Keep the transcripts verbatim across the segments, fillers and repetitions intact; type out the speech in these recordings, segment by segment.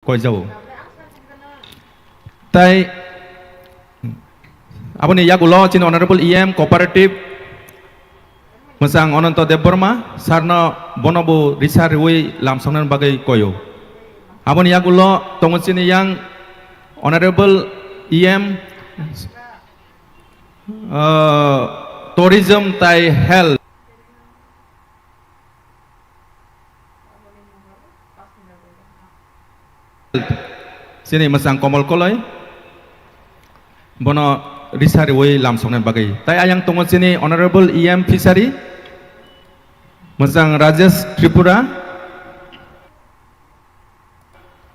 koijao. Tai aboni yagulo chini Honorable E M Cooperative Mwchang Ananto Debbarma sir no bono bo risa riwi lamsoknani bagwi koyo. Aboni yagulo tongo chini yang Honorable E M, uh, Tourism tai Health. Chini Mwchang Komol Koloi, bono risa riwi lamsoknani bagwi. Tai ayang tongo chini Honorable E M Fishery, Mwchang Rajesh Tripura,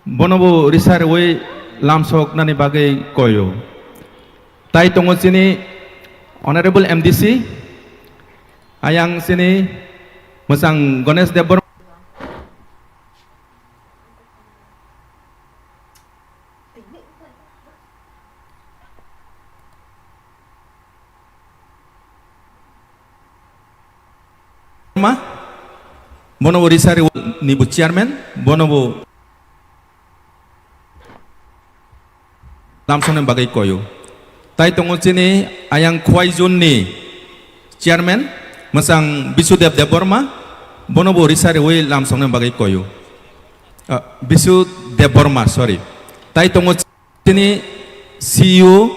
bono bo risa riwi lamsoknani bagwi koyo. Tai tongo chini Honorable M D C, ayang chini Mwchang Ganesh Debbarma. Ma, bono bo risa riwi ni bo chairman, bono bo lamsoknani bagwi koyo. Tai tongo chini ayang Khowai zone ni chairman, Mwchang Bisudev Debbarma, bono bo risa riwi lamsoknani bagwi koyo. Ah, Bisu Debbarma, sorry. Tai tongo chini C E O,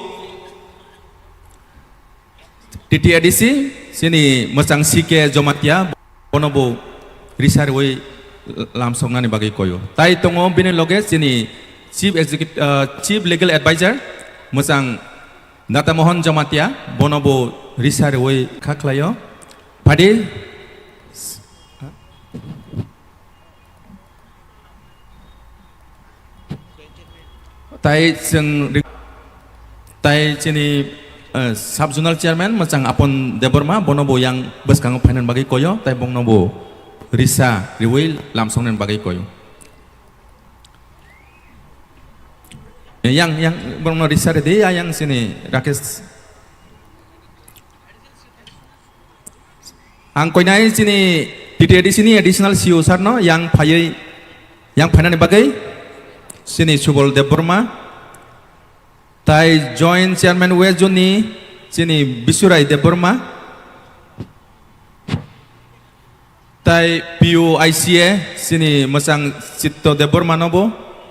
T T A D C, chini Mwchang C K Jomatia, bono bo risa riwi lamsoknani bagwi koyo. Tai tongo bini loge chini Chief Executive, ah, Chief Legal Advisor, Mwchang Data Mohan Jomatia, bono bo risa riwi kha khlaio. Phadi. Tai chwng ri-, tai chini, eh, sub zonal chairman Mwchang Apon Debbarma, bono bo yang bwskango phainani bagwi koyo, tai bongno bo risa riwi lamsoknani bagwi koyo. Yang, yang, borokno risa ridi, ya, yang chini Rakesh. Ang koinai chini T T A D C ni additional C E O sir no yang phaiwi, yang phainani bagwi chini Subol Debbarma, tai Joint Chairman West Zone ni chini Bisurai Debbarma, tai P U I C A chini Mwchang Chitto Debbarma no bo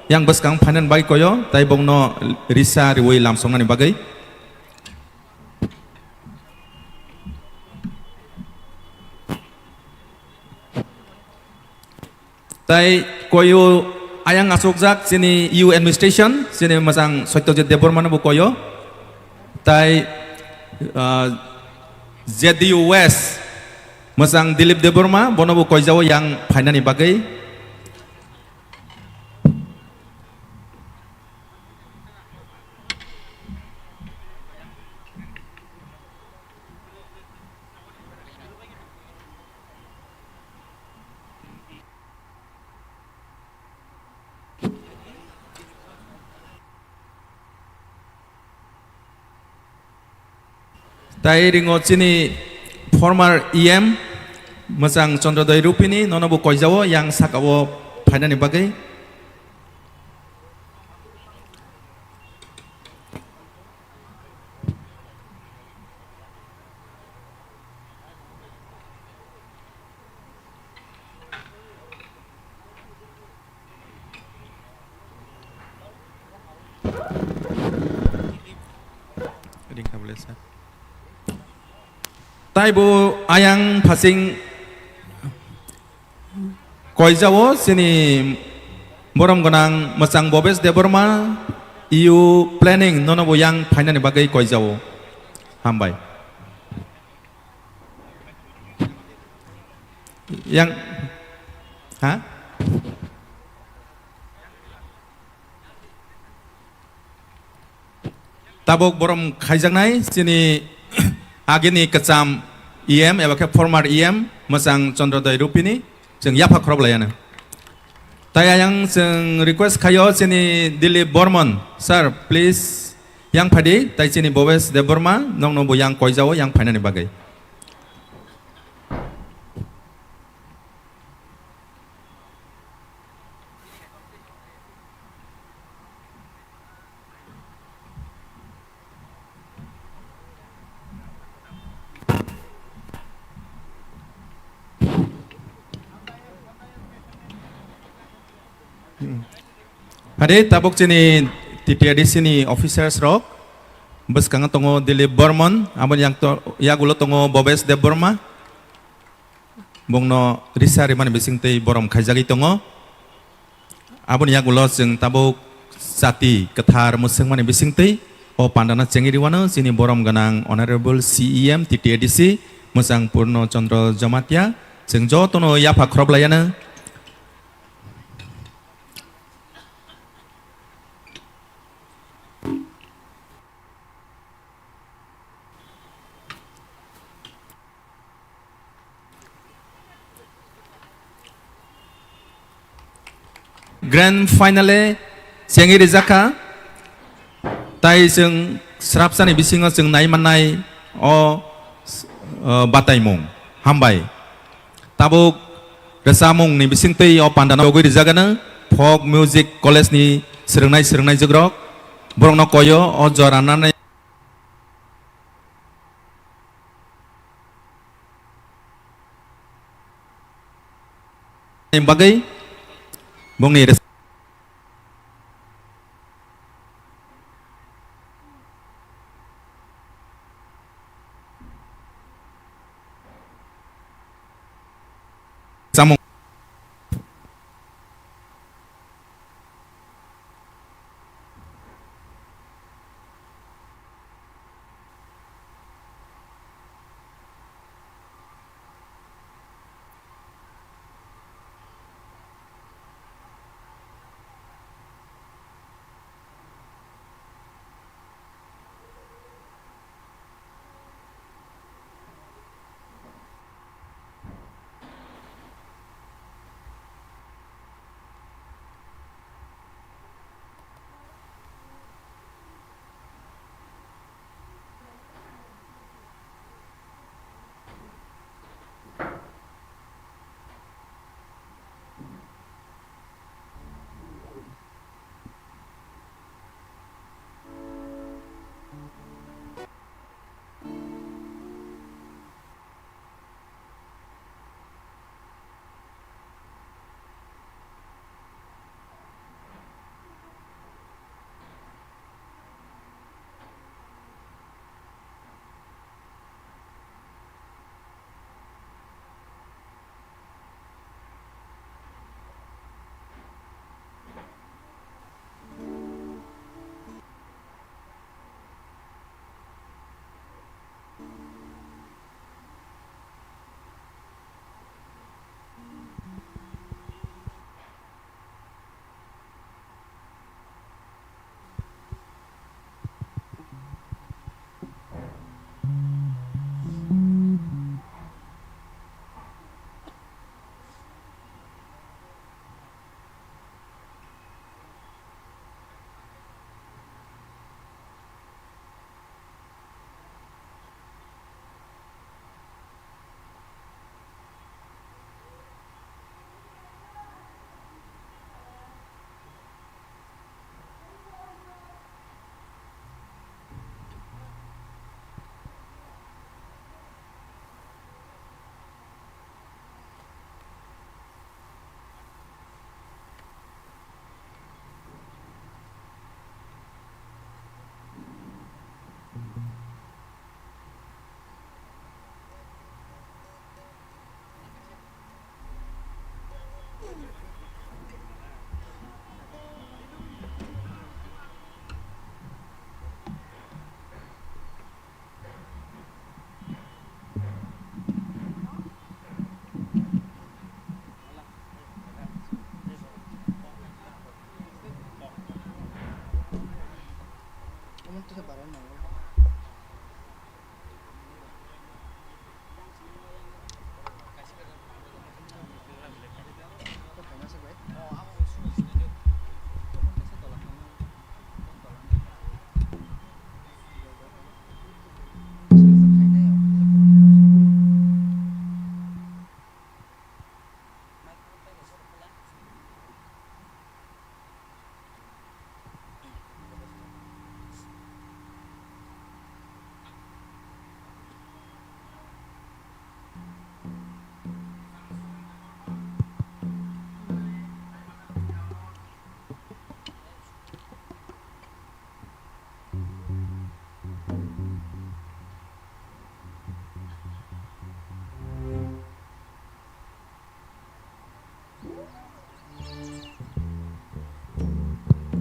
yang bwskang phainani bagwi koyo, tai bongno risa riwi lamsoknani bagwi. Tai koyo ayang asokjak chini U administration, chini Mwchang Satyajit Debbarma no bo koyo. Tai, ah, Z D U West, Mwchang Dilip Debbarma, bono bo koijao yang phainani bagwi. Tai ringo chini former E M Mwchang Chandrodoi Rupini, nono bo koijao yang sakao phainani bagwi. Ringkha bwlesa. Tai bo ayang phasing koijao chini borom gwnang Mwchang Bobes Debbarma, E U planning nono bo yang phainani bagwi koijao. Hambai. Yang, ha? Tabuk borom khaijaknai chini agini kwcham E M eba khe former E M Mwchang Chandrodoi Rupini, chwng yapha khorok laiya nang. Tai ayang chwng request khaio chini Dilip Bormon, sir, please yang phadi, tai chini Bobes Debbarma, nokno bo yang koijao, yang phainani bagwi. Hade tabuk chini T T A D C ni officers rok, bwskango tongo Dilip Bormon, aboni yang to-, yagulo tongo Bobes Debbarma. Bongno risa rimani bisingtwi borom khaijagwi tongo. Aboni yagulo chwng tabuk chati kwthar mwswngmani bisingtwi o pandano chengwi rwano chini borom gwnang Honorable C E M T T A D C mwchang Purno Chandra Jamatia. Chwng jotono yapha khoroplaiano. Grand finale chengwi rijak kha, tai chwng srapsani bisingo chwng nai mannai o, o bataimung. Hambai. Tabuk rwchapmungni bisingtwi o pandano yogwi rijak ano Folk Music College ni swrwngnai swrwngnaijukrok borokno koyo o jora nanai. Bagwi bongni res- Samung.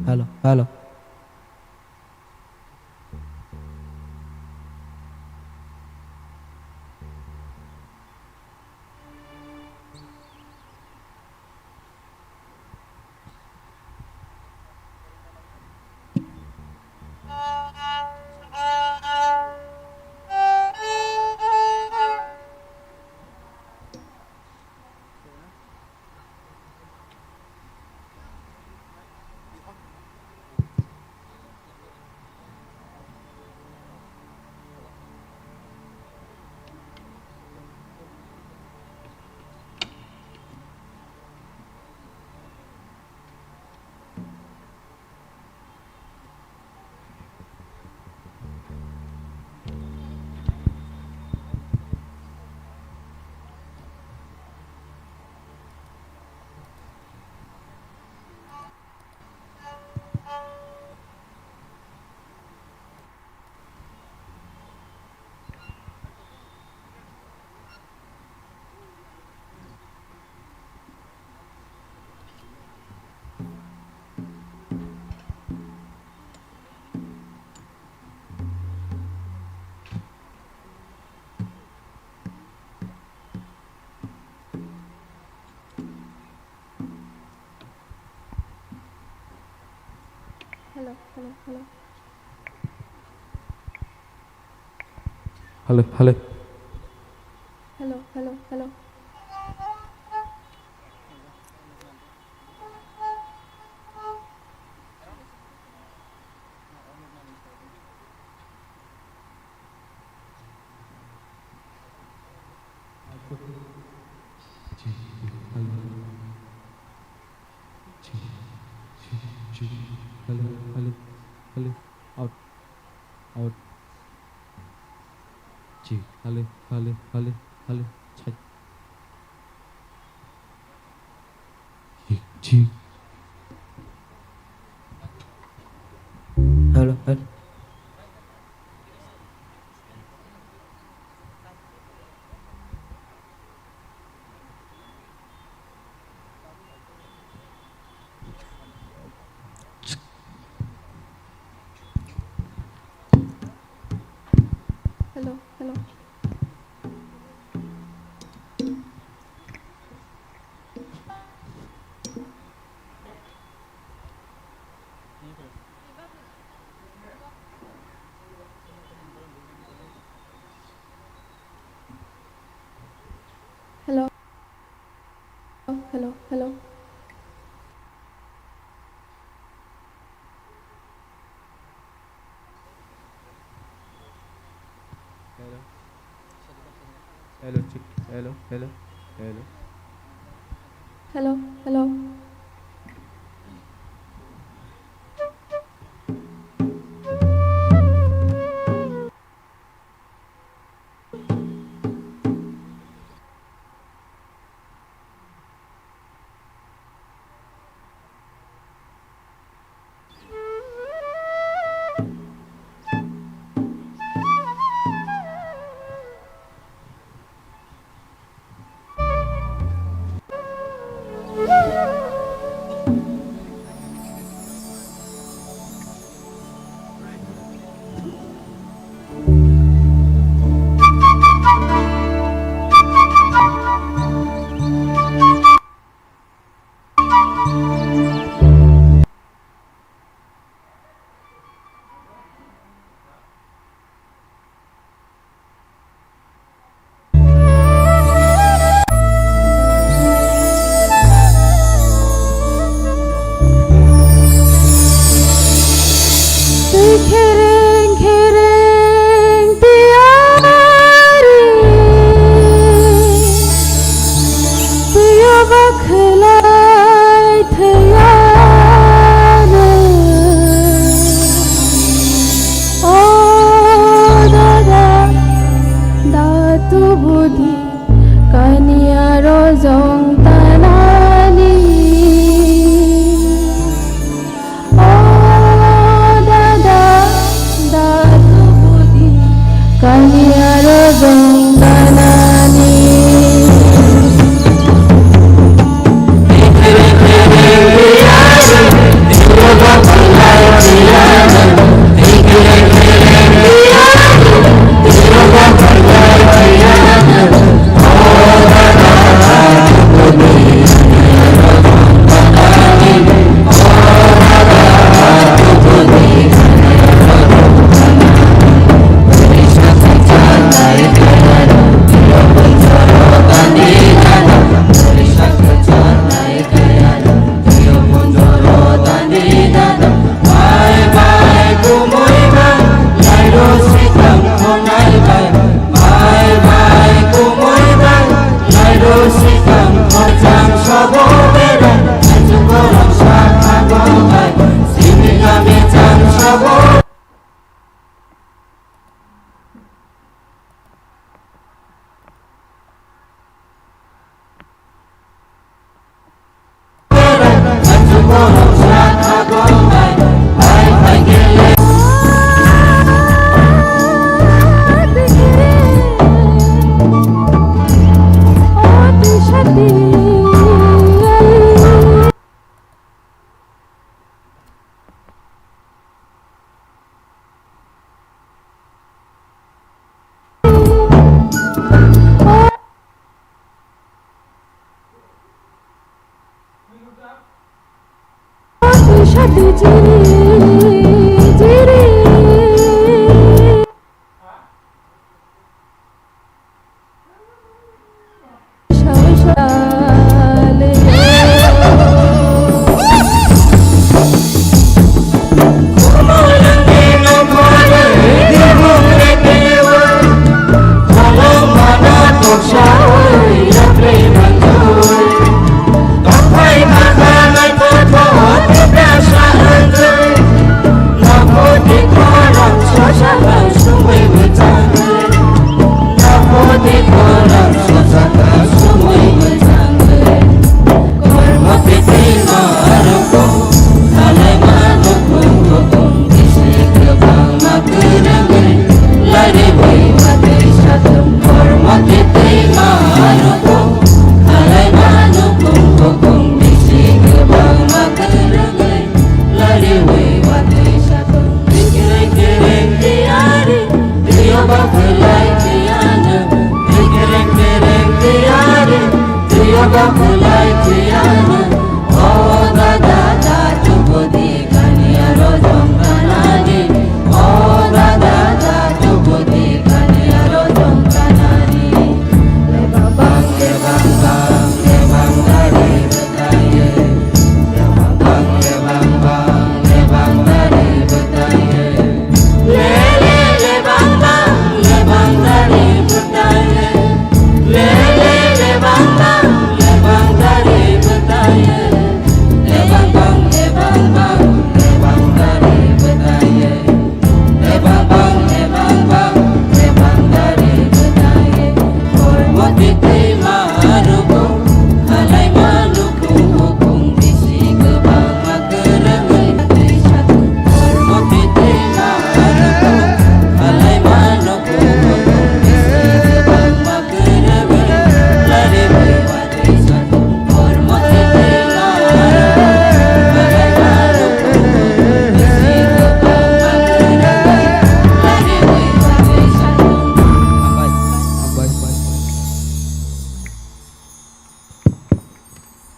Hello, hello. Hello, hello, hello. Hello, hello. Hello, hello, hello. Hello, hello, hello. Out, out. Chi, hello, hello, hello, hello. Chai. Chi, chi. Hello, hello. Hello, hello. Hello. Hello, hello. Hello. Hello, check. Hello, hello, hello. Hello, hello.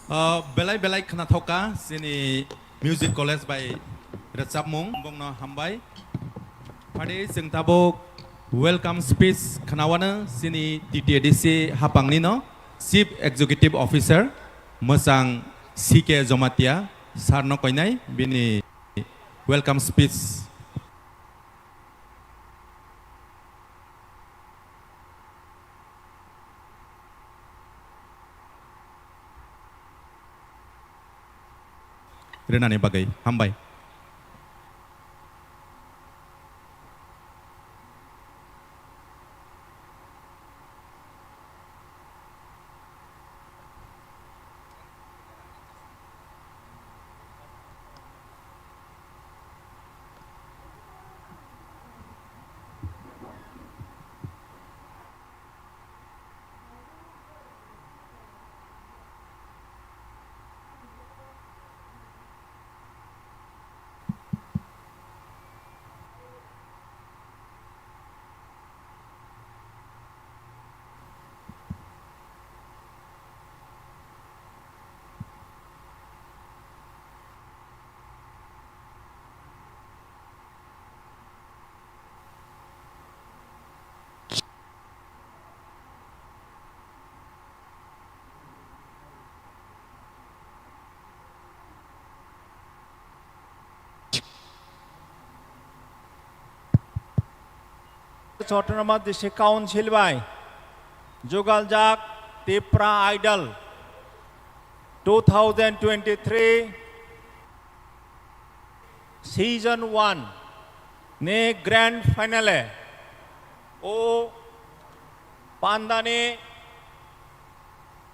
Ah, belai belai khwnathok kha chini Music College bai rwchapmung, bongno hambai. Phadi chwng tabuk welcome speech khwnawano chini T T A D C hapangni no Chief Executive Officer mwchang C K Jomatia sir no koinai bini welcome speech. Rwnani bagwi hambai. Autonomous District Council bai jugaljak Tipra Idol two thousand twenty-three Season one ni grand finale o pandani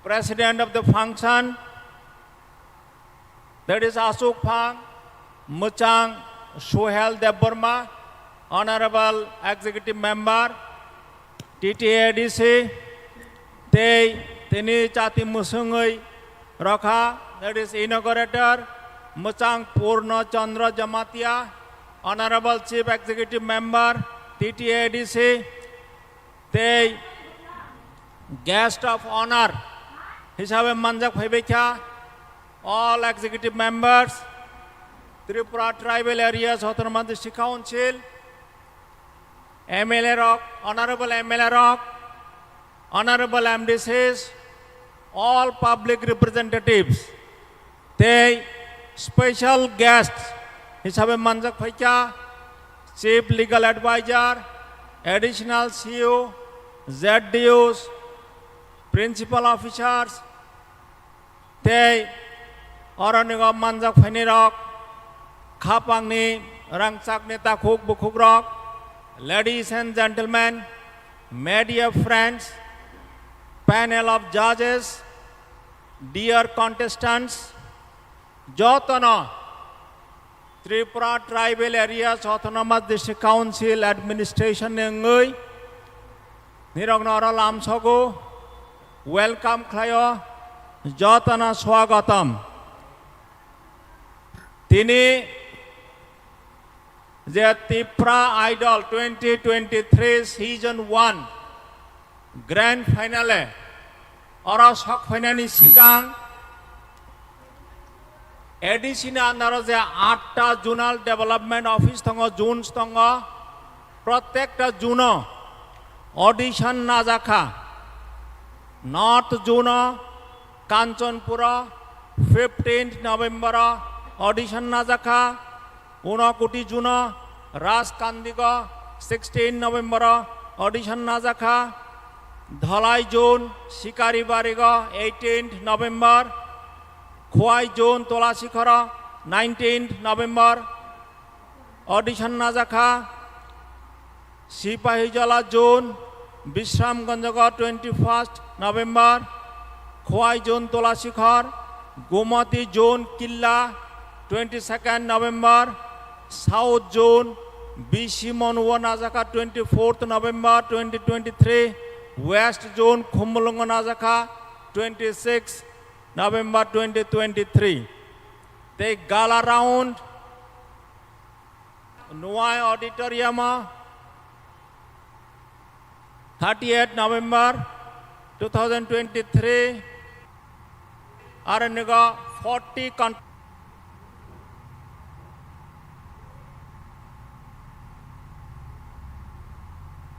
president of the function, that is Asuk Phang, Mwchang Suhel Debbarma, Honorable Executive Member, T T A D C, tei tini chati mwswngwi rokha, that is inaugurator, Mwchang Purno Chandra Jamatia, Honorable Chief Executive Member, T T A D C, tei Guest of Honor hisabe manjak phaibaikha all executive members, Tripura Tribal Areas Autonomous District Council, M L A rok, Honorable M L A rok, Honorable M D Cs, all public representatives, tei special guests hisabe manjak phaikha Chief Legal Advisor, Additional C E O, Z D Os, Principal Officers, tei oro nigo manjak phainai rok, khapangni rangchakni takhuk bukhuk rok, ladies and gentlemen, media friends, panel of judges, dear contestants, jotono Tripura Tribal Areas Autonomous District Council Administration ni wngwi nirokno oro lamsogo, welcome khlaio, jotona swagatam. Tini je Tipra Idol twenty twenty-three season one grand finale oro sok phainani swkang A D C ni under o je atta zonal development office tongo, zones tongo, protekta zone o audition najakha. North zone o Kanchanpur o fifteenth November o audition najakha. Unakoti zone o Rajkandigo sixteen November o audition najakha. Dhalai zone Sikaribari go eighteenth November. Khowai zone Tolasikhor o nineteenth November audition najakha. Sipahijala zone Bishramganj go twenty-first November. Khowai zone Tolasikhor, Gomati zone Killa twenty-second November, South zone B C Monu o najakha twenty-fourth November twenty twenty-three, West zone Khumulwng o najakha twenty-sixth November twenty twenty-three. Tei gala round Nuai Auditorium o thirty-eight November two thousand twenty-three, aro nigo forty con-,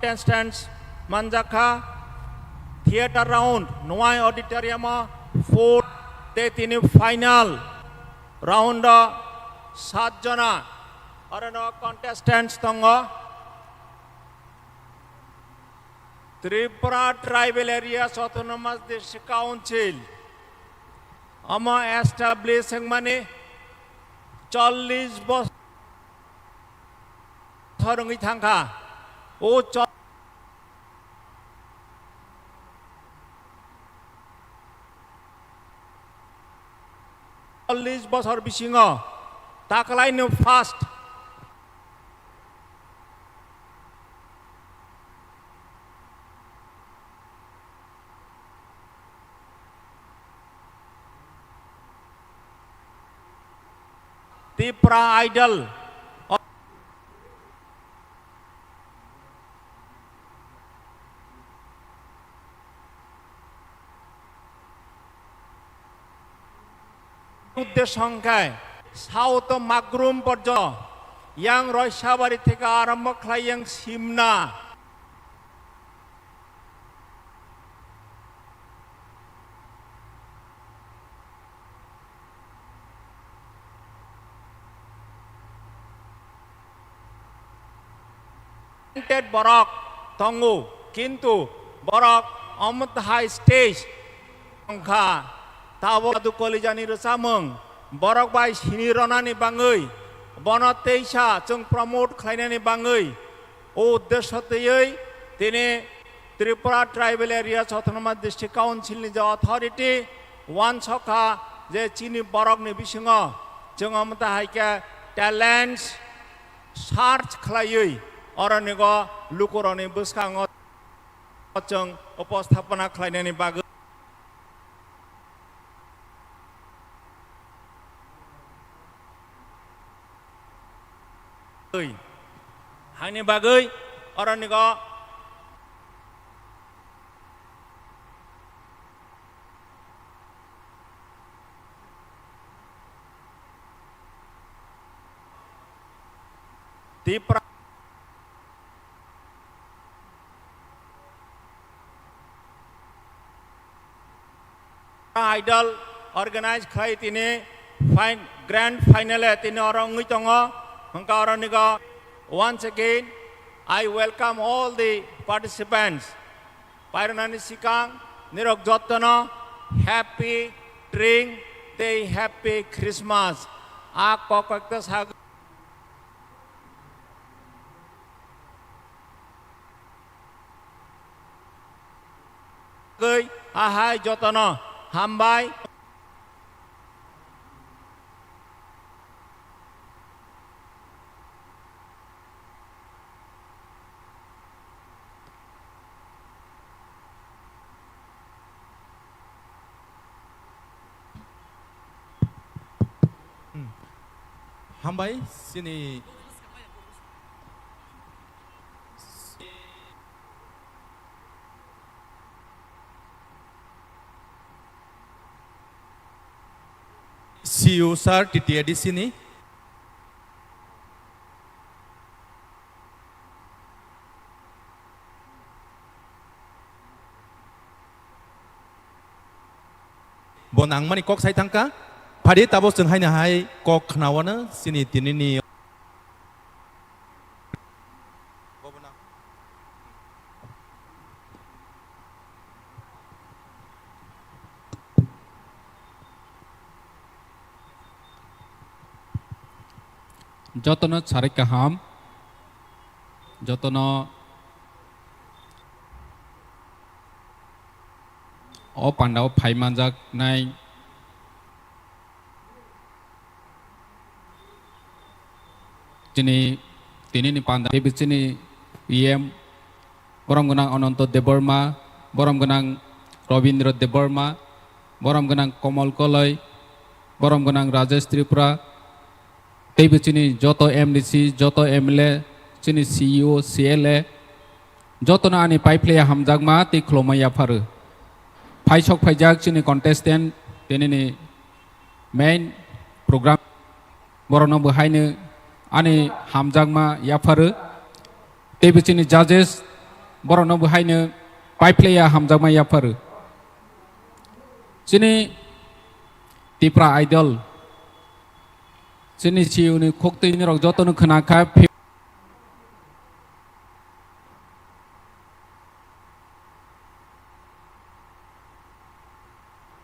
contestants manjakha. Theatre round Nuai Auditorium o four, tei tini final round o sat jona aro no contestants tongo. Tripura Tribal Areas Autonomous District Council omo establish wngmani chollish bosor wngwi thangkha. O cho-, chollish bosor bisingo taklaino first Tipra Idol. Uddesho hwnkhe South Magrum porjonto, yang Roisabari theke arombo khlai yang Simna. Talented borok tongo, kintu borok omo tahai stage wngkha, tabuk Jadu Kalijani rwchapmung borok bai sini rwnani bangwi, bono teisa chwng promote khlainani bangwi, o uddesho twiwi tini Tripura Tribal Areas Autonomous District Council ni je authority uansukha je chini borokni bisingo chwng omo tahai khe talents search khlaiwi oronigo lukurokni bwskango chwng uposthapona khlainani bagwi. Haini bagwi oronigo Tipra Idol organize khlai tini fin-, grand final e tini oro wngwi tongo. Hwnkha oro nigo once again I welcome all the participants. Pairwnani sikang nirok jottono happy Tring tei happy Christmas. A kok kok ta sa Gwi ahai jotono hambai. Hmm. Hambai, sini C E O sir, T T A D C ni. Bo nangmani kok sai thangkha. Phadi tabo chwng haino hai kok khnaono chini tinini. Jotono sarik kaham, jotono o pandao phai manjaknai. Chini, tinini panda, tei chini E M, borom gwnang Ananto Debbarma, borom gwnang Rabindra Debbarma, borom gwnang Komol Koloi, borom gwnang Rajesh Tripura, tei chini joto M D C, joto M L A, chini C E O, C L A, jotono ani paiphlaiya hamjakma tei khulumma yapharo. Phaisok phaijak chini contestant, tinini main program. Borokno bo haino ani hamjakma yapharo. Tei bo chini judges, borokno bo haino paiphlaiya hamjakma yapharo. Chini Tipra Idol, chini C E O ni khuktwini rok jotono khwnakha.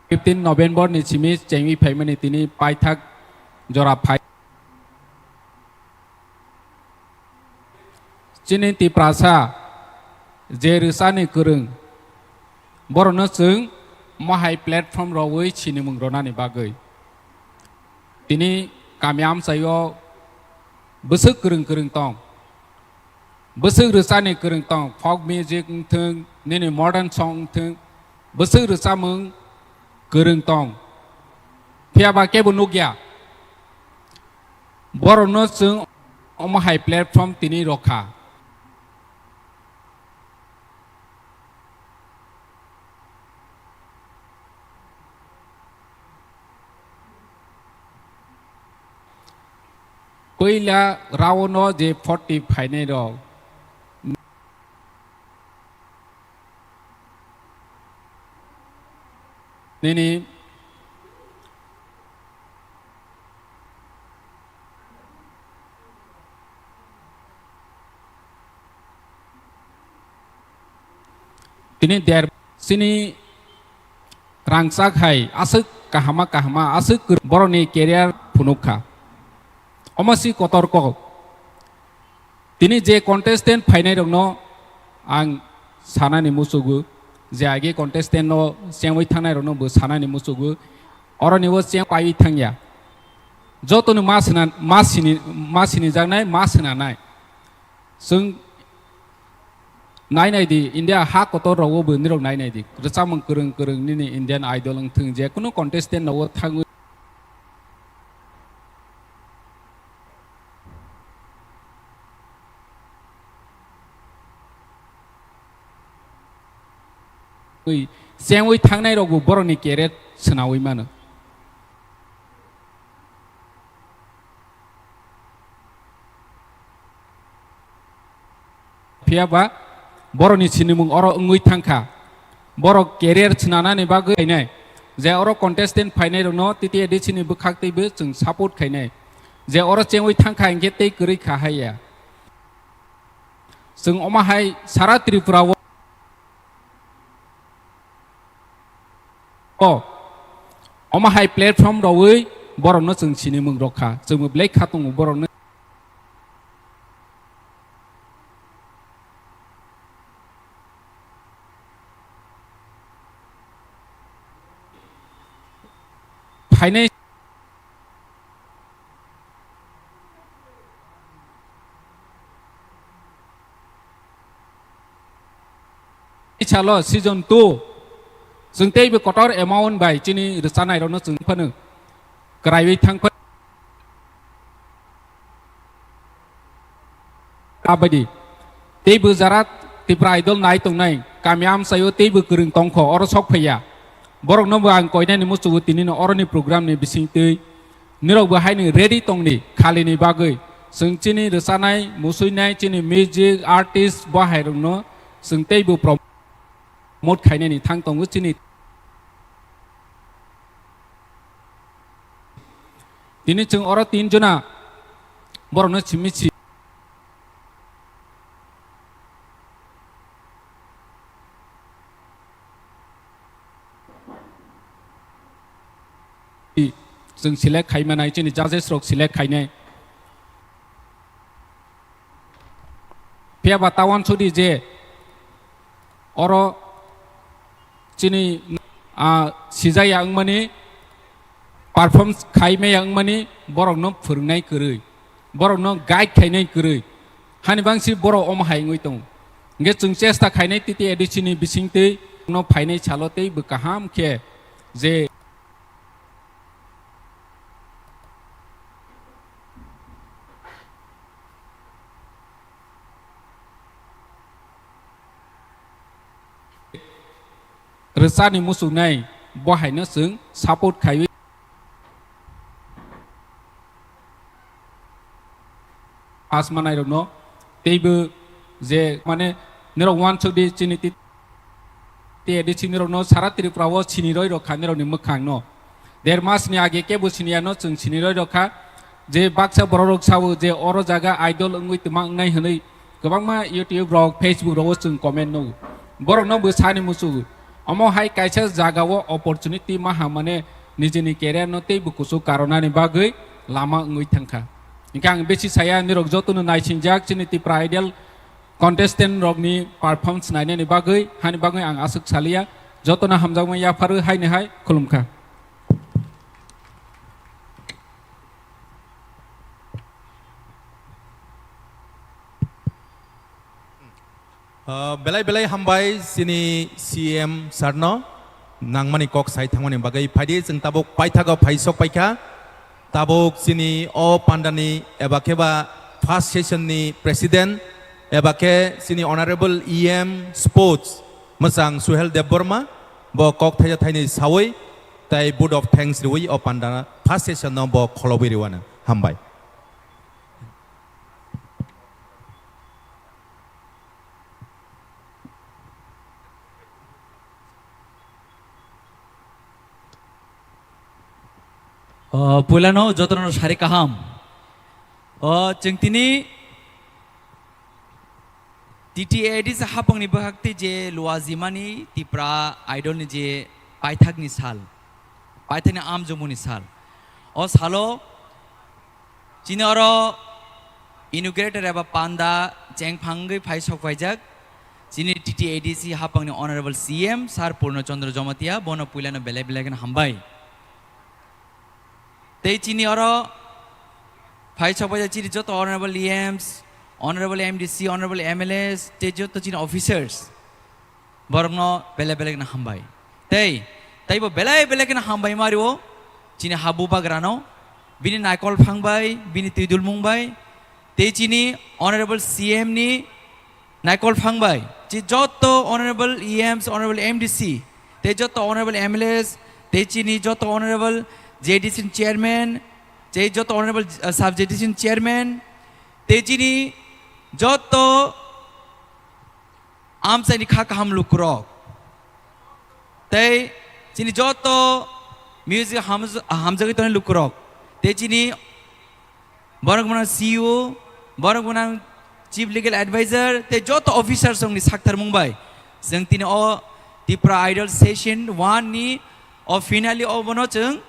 Fifteen November ni simi chengwi phaimani tini paithak jora phai. Chini Tiprasa je rwchani kwrwng, borokno chwng mohai platform rogwi sinimung rwnani bagwi. Tini kami amchaio bwswk kwrwng kwrwng tong. Bwswk rwchani kwrwng tong, folk music wngthwng, nini modern song wngthwng, bwswk rwchamung kwrwng tong. Phiya ba kebo nukya. Borokno chwng omo hai platform tini rokha. Puila round o je forty phainai rok. Nini Tini der sini rangchak hai aswk kahama kahama aswk kwrwng borokni career phunuk kha. Omo si kotor kok. Tini je contestant phainai rokno ang sanani muchugo, je age contestant no chengwi thangnai rokno bo sanani muchugo, oroni o cheng paiwi thangya. Jotoni ma sina, ma sini, ma sinijaknai, ma sinanai. Chwng nai nai di, India ha kotor rogo bo nirok nai nai di. Rwchapmung kwrwng kwrwng nini Indian Idol wng thung, je kunu contestant rogo thangwi. Ui, chengwi thangnai rok bo borokni career swnawi mano. Phiya ba borokni sinimung oro wngwi thangkha. Borok career swnanani bagwi khainai. Je oro contestant phainairokno T T A D C ni bwkhak twibo chwng support khainai. Je oro chengwi thangkha hinkhe tei kwrwi kha haiya. Chwng omo hai sara Tripura o O, omo hai platform rwui borokno chwng sinimung rwkha, chwngbo belai kha tongo borokno. Phainai Salo season two chwng teibo kotor amount bai chini rwchanairokno chwng phano kwraiwi thang phano. Abadi teibo jara Tipra Idol nai tongnai kami amchaio teibo kwrwng tongkho oro sok phaiya. Borokno bo ang koinani muchugo tinino oroni program ni bisingtwi. Nirok bo haino ready tongdi khalini bagwi. Chwng chini rwchanai, musuinai, chini music artist bo hairokno chwng teibo promote khainani thang tongo chini. Tini chwng oro tin jona borokno simi si. Chwng select khai manai, chini judges rok select khainai. Phiya ba ta uansukdi je oro chini, ah, sijaya wngmani, perform khai maya wngmani, borokno phwrwngnai kwrwi, borokno guide khainai kwrwi, hani bangsi borok omo hai wngwi tongo. Hwnkhe chwng chesta khainai T T A D C ni bisingtwi no phainai salo tei bo kaham khe je rwchani muchungnai bo haino chwng support khaiwi pass manairokno teibo je mane norok uansukdi chini ti-, T A D C nirokno sara Tripura o siniroi rokha nirokni mwkhangno. Der mas ni age kebo siniya no chwng siniroi rokha. Je baksa borok rok sao je oro jaga idol wngwi twma wngnai hwnwi kwbangma YouTube rok, Facebook rogo chwng comment nugo. Borokno bo sani muchugo. Omo hai kaisa jaga o opportunity maha mane nijini career no teibo kuchuk karonani bagwi lama wngwi thangkha. Hinkhe ang besi saya nirok jotono naisingjak chini Tipra Idol contestant rokni performance nainani bagwi, hani bagwi ang aswk saliya, jotono hamjakma yapharwi haini hai khulumkha. Ah, belai belai hambai chini C M sir no nangmani kok sai thangmani bagwi phaidi chwng tabuk paithago phai sok paikha. Tabuk chini o pandani eba khe ba first session ni president eba khe chini honorable E M sports mwchang Suhel Debbarma bo kok thaisa thainwi sawi tai vote of thanks riwi o panda first session no bo kholobwi riwano hambai. O, puilano jotono sari kaham. O, chwng tini T T A D C hapangni bwkhak tei je luajimani Tipra Idol ni je paithakni sal, paithakni amjomuni sal. O salo chini oro inaugurator eba panda chengphangwi phai sokphaijak chini T T A D C hapangni Honorable C M Sir Purno Chandra Jamatia, bono puilano belai belai kheno hambai. Tei chini oro phai sokphaijak chini joto Honorable E Ms, Honorable M D C, Honorable M L As, tei joto chini officers. Borokno belai belai kheno hambai. Tei, teibo belai belai kheno hambai mario chini habu bagrano, bini naikol phang bai, bini twidulmung bai, tei chini Honorable C M ni naikol phang bai, chi joto Honorable E Ms, Honorable M D C, tei joto Honorable M L As, tei chini joto Honorable J D C ni chairman, tei joto Honorable, uh, Sub J D C ni chairman, tei chini joto Amchaini kha kaham lukurok. Tei chini joto music hamj-, hamjagwi tongnai lukurok. Tei chini borok gwnang C E O, borok gwnang Chief Legal Advisor, tei joto officers rokni sakthar mung bai. Chwng tini o Tipra Idol Session one ni o finale o bono chwng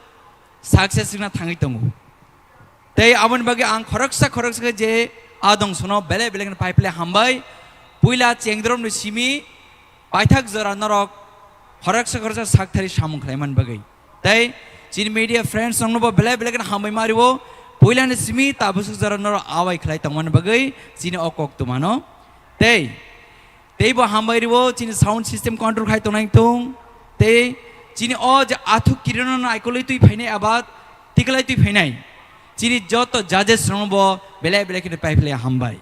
success wngna thangwi tongo. Tei aboni bagwi ang khoroksa khoroksa khe je adong sono belai belai kheno pai phlai hambai. Puila chengdromni simi paithak jora norok khoroksa khoroksa sakthari samung khlaiman bagwi. Tei chini media friends rokno bo belai belai kheno hambai mario. Puilani simi tabuk jora norok awai khlai tongmani bagwi chini o kok tumano. Tei Tei bo hambai rio chini sound system control khai tongnai tong. Tei chini o je athuk kirino naikolwi twi phainai aba tiklai twi phainai. Chini joto judges rokno bo belai belai kheno pai phlai hambai.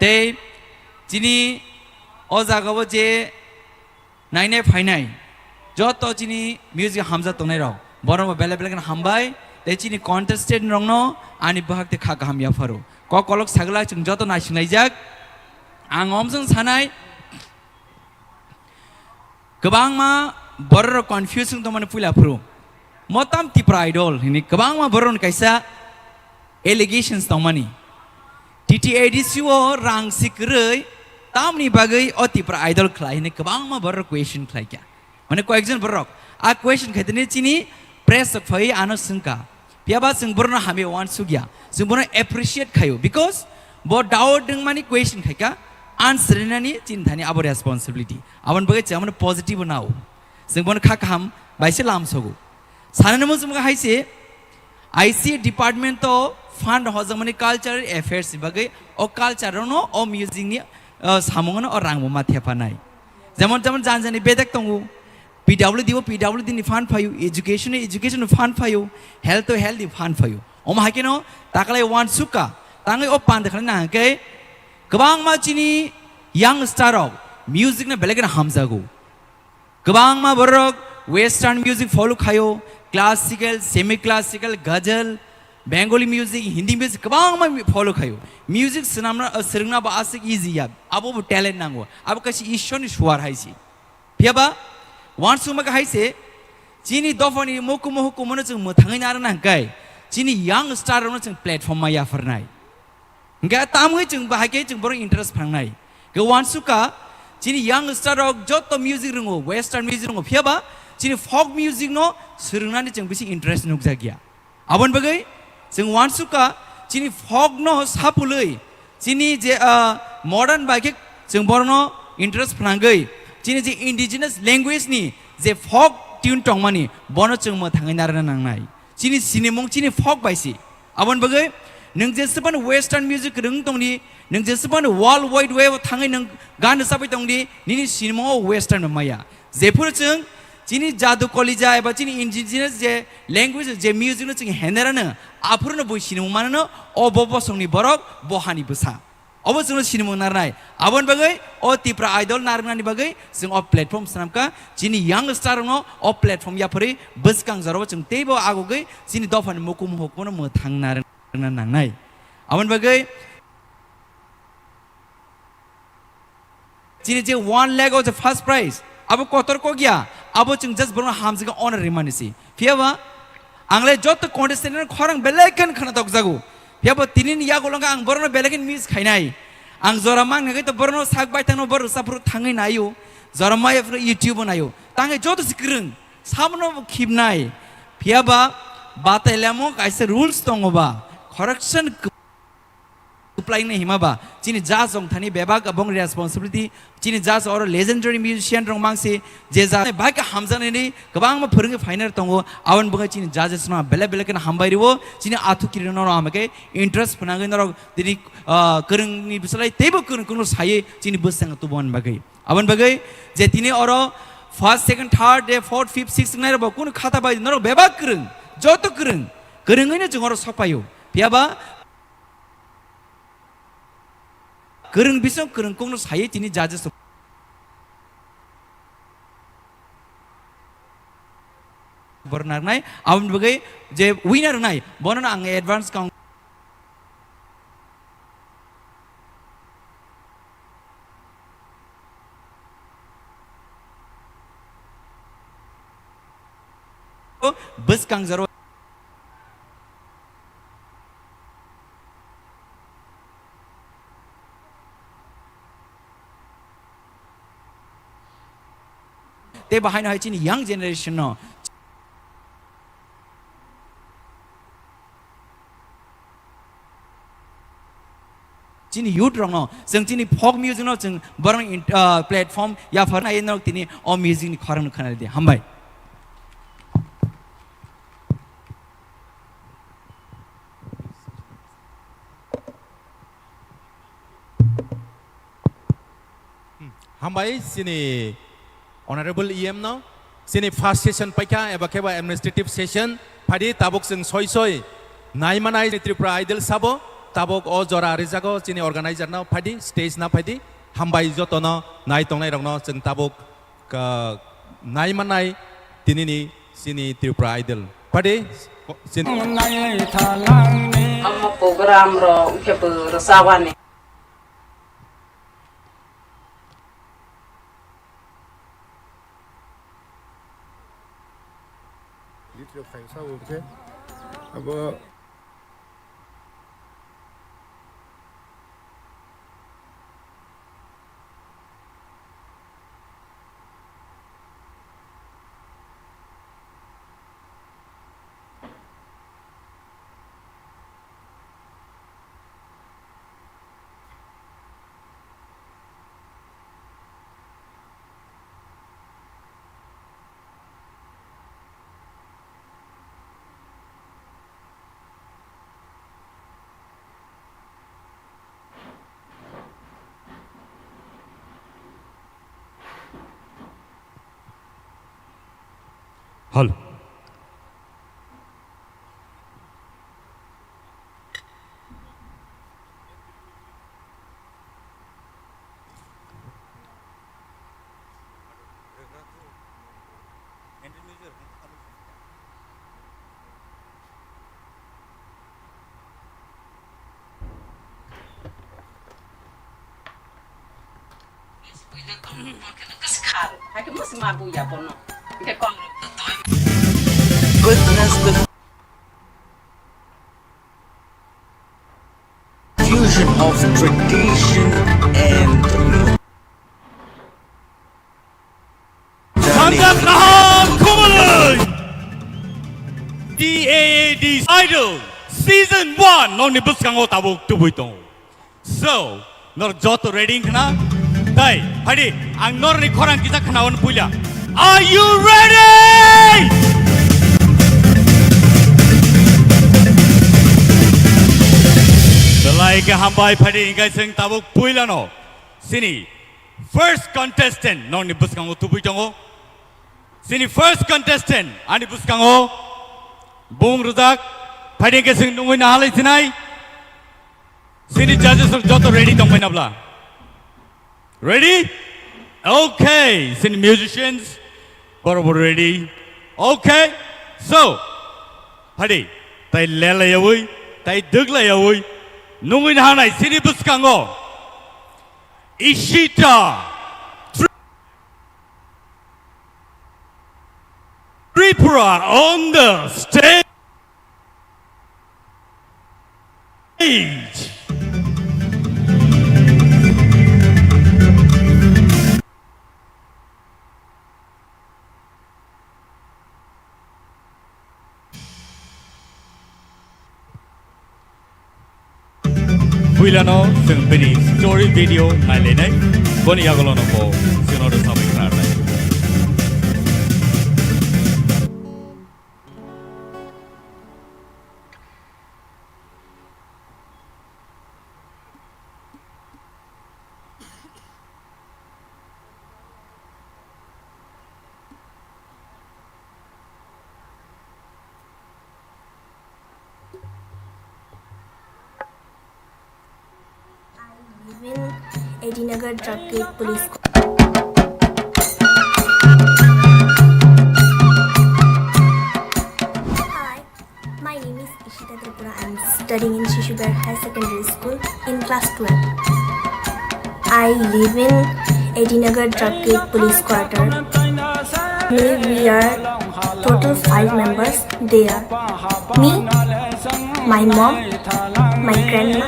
Tei chini o jaga o je nainai phainai joto chini music hamjak tongnai rok. Borok bo belai belai kheno hambai. Tei chini contestant rokno ani bwhak tei kha kaham yapharo. Kok kolok sagla chwng joto naisinglaijak. Ang omsong sanai, kwbangma bororok confuse wng tongmani puila phuru. Motam Tipra Idol hini kwbangma bororokni kaisa allegations tongmani. T T A D C o rang si kwrwi tamni bagwi o Tipra Idol khlai hini kwbangma bororok question khlaikha. Mane koyekjon borok a question khaitene chini press rok phai ano swngkha. Phiyaba chwng borokno hamya uansukya, chwng borokno appreciate khaio, because bo doubt wngmani question khaikha, answer rinani chini thani abo responsibility. Aboni bagwi chwng amano positive nao. Chwng bono kha kaham bai se lam sogo. Sanani muchungma hai se I C department o fund hojakmani cultural affairs ni bagwi o culture no o music ni, uh, samung no o rang bo ma thepanai. Jemon jemon jan jani bedek tongo, P W D o P W D ni fund phaio, education o education ni fund phaio, health o health ni fund phaio. Omo hai kheno taklai uansukha, tangwi o panda khlai na hwnkhe kwbangma chini young star rok music no belai kheno hamjago. Kwbangma borok western music follow khaio, classical, semi classical, ghazal, Bengali music, Hindi music kwbangma mi-, follow khaio. Music swnamna, uh, swrwngna bo aswk easy ya, abo bo talent nango, abo kaisa Ishwar ni suar hai se. Phiyaba uansukma khe hai se, chini dophani mukumu hukumu no chwng mwthangwi narwkna hwnkhe chini young star rokno chwng platform ma yapharnai. Hwnkhe tamwi chwng bahai khe chwng borok interest phangnai. Khe uansukha chini young star rok joto music rwngo, western music rwngo, phiyaba chini folk music no swrwngnani chwng bisi interest nukjakya. Aboni bagwi chwng uansukha chini folk no sapulwi chini je, ah, modern bai khe chwng borokno interest phnangwi chini je indigenous language ni je folk tune tongmani bono chwng mwthangwi narwkna nangnai. Chini sinimung chini folk bai si. Aboni bagwi nwng jeswk phano western music rwng tongdi, nwng jeswk phano world wide web o thangwi nwng gan rwchapwi tongdi, nini sinimung o western bai maya. Jephuru chwng chini jadu kolija eba chini indigenous je language je music no chwng henerano, aphuru no bui sinimung manano, o bo bosongni borok, bo hani bwsa. Obo chwngno sinimung narnai. Aboni bagwi o Tipra Idol narwknani bagwi chwng o platform swnamkha. Chini young star rokno o platform yapharwi bwskang jorao chwng teibo agogwi chini dophani mukumu hukumu no mwthang narwkna nangnai. Aboni bagwi chini je one lakh o je first prize, abo kotor kok ya, abo chwng just borokno hamjagwi honor rimani se. Phiyaba ang le joto contestant no khorang belai khe khna tokjago. Phiyaba tini ni yagulo ang borokno belai khe miss khainai. Ang jora mang nagwi to borokno sak bai thangno borok saphuru thangwi naio. Jora maya phuru YouTube o naio. Tangwi joto se kwrwng. Sabono bo khibnai. Phiyaba batai lemo kaisa rules tongo ba. Correction kwplai nai hima ba, chini judge rok thani bebak abong responsibility, chini judge oro legendary musician rok mangsi, je judge bai khe hamjaknai ni kwbangma phwrwngwi phainai tongo, aboni bagwi chini judges no belai belai kheno hambai rwo, chini athu kiri no hambai khe interest phnangwi norok tini, ah, kwrwng ni bwsalai teibo kwrwng kwrwng sai chini bwskango tubu ani bagwi. Aboni bagwi je tini oro first, second, third, de fourth, fifth, sixth wngnai rok bo kunu khata bai norok bebak kwrwng, joto kwrwng, kwrwngwi no chwng oro sok paio. Phiyaba Kwrwng bising kwrwng kokno sawi tini judges bor narnai, aboni bagwi je winner wngnai, bono ang advance kang. bwskang jora tei bahaino hai chini young generation no chini youth rokno, chwng chini folk music no chwng borokni in-, ah, platform yapharna norok tini o music ni khorang no khwnaridi. Hambai. Hambai chini Honorable E M no, chini first session paikha eba khe ba administrative session, phaidi tabuk chwng soi soi naimanai Tripura Idol sabo, tabuk o jora rijago chini organizer no, phaidi stage na phaidi, hambai jotono nai tongnai rokno chwng tabuk ka-, naimanai tinini chini Tripura Idol. Phaidi chini Omo program rok khe bo rwchapani. Litro khaisa hwnkhe abo. Hal. Witness the fusion of tradition and Hamjak kaham khumului! T A A D Idol Season one nokni bwskango tabuk tubui tongo. So, nor joto ready wngkha na? Tai, phaidi, ang norni khorang kisa khnawan puila. Are you ready? Belai khe hambai, phaidi, hingkai chwng tabuk puilano. Sini first contestant nokni bwskango tubui tongo. Sini first contestant ani bwskango bung rwjak, phaidi khe chwng nungwi nahalai sinai. Sini judges rok joto ready tongbai nabla? Ready? Okay, sini musicians borok bo ready. Okay, so, phaidi, tai lelayawi, tai dwglayawi, nungwi nahanai sini bwskango. Ishita, Tri-, Tripura on the stage. Puilano chwng bini story video nailainai, boni yagulono bo chwngno rwchapwi khnarnai. I live in Edinagar Dropkick Police. Hi, my name is Ishita Tripura. I'm studying in Shishu Bihaar High Secondary School in class twelve. I live in Edinagar Dropkick Police Quarter. We are Total five members there. Me, my mom, my grandma,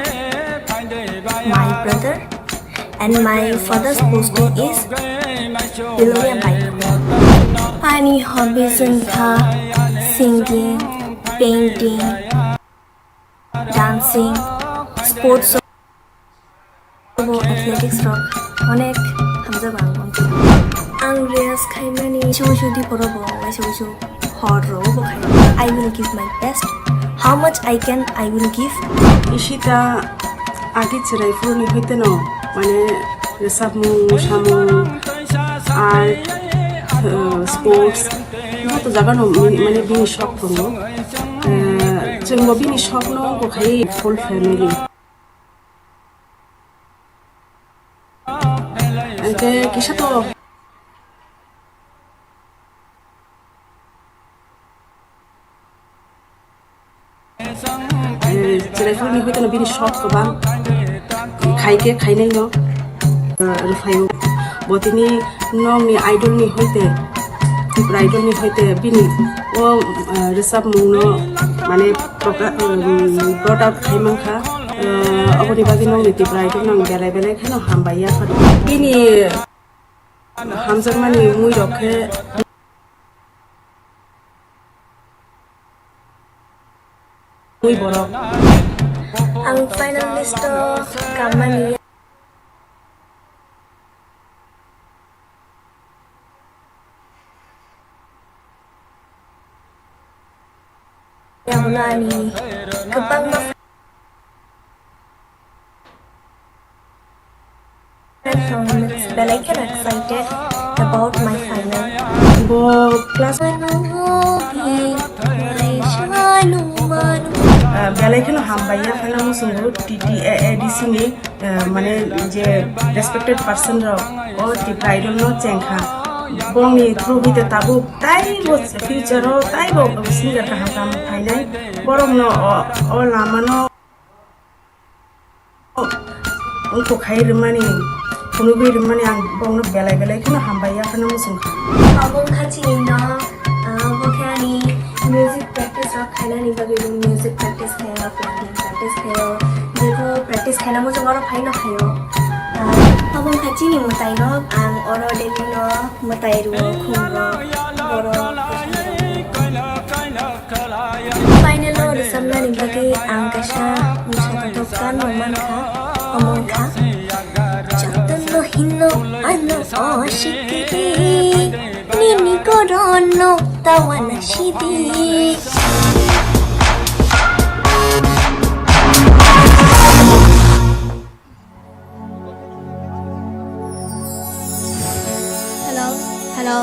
my brother, and my father's posting is Bilonia Baipur. Ani hobbies wngkha singing, painting, dancing, sports, athletics rok onek hamjago ang bongkha. Ang riyaz khaimani uaisa uaisa diporo bo uaisa uaisa hor ro bo khai. I will give my best. How much I can, I will give. Ishita age chwrai phuru ni hoite no, mane, rwchapmung, mwsamung, art, uh, sports, joto jaga no, mane, bini shok tongo. Uh, chwngbo bini shok no wngkha khai full family. Hingke kisa to, eh, chwrai phuru ni hoite no bini shok kwbang, khai khe khainai no, eh, rwphaio. Bo tini nokni idol ni hoite, Tripura idol ni hoite bini o, eh, rwchapmung no mane proka-, um, brought out khai mankha. Eh, oboni bagwi nokni Tripura idol no ang belai belai kheno hambai ya phano. Bini hamjakmani mui rok khe mui borok. Ang final list o kamani. Yabuno ani kwbangma friends rok belai kheno excited about my final. Bo class, ah, belai kheno hambai ya, final muchungo T T A A D C ni, ah, mane je respected person rok o Tripura Idol no chengkha. Bongni through hite tabuk taibo future o taibo singer kaham kaham phainai. Borokno o, o lama no wngkuk hai rwmani, phunugwi rwmani ang bongno belai belai kheno hambai ya kheno muchungkha. Abo wngkha chini no, ah, bo khe ani music practice rok khainani bagwi bo music practice khaio, piano practice khaio, jebo practice khaina muchung oro phaino khaio. Ah, abo wngkha chini mwtai rok, ang oro daily no mwtai rwo, khum rwo, borok. Final o rwchapnani bagwi ang kaisa mungsa kotor gan rok mankha, omo wngkha, "Jotono hino ano oshikiri, nini gorono tawana shidi." Hello, hello.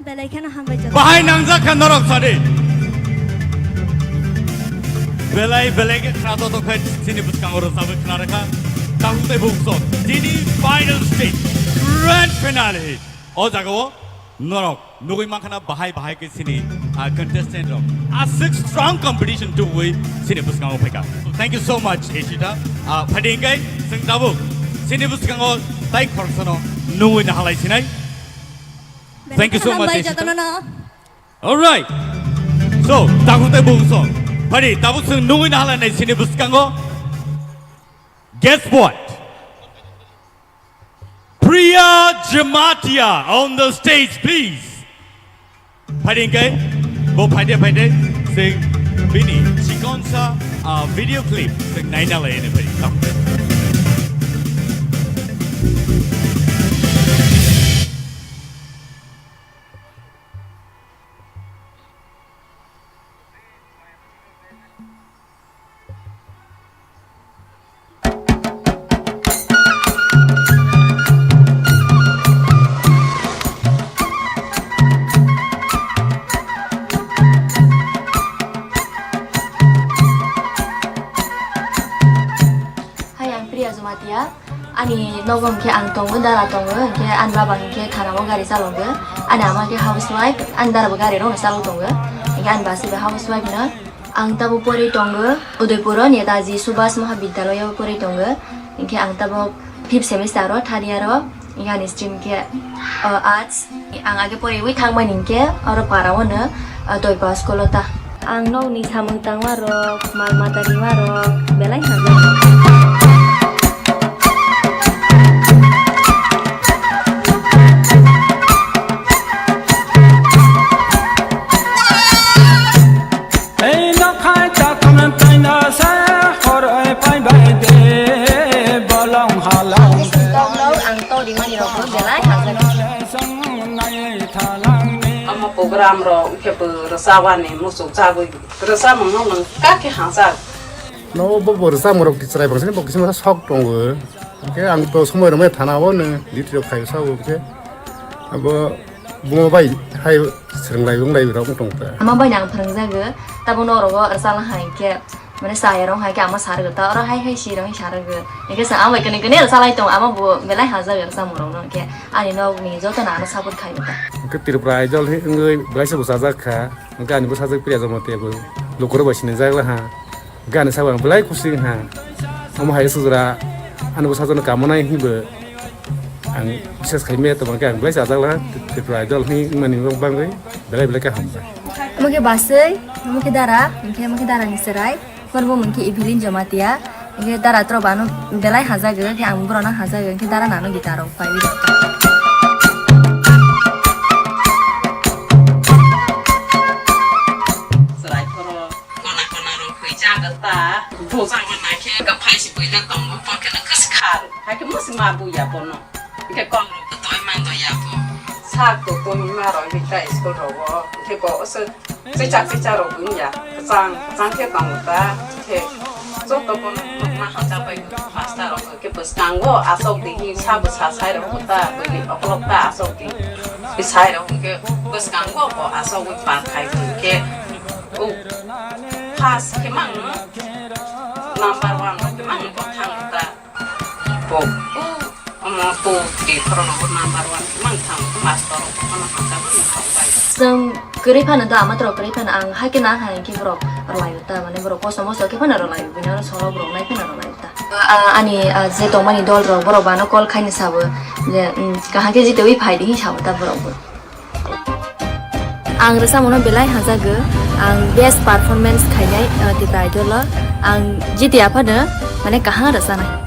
Belai kheno hambai jotto. Bahai nangjak kha norok sadi. Belai belai khe khna to to khe chini bwskango rwchabwi khna rwkha. Tabuk tei bukso chini final stage, grand finale. O jagao norok nugwi mankha na bahai bahai khe chini, ah, contestant rok. A six strong competition tubui chini bwskango phaikha. So, thank you so much, Ishita. Ah, phaidi hwnkhe chwng tabuk chini bwskango tai khoroksano nugwi nahalai sinai. Thank you so much, Ishita. All right. So, tabuk tei bukso. Phaidi, tabuk chwng nugwi nahalai nai chini bwskango. Guess what? Priya Jamatia on the stage, please. Phaidi hwnkhe, bo phaidi phaidi, chwng bini chikonsa, ah, video clip chwng naina lai ani phaidi. Hai, ang Priya Jamatia. Ani nogo hwnkhe ang tongo, dara tongo, hwnkhe ani baba hwnkhe thanao gari chalokgo. Ani ama khe housewife, ani dara bo gari rokno chalok tongo. Hwnkhe ani basi bo housewife no. Ang tabuk porwi tongo Udaipuro Netaji Subhas Mahabidyalaya o porwi tongo. Hwnkhe ang tabuk fifth semester o, third year o. Hwnkhe ani stream khe, o, arts. Ang age poriwi thangmani hwnkhe oro para o no, o, Toipa school o ta. Ang nokni samung tangma rok, mal mata rima rok belai hamjak. Ei nokhai chakon taina se horoi pai bai de bolong halong. Ang to rimani rok belai hamjak. Omo program rok khe bo rwchapani muchung chagwi rwchapmung no nwng kha khe hamjak. No bo bo rwchapmung rok chwrai bangsa ni bo kisa sok tongo. Hwnkhe ang to somoi rwmai thana o nwng duty rok khai sao hwnkhe abo buma bai hai swrwng lai wng lai rok wng tong kha. Ama bai nang phwrwng jago, tabuk no oro o rwchapna hai khe. Mane saya rong hai khe ama sargo ta, oro hai hai si rong sargo. Hingke sa ama kene kene salai tong, ama bo belai hajar ger samung rong no hingke ani nok ni joto no ano support khai ta. Hingke Tripura Idol hi wngwi belai se bwsajak kha. Hingke ani bwsajak Priya Jamatia bo lukurok bai sinijak laha. Hingke ani sabo ang belai kusi wngha. Omo hai sujra ani bwsajak no kamonai hinwi bo. Ang bises khai maya tongma khe ang belai chajak laha, Tripura Idol hwnwi wngmani bagwi belai belai khe hambai. Omo khe baswi, omo khe dara, hwnkhe omo khe dara ni chwrai, borok bo mung khe Evelyn Jamatia, hwnkhe dara tro bano belai hajago, khe ang borok no hajago, hwnkhe dara nano guitar rok pai. Chwrai khoro. Kona kona rok hoi jaga ta. Bo jaga na khe ga phai si boila tongo, bo khe na khas khar. Hai khe musi ma bu ya bono. Khe kong rok to toi man do ya bo. Sak to to ma ro hi ta school ro wo. Khe bo se se cha se cha ro bu ya. Chang chang khe tong ta. Khe so to bono ma ha cha bai master rok. Khe bwskango asok di hi sa bwsa sai rok ta, bwli okolog ta asok di. Bisai rok hwnkhe bwskango bo asogwi par khai hwnkhe, o, first khe mang number one rok khe mang bo thang ta. Bo, o, omo two three khoro rok number one khe mang thang, master rok bono hamjagwi nang thang bai. Chwng kwrwi phano do, ama tro kwrwi phano ang hai khe na hai khe borok rwlai ta, mane borok kosto mosto khe phano rwlai, bini oro solo borok nai phano rwlai ta. Ah, ani, ah, je tongmani dol rok borok bano call khaini sabo je, mm, kaham khe jitewi phai di hin sabo ta borok bo. Ang rwchapmano belai hajago, ang best performance khainai, ah, Tipra Idol o. Ang jiti aphano mane kaham rwchanai.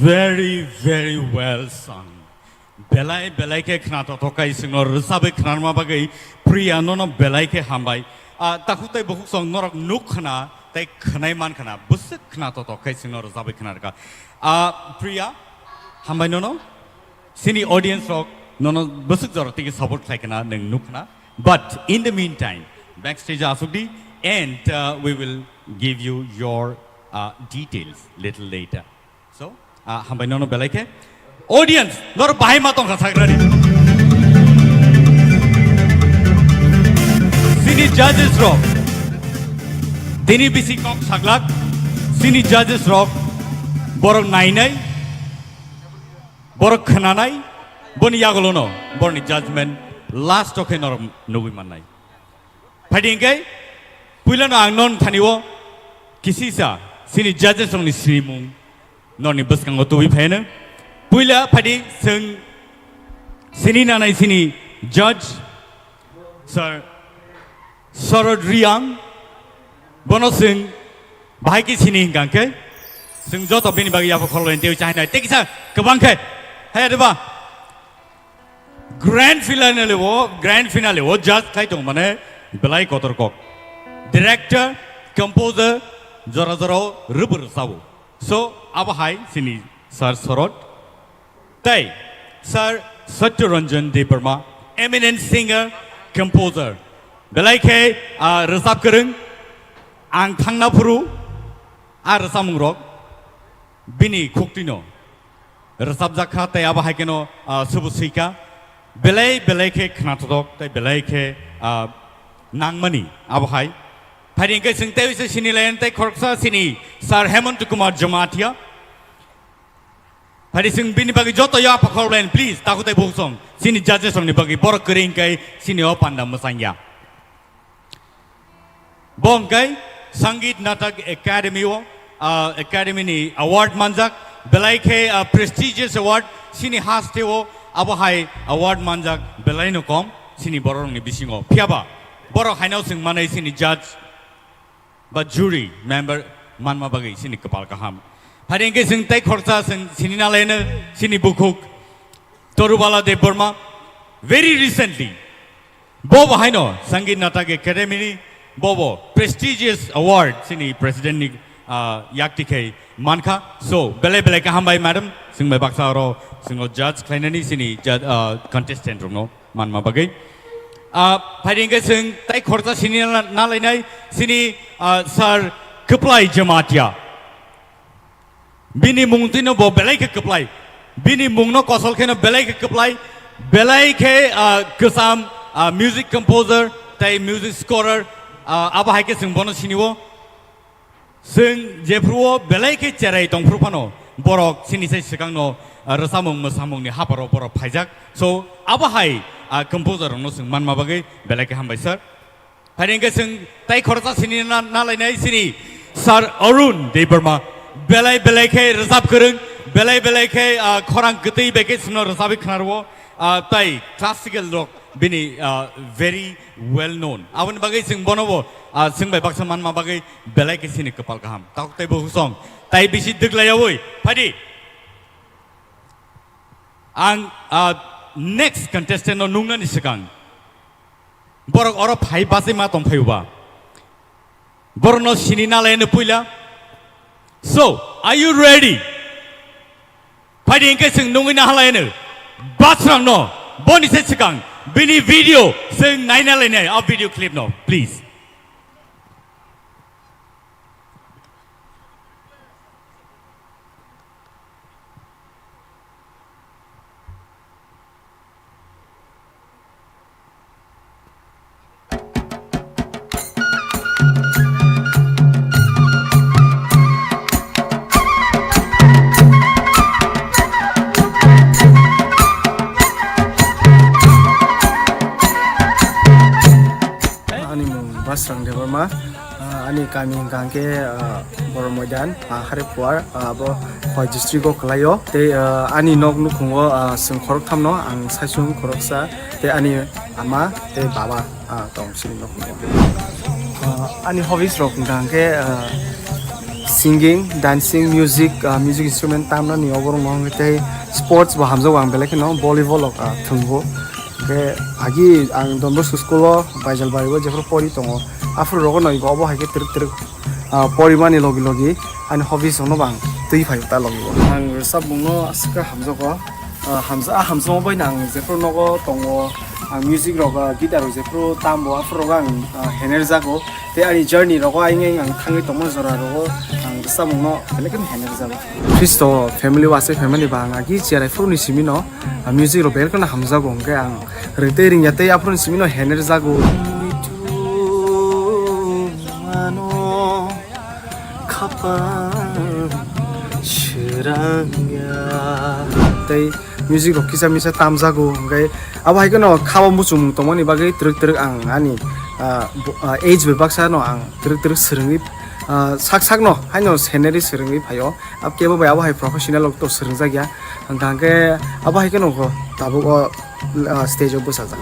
Very, very well sung. Belai, belai khe khna totok kai singno rwchabwi khnarma bagwi Priya nono belai khe hambai. Ah, takhuk tei bukhuk song norok nuk khna tei khwnai man khna bwswk khna totok kai singno rwchabwi khnarkha. Ah, Priya, hambai nono. Sini audience rok nono bwswk jora tiki support khlai khna nwng nuk khna. But in the meantime, backstage asuk di and, uh, we will give you your, uh, details little later. So, ah, hambai nono belai khe. Audience, nor bahai ma tongkha sagrani. Sini judges rok. Tini bisi kok saglak. Sini judges rok. Borok nainai. Borok khnanai. Boni yagolono. Borni judgment. Last o khe norok nugui mannai. Phaidi hingke, puilano ang non thani o kisisa sini judges rokni sinimung noni bwskango tubui phaino. Puila phaidi chwng sini nanai sini judge, Sir Sorod Riang, bono chwng bahai khe sini hingka hingke, chwng joto bini bagwi yapha khorlai tei chahinai tei kisa kwbang khe, haya deba? Grand finale o, grand finale o judge khai tong mane belai kotor kok. Director, composer, jora jora o rwbwrw sao. So, abo hai sini Sir Sorot. Tei Sir Satya Ranjan Debbarma, eminent singer, composer. Belai khe, ah, rwchap kwrwng, ang thangna phuru, a rwchapmung rok bini khuktino rwchapjak kha, tei abo hai kheno, ah, subu swi kha. Belai belai khe khna thothok tei belai khe, ah, nangmani abo hai. Phaidi hingke chwng tei se sini layan tei khoroksa sini Sir Hemant Kumar Jamatia. Phaidi chwng bini bagwi joto ya pakhor layan, please, takhuk tei bukhuk song. Sini judges rokni bagwi borok kwrwi hingke sini o panda mwchang ya. Bo hwnkhe Sangeet Natak Academy o, ah, Academy ni award manjak, belai khe, ah, prestigious award, sini haste o abo hai award manjak belai no kom, sini borok rokni bisingo. Phiyaba borok haino chwng manai sini judge ba jury member manma bagwi sini kwpal kaham. Phaidi hingke chwng tei khoroksa chwng sini nalaino sini bukhuk Torubala Debbarma. Very recently, Bo bo haino Sangeet Natak Academy ni bo bo prestigious award sini president ni, ah, yakti khai mankha. So, belai belai kaham bai madam, chwng bai baksa oro chwng o judge khlainani sini judge, ah, contestant rokno manma bagwi. Ah, phaidi hingke chwng tai khoroksa sini na-, nalainai sini, ah, Sir Kwplai Jamatia. Bini mung twino bo belai khe kwplai. Bini mungno kosol kheno belai khe kwplai. Belai khe, ah, kwcham, ah, music composer tei music scorer, ah, abo hai khe chwng bono sinio. Chwng jephruo belai khe cherai tongphru phano borok chini sai swkangno, ah, rwchapmung mwsamungni haparo borok phaijak. So, abo hai, ah, composer rokno chwng manma bagwi belai khe hambai sir. Phaidi hingke chwng tai khoroksa sini na-, nalainai sini Sir Arun Debbarma. Belai belai khe rwchap kwrwng, belai belai khe, ah, khorang kwtwi bai khe chwngno rwchapwi khnarwo, ah, tai classical rok bini, ah, very well known. Aboni bagwi chwng bono bo, ah, chwng bai baksa manma bagwi belai khe sini kwpal kaham. Takhuk tei bukhuk song tai bisi dwglaiyawi phaidi. Ang, ah, next contestant no nungnani swkang borok oro phai bachai ma tong phai uba. Borokno sini nalaino puila. So, are you ready? Phaidi hingke chwng nungwi nahalaino. Basrangno boni se swkang bini video chwng naina lainai, a video clip no, please. Ani mung Basrang Debbarma. Ah, ani kami hingka hingke, ah, Boromoidan, ah, Hariphuar, ah, abo Khowai district o kwlaio. Tei, ah, ani nok nukhungo, ah, chwng khoroktham no, ang saichung khoroksa, tei ani ama tei baba, ah, tong chini nukhungo. Ah, ani hobbies rok hingka hingke, ah, Singing, dancing, music, ah, music instrument tamnani oborok no hwnkhe tei sports bo hamjago ang belai kheno volleyball rok, ah, thwngbo. Hwnkhe agi ang Don Bosco school o Baijalbari o jephru pori tongo, aphuru rogo no ego obo hai khe twrwk twrwk, ah, porimani logi logi ani hobbies rok no bo ang twi phaio ta logi o. Ang rwchapmung no aswk khe hamjago. Ah, hamja-, ah, hamjakma bai no ang jephru nogo tongo, ang music rok, ah, guitar rok jephru tambo, aphuru rogo ang, ah, henerjago. Tei ani journey rogo ayang ayang ang thangwi tongma jora rogo ang rwchapmung no belai kheno henerjago. Khristo family o aswk family ba ang agi cherai phuru ni simi no, ah, music rok belai kheno hamjago, hwnkhe ang ring tei ringya tei aphuru ni simi no henerjago. Khapang srangya. Tei music rok kisa misa tamjago, hwnkhe abo hai kheno khabo muchungmung tongmani bagwi twrwk twrwk ang ani, ah, bo-, ah, age bai baksa no ang twrwk twrwk swrwngwi, ah, sak sak no haino scenery swrwngwi phaio. Ab kebo bai abo hai professional rok to swrwngjak ya, hwnkha hwnkhe abo hai kheno kho tabuk o, ah, stage o bwsajak.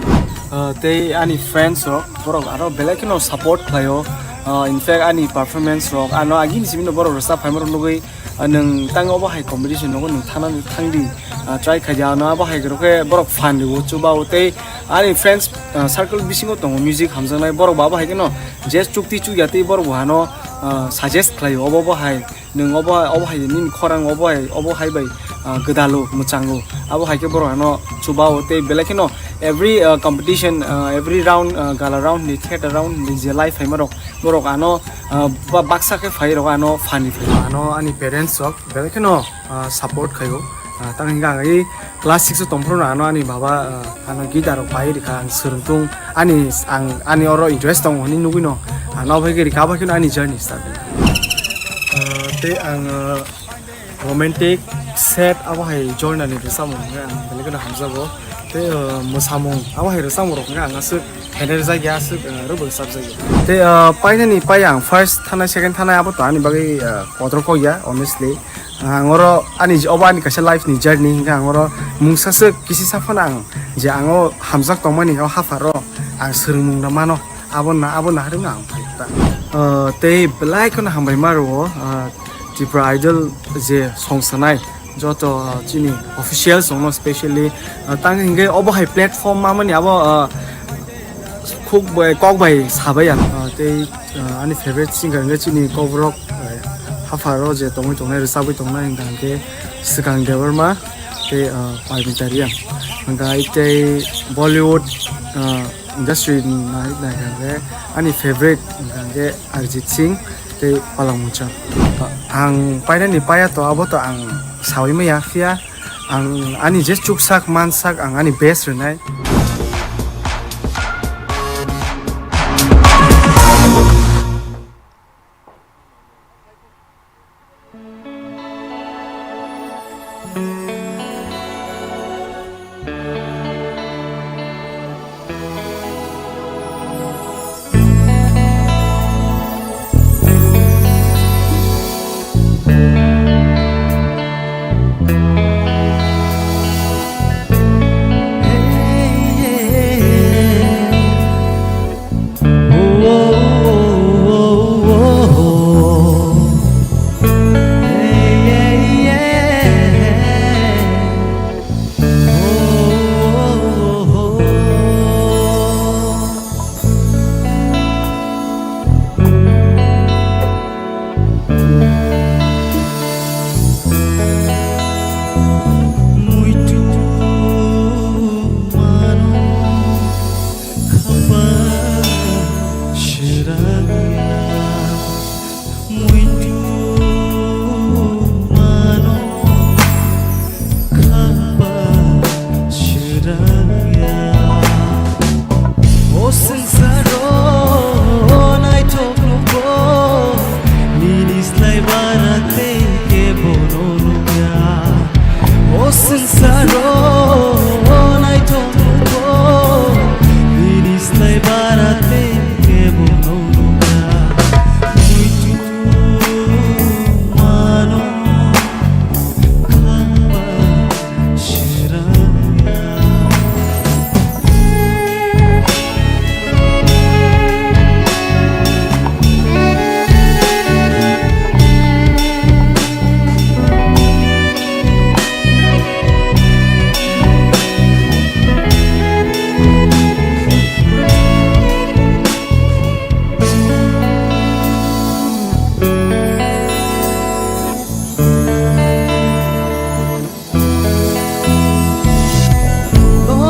Ah, tei ani friends rok borok aro belai kheno support khlaio. Ah, in fact ani performance rok ano agini simi no borok rwchap phaima rok nugwi, ah, nwng tang obo hai competition nogo nwng thangna thangdi, ah, try khaidi ano abo hai rok khe borok fan rwo chuba o tei ani friends, ah, circle bisingo tongo music hamjaknai borok bo abo hai kheno je chukti chukya tei borok bo ano, ah, suggest khlaio obo bo hai. Nwng obo, obo hai nini khorang obo hai, obo hai bai, ah, gwdalo mwchango. Abo hai khe borok ano chuba o tei belai kheno every, ah, competition, ah, every round, ah, gala round ni, theater round ni je live phaima rok, borok ano, ah, ba-, baksa khe phai rok ano funny phai. Ano ani parents rok belai kheno, ah, support khaio. Ah, tamni hwnkhe ang i class six o tongphuru no ano ani baba, ah, ano guitar rok pai rikha, ang swrwng tung, ani, ang, ani oro interest tongo hinwi nugwi no, ano bai khe rikha, abo kheno ani journey start. Ah, tei ang, ah, romantic, sad abo hai genre ni rwchapmung hwnkhe ang belai kheno hamjago. Tei, ah, mwsamung abo hai rwchapmung rok hwnkhe ang aswk hener jak ya, aswk, ah, rwbwk chap jak ya. Tei, ah, painani pai ang first thanai, second thanai abo to ani bagwi, ah, kotor kok ya, honestly. Ang oro ani j-, obo ani kaisa life ni journey hingkhe ang oro mungsa swk kisi saphano ang je ang o hamjak tongmani o hapharo ang swrwngmung rw mano abo na, abo naharino ang phai ta. Ah, tei belai kheno hambai ma rwo, ah, Tripura Idol je song sanai joto, ah, chini officials rokno specially, ah, tang hingkhe obo hai platform mamani abo, ah, khuk bai, kok bai sabai ang, ah, tei, ah, ani favorite singer hingkhe chini kokborok, ah, hapharo je tongwi tongnai, rwchabwi tongnai hingkha hingkhe Swkang Debbarma tei, ah, Parmita Reang. Hingkha tei Bollywood, ah, industry ni nai-, naikha hingkhe ani favorite hingkha hingkhe Arijit Singh tei Palak Mongcham. Ang painani paiya to abo to ang saui maya phiya. Ang ani je chuksak mansak ang ani best rwnai.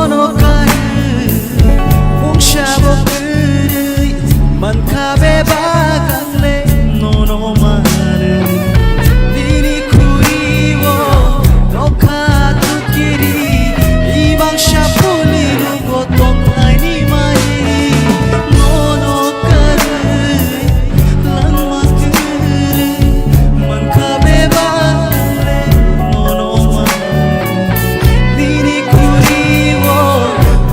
Nono karwi, mungsa bo kwrwi, mankha bebak ang le nono manwi. Nini khuri o nokha tukiri, imang sapuni rugo tongthaini mai. Nono karwi, langma kwrwi, mankha bebak ang le nono manwi. Nini khuri o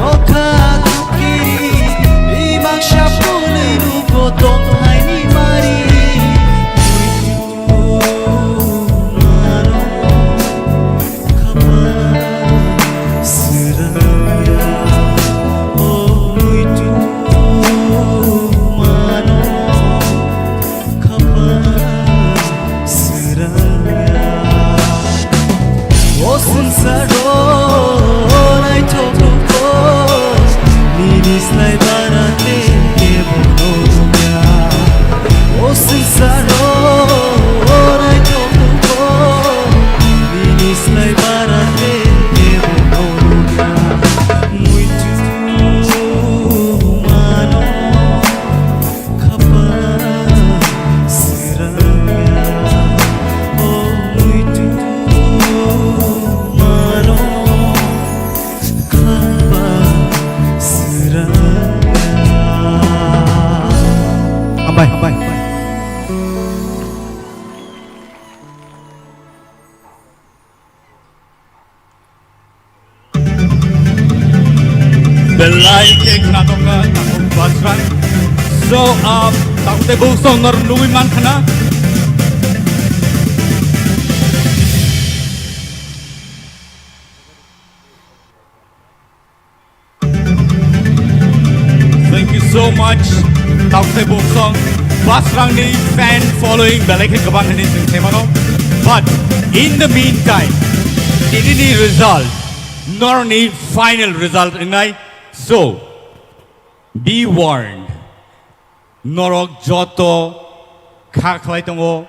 nokha tukiri, imang sapuni rugo tongthaini mari. Muitu mano khapang srangya, o muitu mano khapang srangya. O swngcharo naithok nukho, nini slai bara tei kebo no nukya. O swngcharo naithok nukho, nini slai bara tei kebo no nukya. Muitu mano khapang srangya, o muitu mano khapang srangya. Hambai, hambai. Belai khe khna tongkha takhuk Basrang. So, ah, takhuk tei buksong nor nugwi man khna. Thank you so much. Takhuk tei buksong Basrangni fan following belai khe kwbang hinwi chwng sai mano. But in the meantime, tinini result, norni final result wngnai. So, be warned. Norok joto kha khlai tongo,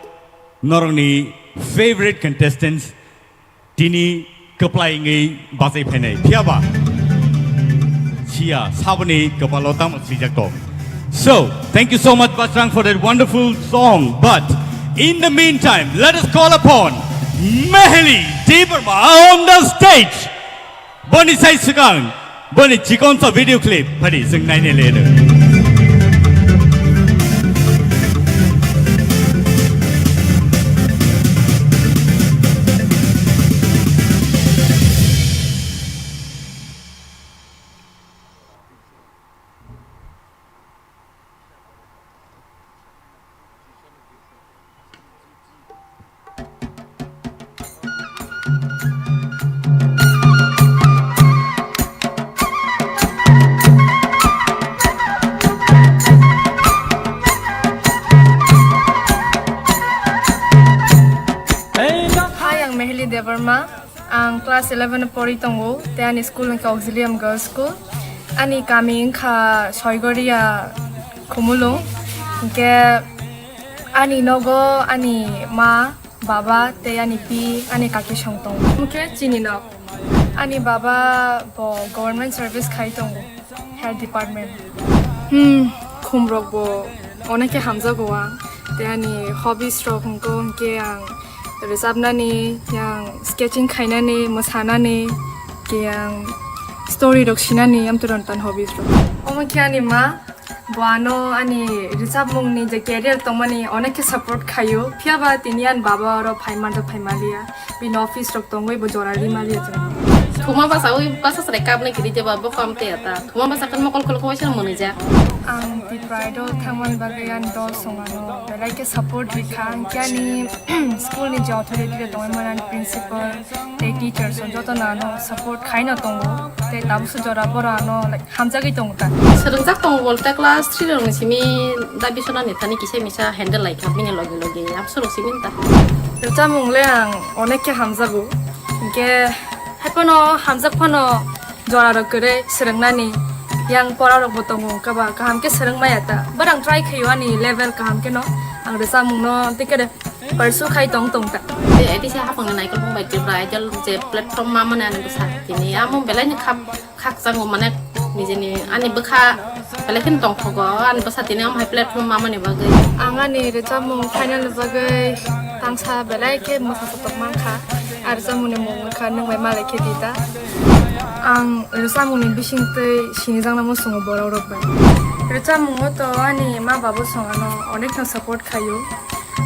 norokni favorite contestants tini kwplai wngwi bachai phainai. Phiyaba siya saboni kwpalo tamo swijak tok. So, thank you so much, Basrang, for that wonderful song. But in the meantime, let us call upon Meheli Debbarma on the stage. Boni sai swkang, boni chikonsa video clip phadi chwng naina le rw. Hi, ang Meheli Debbarma. Ang class eleven o pori tongo, tei ani school hwnkhe Auxilium Girls School. Ani kami wngkha Soigoria Khumulwng. Hwnkhe ani nogo ani ma, baba tei ani pi, ani kaki song tongo. Hwnkhe chini nok. Ani baba bo government service khai tongo. Health department. Hmm, khumrok bo onek khe hamjago ang. Tei ani hobbies rok hwnkhe, hwnkhe ang rwchapnani, yang sketching khainani, mwsanani, khe ang story rok sinani, amtwrwng tan hobbies rok. Omo khe ani ma, bo ano ani rwchapmungni je career tongmani onek khe support khaio. Phiyaba tini ani baba oro phaiman rok phaimaliya. Bini office rok tongwi bo jora ri maliya chwng. Thuma basa wi basa chwrai kapnai kiri jeba bo kam te ata. Thuma basa kan mokol khuluk waisa mwnwi ja. Ang Tipra Idol thangmani bagwi ani dol song ano belai khe support rikha. Ang khe ani school ni je authority rok tongwi mani ani principal tei teachers rok joto no ano support khaino tongo. Tei tabukso jora boro ano, like, hamjagwi tongo ta. Swrwngjak tongo bolte class three rokni simi da bisona ni thani kisa misa handle lai kha bini loge loge. Abso rok simi ta. Rwchapmung le ang onek khe hamjago. Hinkhe hai phano hamjak phano jora rok kwrwi swrwngnani yang pora rok bo tongo, kaba kaham khe swrwng maya ta. Barang try khaio ani level kaham khe no ang rwchapmung no tei khe de pursue khai tong tong ta. Tei A D C hapang ni naikolbung bai Tripura Idol je platform ma mani ani bwsa tini amo belai ni khap Khakchangma, mane, nijini ani bwkha belai kheno tongthogo, ani bwsa tini omo hai platform mamani bagwi. Ang ani rwchapmung final ni bagwi tangsa belai khe mwsa tongma wngkha. Ar rwchapmungni mung wngkha Nwng Bai Malai Khe Di Ta. Ang rwchapmungni bisingtwi sinijakna muchungo borok rok bai. Rwchapmungo to ani ma babo song ano onekno support khaio.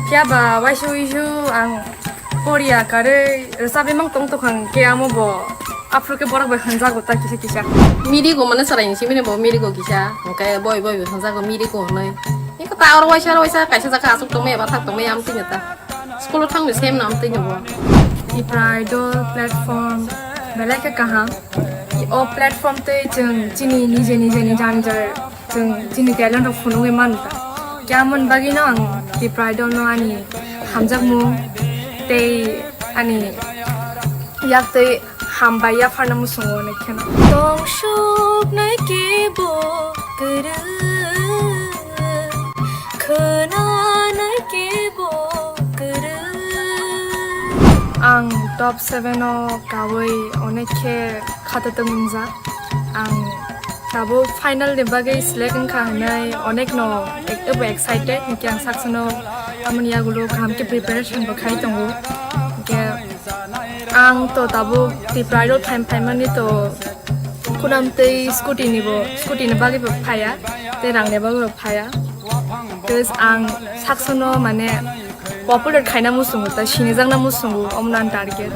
Phiya ba waisa uisu ang poriya karwi rwchapwi mang tong tongkha, hwnkhe amo bo aphuru khe borok bai hwnjago ta kisa kisa. Mirigo mane chwrai ni simi bo Mirigo kisa, hwnkhe boi boi bo hwnjago Mirigo hwnwi. Eko ta oro waisa oro waisa kaisa jaga aswk tongmaya, bathak tongmaya, amtwino ta. School o thangwi sem no amtwino bo. Tipra Idol platform belai khe kaham. O platform tei chwng chini nije nije ni jani jani chwng chini talent rok phunugwi manu ta. Khe amoni bagwino ang Tipra Idol no ani hamjakmung tei ani yak tei hambai yapharna muchungo, onek kheno. Tong suknai kebo kwrwi, khwnanai kebo kwrwi. Ang top seven o kawi onek khe khatatwng wngjak. Ang tabuk final ni bagwi select wngkha hwnwi onek no ek-, ebo excited, hwnkhe ang saksa no amoni yagulo kaham khe preparation bo khai tongo. Hwnkhe ang to tabuk Tipra Idol phaim phaimani to khunam tei scooty ni bo, scooty ni bagwi bo phaiya, tei rang ni bagwi bo phaiya. Tei ang saksa no mane popular khaina muchungo, ta sinijakna muchungo, omo no ani target.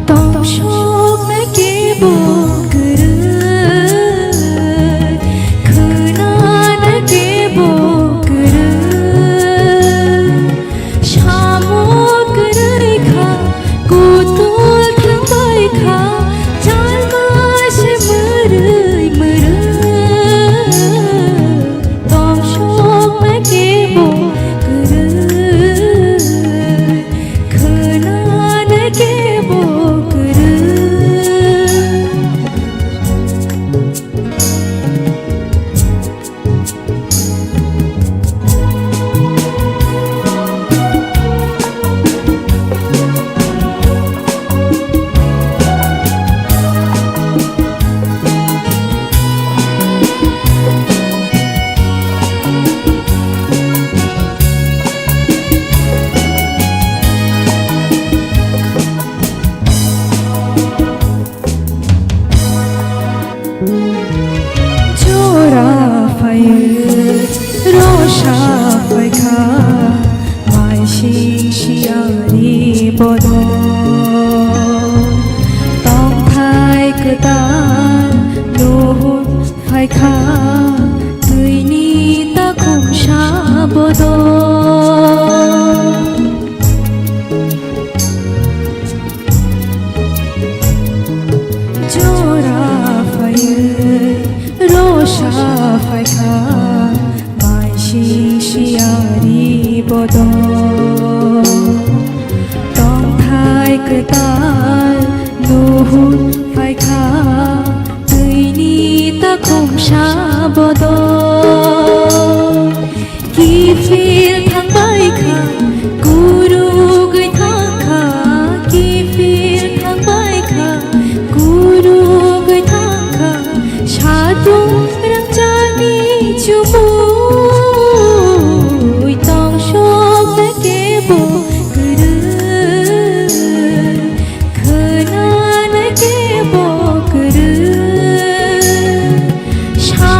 Tongthoknai kebo kwrwi, khwnanai kebo kwrwi. Samung kwrwi kha, kutul thangbai kha, jalma se mwrwi mwrwi. Tongthoknai kebo kwrwi, khwnanai kebo kwrwi. Jora phaiwi rosa phaikha, maising siyani bodol. Tongthai kwtal nuhun phaikha, twini takhumsa bodol. Jora phaiwi rosa phaikha, maising siyani bodol. Tongthai kwtal nuhun phaikha, twini takhumsa bodol. Kiphil thangbai kha, kurugwi thang kha, kiphil thangbai kha, kurugwi thang kha, satung rangchakni chumui tongsoknai kebo kwrwi, khwnanai kebo kwrwi. Sa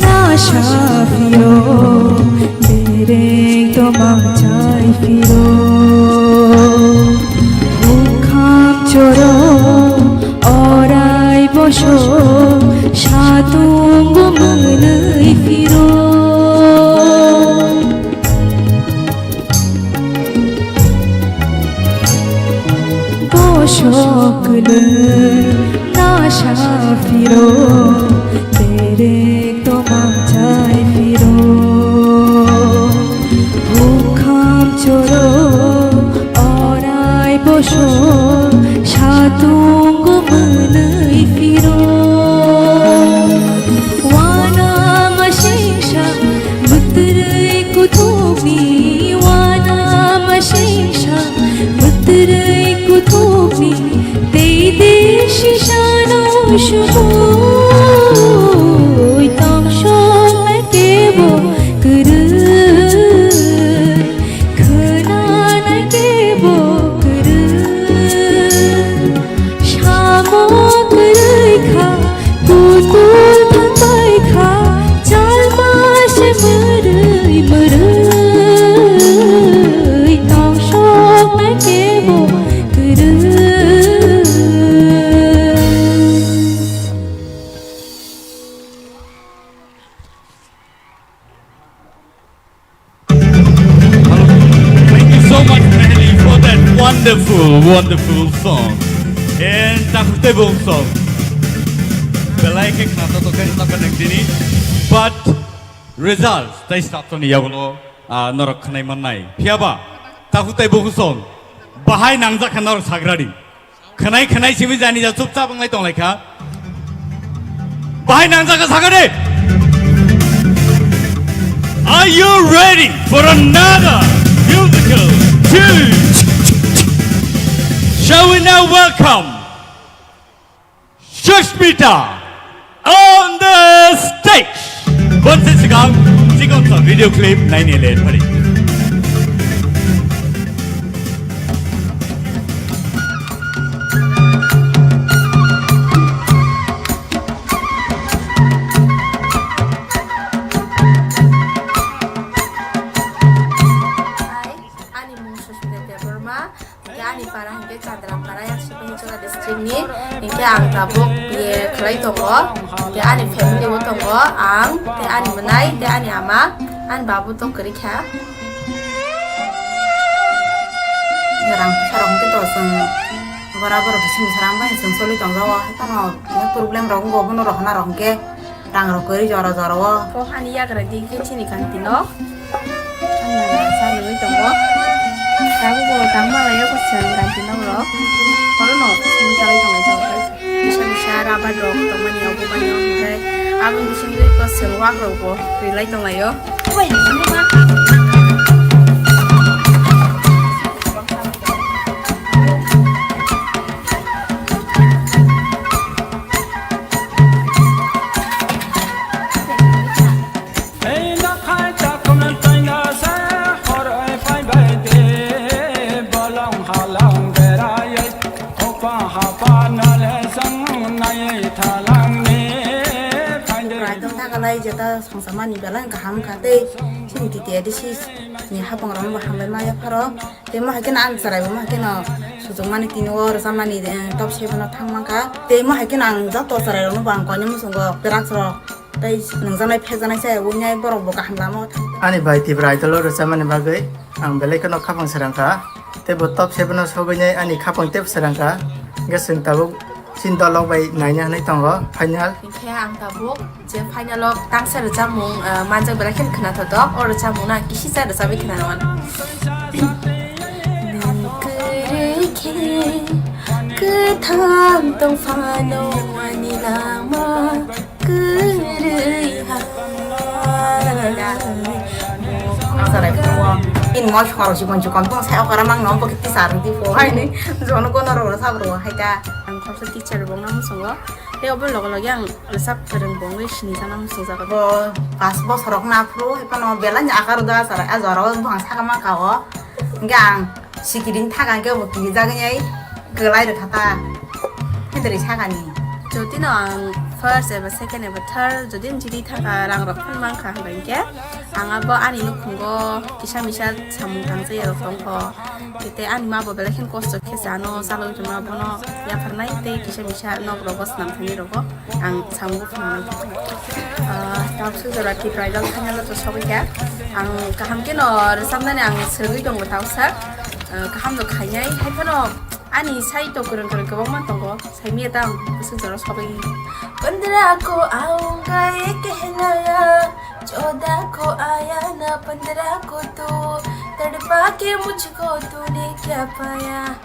Nasha phiro, derek tomang chai phiro. Bukham choro, orai boso, satung mwnwi phiro. Bosok kwlwi nasha phiro, derek tomang chai phiro. Bukham choro, orai boso, satung mwnwi phiro. Wana masingsa, mwtwrwi kuthukni, wana masingsa, mwtwrwi kuthukni, tei de sisano sumui tongso kebo kwrwi. Khwnanai kebo kwrwi, samo kwrwi kha, kutul thangbai kha, chalma se mwrwi mwrwi, tongsoknai kebo kwrwi. Thank you so much, Mehli, for that wonderful, wonderful song. And Takhuk Teibo song. Belai khe khna to khe ta connect dini. But result, tei start ni yagulo, ah, norok khnai mannai. Phiyaba, Takhuk Teibo song. Bahai nangjak kha norok sagradi. Khwnai khwnai simi jani ja chupchap wnglai tonglaikha. Bahai nangjak kha sakha de. Are you ready for another musical tune? Shall we now welcome Sushmita on the stage. Bonsi sikang, sikang sa video clip naini le thari. Ani mung Sushmita Debbarma, hingke ani para hingke Chandra para, yang Sipahichora district ni, hingke ang tabuk B A khlai tongo, hingke ani family bo tongo, ang, tei ani mwnai, tei ani ama, ani babu to kwrwi kha. Rang puisa rok hingke to chwng bora borok bising bising rang bai chwng choli tong jago, haikhe no problem rok wngkha, bono rohorna rok hingke rang rok kwrwi jora jora o. Kok ani yagra di khe chini kanti no. Ano sa nungwi tongo. Tabuk bo tangma lai o kwchwng kanti nok rok. Oro no simi chalai tonglai tongo. Misa misa rubber rok tongmani obo mani o hwnkhe aboni bisingtwi kwchwng wak rok bo rilai tonglaio. Ei nokhai takhumna taina se horoi phai bai de bolong halong berai opa hapa nale sang nai thalang ni phai de. Raitong thakalai jeta songsamani belai kaham kha tei chini T T A D C ni hapang rok bo hambai maya pharo. Tei mo hai kheno ang chwrai bo mo hai kheno suchukmani tini o rwchapmani, eh, top seven o thang mankha. Tei mo hai kheno ang joto chwrai rokno bo ang koinwi muchungo drugs rok tei nungjaknai phekjaknai se wngnai borok bo kaham lama o thang. Ani bai Tipra Idol o rwchapmani bagwi ang belai kheno khapang srang kha. Tei bo top seven o sogwinai ani khapang teibo srang kha. Hwnkhe chwng tabuk chini dol rok bai naina hinwi tongo final. Hinkhe ang tabuk je final o tangsa rwchapmung, ah, manjak belai kheno khwnathok tok. O rwchapmung no ang kisisa rwchapwi khwnana mano. Nwng kwrwi khe kwthang tong phano ani lama kwrwi ha. Ang sarai phuo. In mo khorok si bon chukon tong sai okara mang no bo kiti sar di pho hai ni. Jono kono ro sab ro hai ta. Ang khoroksa teacher bo no muchungo. Tei obo loge loge ang rwchap kwrwng bo wngwi sini jana muchungjago. Bo pas bosor rok na phuru hai phano belai ni akar da sarai a jora o bwkhang saka mankha o. Hwnkhe ang sikiri thang khe bo kirijagwi ai kwlai rwkha ta. Hindri sakani. Jotino ang First eba second eba third, jodi jidi thaka rang rok phano mankha hwnba hinkhe, ang abo ani nukhungo kisa misa samung tangsa ya rok tongkho. Kete ani ma bo belai khe kosto khe chano chalwi rwma bono yapharnai tei kisa misa nok rogo swnam thani rogo ang samung phano. Ah, tawsuk jora ki bridal thangna to sogwi kha. Ang kaham khe no rwchapnani ang swrwngwi tongo tawsa. Ah, kaham no khainai hai phano ani sai to kwrwng kwrwng kwbangma tongo. Saimia tang, bwswk jora sogwi. Pandra ko aaunga ye kehnaya, chauda ko aaya na pandra ko tu, tadpa ke mujhko tune kya paya.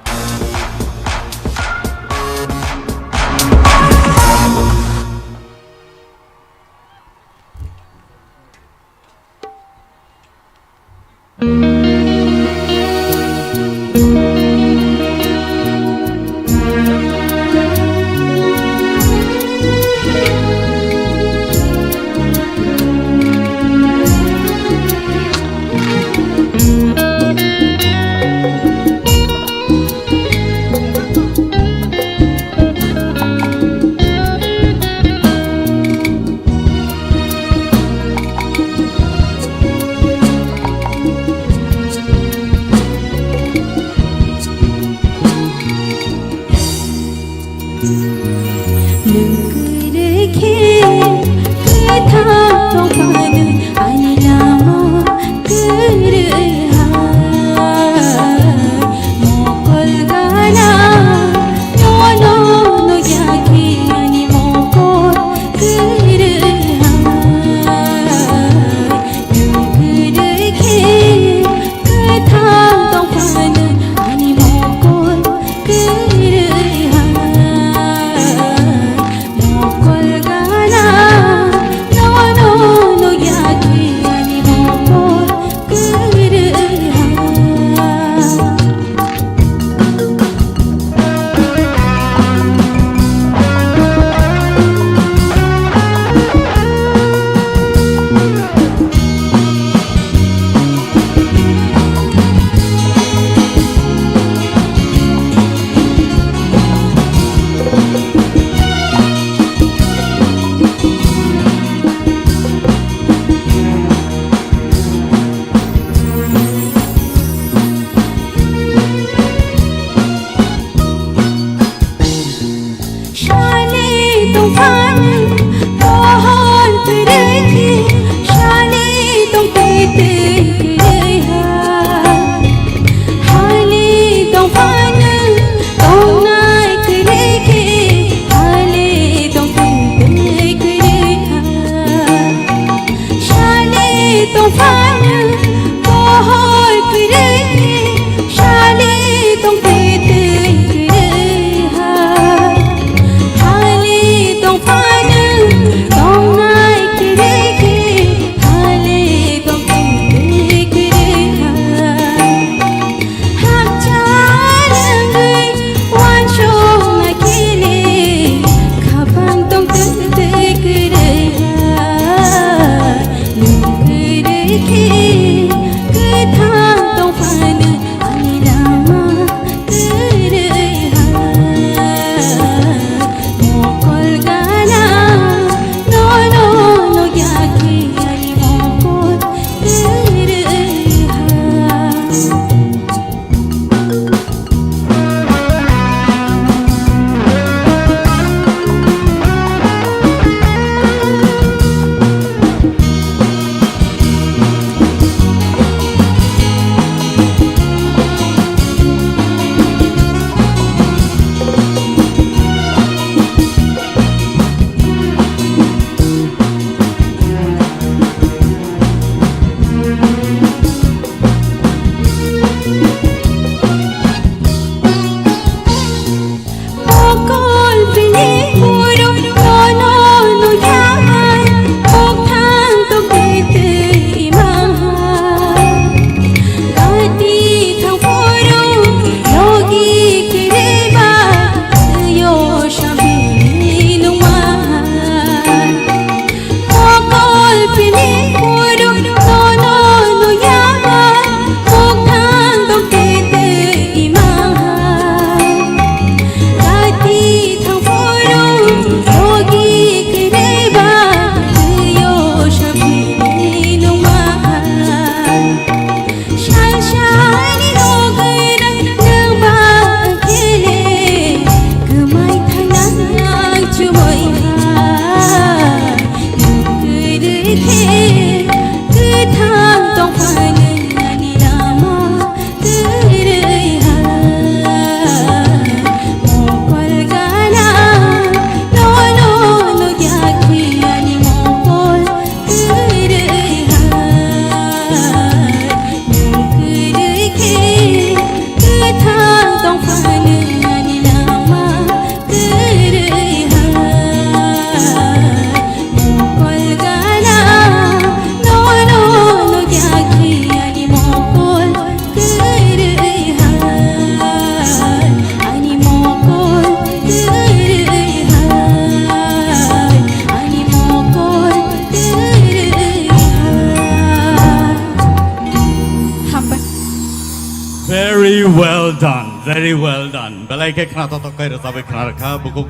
Well done, very well done. Belai khe khna totok kai rwchabwi khna rwkha bukhuk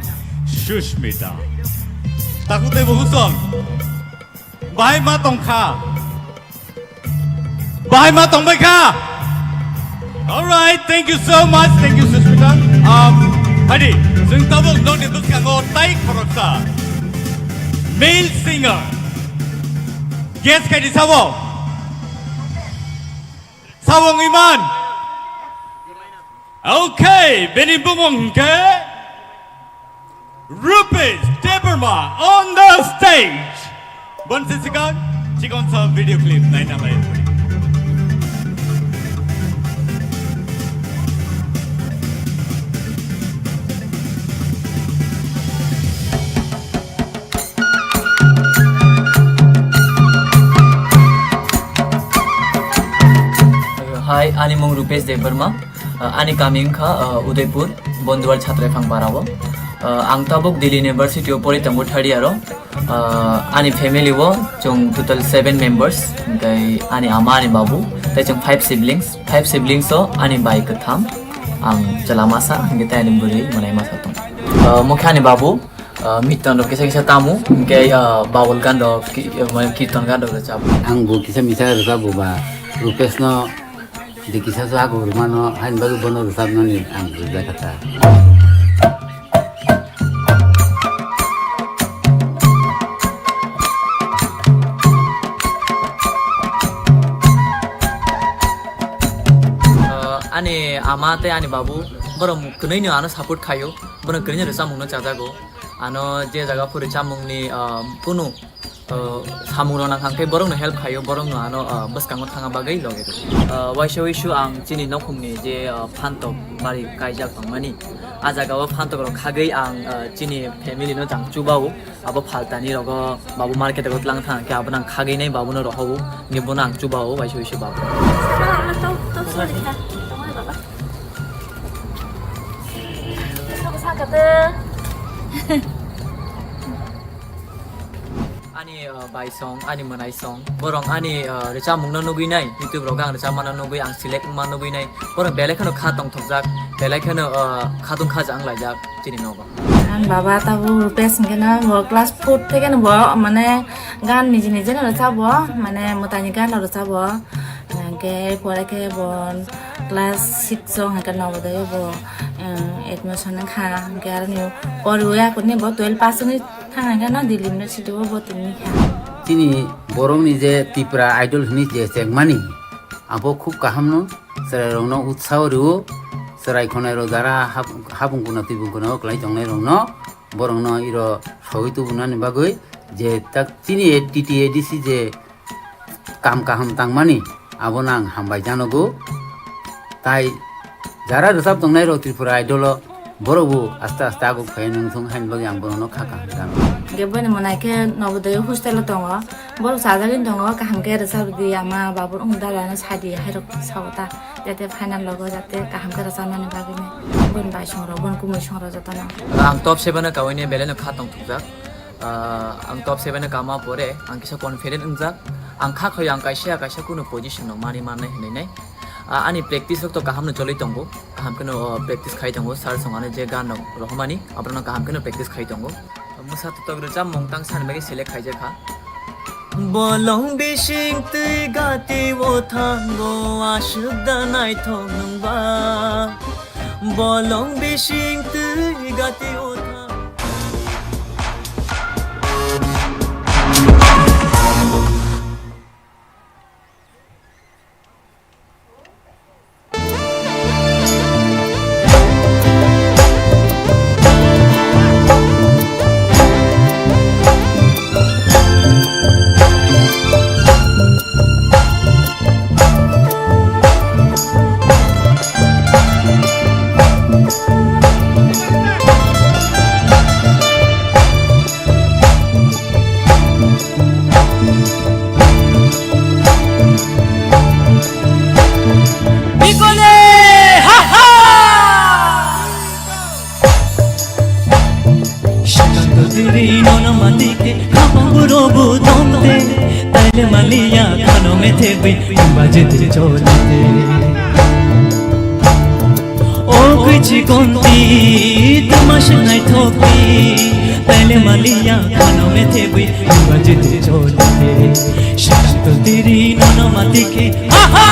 Sushmita. Takhuk tei bukhuk song. Bahai ma tongkha. Bahai ma tongbai kha. All right, thank you so much. Thank you, Sushmita. Um, hadi, jeng tabuk nokni bwskango tai khoroksa male singer. Guess khai di sabo. Sabo wngwi man. Okay, bini bumung hwnkhe Rupesh Debbarma on the stage. Bonsi sikang, chikon sa video clip naina lai. Hi, ani mung Rupesh Debbarma. Uh, ani kami wngkha, uh, Udaipur, Bonduwar Chhatraiphang Para o. Uh, ang tabuk Delhi University o pori tongo third year o. Uh, ani family o chwng total seven members, hwnkhe ani ama, ani babu, tei chwng five siblings. Five siblings o ani bai kwtham, ang chwla masa, hwnkhe tei ani bwrwi mwnai masa tong. Uh, mokhe ani babu, uh, miton rok kisa kisa tamo, hwnkhe, uh, babul gan rok, ki-, uh, mane kirton gan rok rwchabo. Ang bo kisa misa rwchabo ba, Rupesh no di kisa so hago rwmano, hain bagwi bono rwchabnani ang rwjak kha ta. Uh, ani ama tei ani babu, borok kwnwi no ano support khaio, borok kwnwi no rwchapmung no chajago. Ano je jaga phuri chamungni, ah, kunu, ah, samung rok nang kha khe borok no help khaio, borok no ano, ah, bwskango thangna bagwi logi rw. Ah, waisa wisu ang chini nokhung ni je, ah, phantok bari kaijak tongmani, ah jaga o phantok rok khagwi ang, ah, chini family no jang chubao, abo phaltani rogo babu market rogo tlang thang khe abo nang khagwi nai babu no rohobo, hwnkhe bono ang chubao waisa wisu babu. Ani, uh, bai song, ani mwnai song, borok ani, uh, rwchapmung no nugwi nai, YouTube rogo ang rwchapma no nugwi, ang select wngma nugwi nai, borok belai kheno kha tongthokjak, belai kheno, uh, khatung khaja wnglaijak chini nogo. Ang baba tabuk Rupesh hwnkhe no bo class four theke no bo mane gan niji niji no rwchap bo, mane mwtaini gan no rwchap bo. Hwnkhe pore khe bo class six o hwnkhe Navodaya o bo, um, admission wngkha. Hwnkhe aroni poriwi akurni bo twelve pass wngwi thang hwnkhe no Delhi University o bo tongwi kha. Chini borokni je Tripura Idol hwnwi je chengmani, abo khub kaham no, chwrairokno utsaho rwo, chwrai khwnairok jara hab-, habung kuna twi bung kuna o kwlai tongnairokno, borokno iro sogwi tubunani bagwi je tak chini T T A D C je kam kaham tangmani, abono ang hambai janogo. Tai jara rwchap tongnai rok Tripura Idol o, borok bo aste aste aguk phai nung thung haini bagwi ang borokno kha kaham jano. Hwnkhe boini mwnai khe Navodaya hostel o tongo, borok chajagwi tongo, kaham khe rwchap di ama babur wng dada no sadi hai rok sao ta, jate final logo jate kaham khe rwchapnani bagwi nai. Boini bai song rok, boini kumui song rok jotono. Ang top seven o kaui ni belai no kha tong thukjak. Ah, ang top seven o kama pore ang kisa confident wngjak. Ang kha khoi ang kaisa kaisa kunu position no mani mannai hinwi nai. Ah, ani practice rok to kaham no choli tongo. Kaham kheno, oh, practice khai tongo. Sir song ano je gan rok rohormani, aborok no kaham kheno practice khai tongo. Mwsa totok rwchapmung tang sani bagwi select khaijak kha. Bolong bising twi gati o thango aswk da naithok nwng ba. Bolong bising twi gati o thango. Bikole, ha, ha! Shakang diri nono matike, khapang burobu domte, taile maliya khano methe bi, baje te cholite. Chikonti, tuma swngnai thokti, taile maliya khano methe bui, bajit choli de, shakto tiri nono mati ke, ha ha!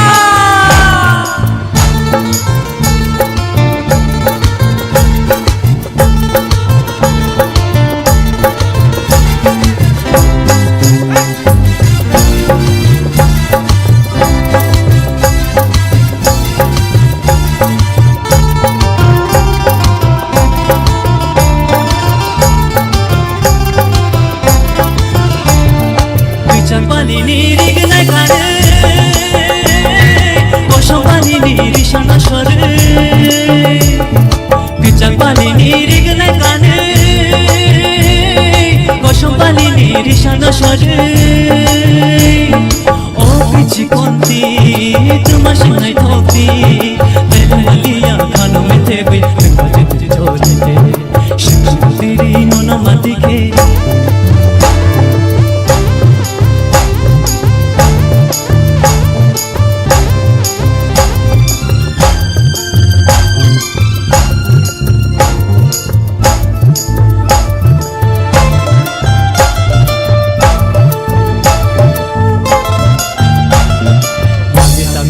Richard Bali ni rignai kare, Kosong Bali ni risana sore. Richard Bali ni rignai kare, Kosong Bali ni risana sore. O pichi konti, tuma swngnai thokti, bela maliya khano methe bui, bajit choli de. Shakto tiri nono mati ke.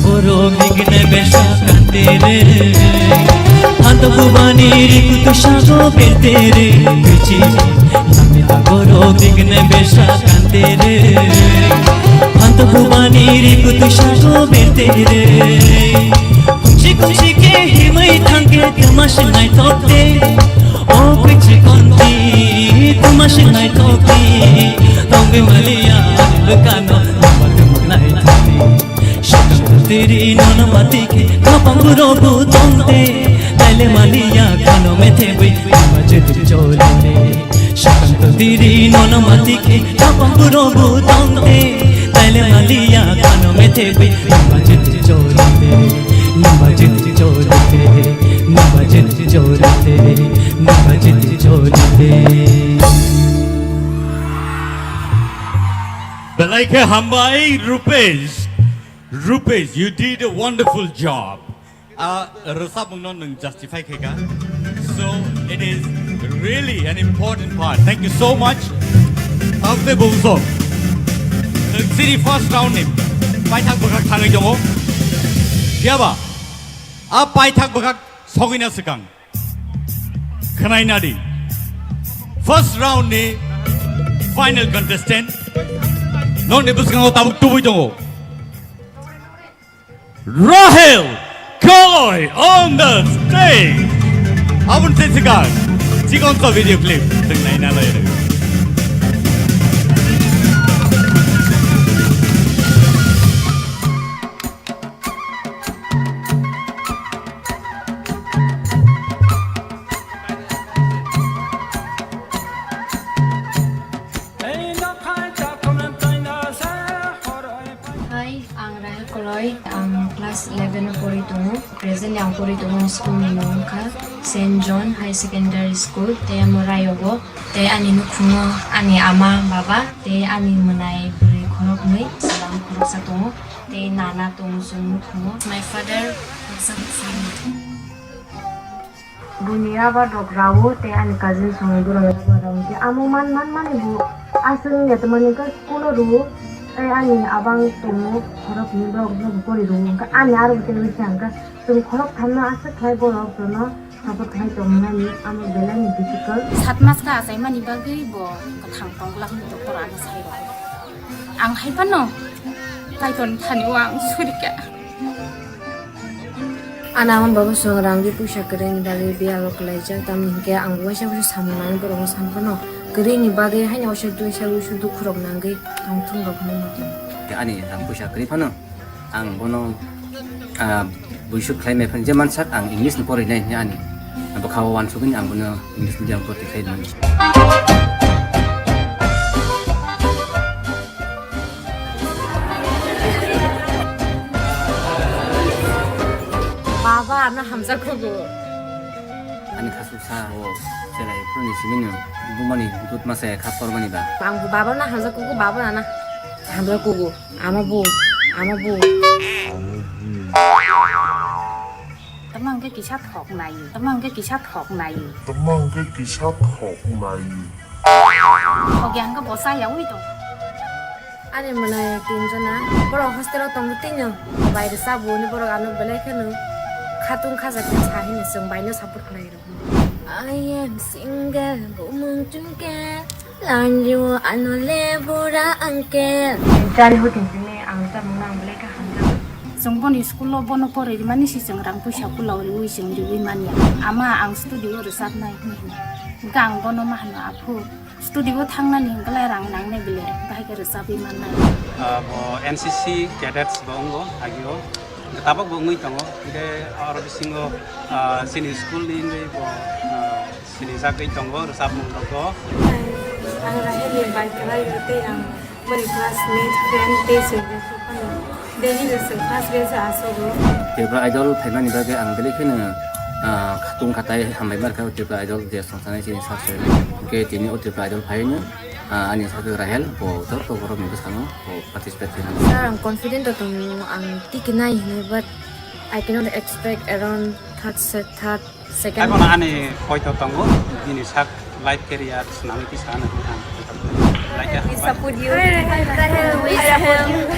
Borok hingine besa kante re, phanto bubani riku tu sago bete re, bichi. Namita borok hingine besa kante re, phanto bubani riku tu sago bete re. Kumsi kumsi ke himai thangke tuma swngnai thokte, o bichi konti tuma swngnai thokte, tongbe maliya bwkano tuma tuma nai thokte. Shakto tiri nono mati ke, khapang rogo tongte, taile maliya khano methe bui, bajit choli de. Shakto tiri nono mati ke, khapang rogo tongte, taile maliya khano methe bui, bajit choli de, bajit choli de, bajit choli de, bajit choli de. Belai khe hambai, Rupesh. Rupesh, you did a wonderful job. Ah, rwchapmungno nwng justify khaikha. So, it is really an important part. Thank you so much. Abde bumso. Nwng chini first round ni paithak bwkhak thangwi tongo. Phiyaba, a paithak bwkhak sogwina swkang. Khwnai nadi. First round ni final contestant. Nokni bwskango tabuk tubui tongo. Rahel Koi on the stage. Abun se sikar. Chikon sa video clip. Teng nai na lai. Hai, ang Rahel Koloi, ang class eleven o pori tongo. Presently ang pori tongo school ni mung wngkha Saint John High Secondary School, tei amo Rayogo, tei ani nukhungo ani ama, baba, tei ani mwnai bwrwi khoroknwi, chwla khoroksa tongo, tei nana tongo chwng nukhungo. My father, baksa baksa. Buini rubber rok rao tei ani cousin songni borokni rubber rao hwnkhe amo man man mani bo aswk wngya tongmani hwnkhe school o rwo tei ani abang tongo khorok hwnwi borok no bo pori rwo hwnkhe ani aro bo tei wngkha hwnkhe chwng khorok thamno aswk khlai borok jono support khlai tongmani amo belai ni difficult. Sat mas kha achaimani bagwi bo kwthang tong glak hwnwi doktor ano sai rw. Ang hai phano Kaitorni thani o ang surika. Ani ama baba song rangri puisa kwrwini bagwi biyalo kwlaijak, tamni hinkhe ang waisa waisa samung nangwi borokno san phano. Kwrwini bagwi haino waisa duisa uisu dukhurok nangwi tongthung rok hinwi muchung. Ani rang puisa kwrwi phano ang bono, ah, buisuk khlai mai phano je mansak ang English ni porwi nai hinwi ani bwkha o uansugwi ang bono English medium porti khlai mani. Baba, ano hamjakgo bo. Ani khasuksa o chwrai phuruni simi no bumani dut masa kha kormani ba. Ang bo baba na hamjakgo, baba na na hamjakgo. Ama bo, ama bo. Tama hwnkhe kisa thok nai. Tama hwnkhe kisa thok nai. Tama hwnkhe kisa thok nai. Thok ya hwnkhe bo cha yaui tong. Ani mwnai tinjona, borok hostel o tongo tino, baire chabuni borok ano belai kheno khatung khaja khe sa hino chwng baino support khlai rw. I am single, bumung chungke, lanju ano le bura angke. Jani hoting sini ang ta mwnang belai kha hamjak. Chwng boni school o bono poroi rimani si chwng rang puisa kula riui chwng riui manya. Ama ang studio o rwchapnai hwnwi hino. Hwnkhe ang bono ma hwno, "Aphu, studio o thangnani hwnkhe lai rang nangnai bile, bahai khe rwchapwi mannai." Ah, bo N C C cadets bo wngo agio. Tabok bo wngwi tongo. Hwnkhe oro bisingo, ah, chini school ni wngwi bo, ah, sinijagwi tongo rwchapmung rogo. Ang Rahel ni bai kwlai o tei ang boni classmate, friend tei chwng phano daily rw chwng first bench o asogo. Tripura Idol phaimani bagwi ang belai kheno, ah, khatung khatai hambai markha o Tripura Idol je songsanai chini sak se. Hwnkhe tini o Tripura Idol phaino, ah, ani sak Rahel bo joto borok ni bwskango bo participate khainai. Sir, ang confident o tongo, ang tiki nai hinwi, but I cannot expect around third set, third, second. Abono ani poito tongo, bini sak life career swnamwi kisa ano ang. We support you. We support you.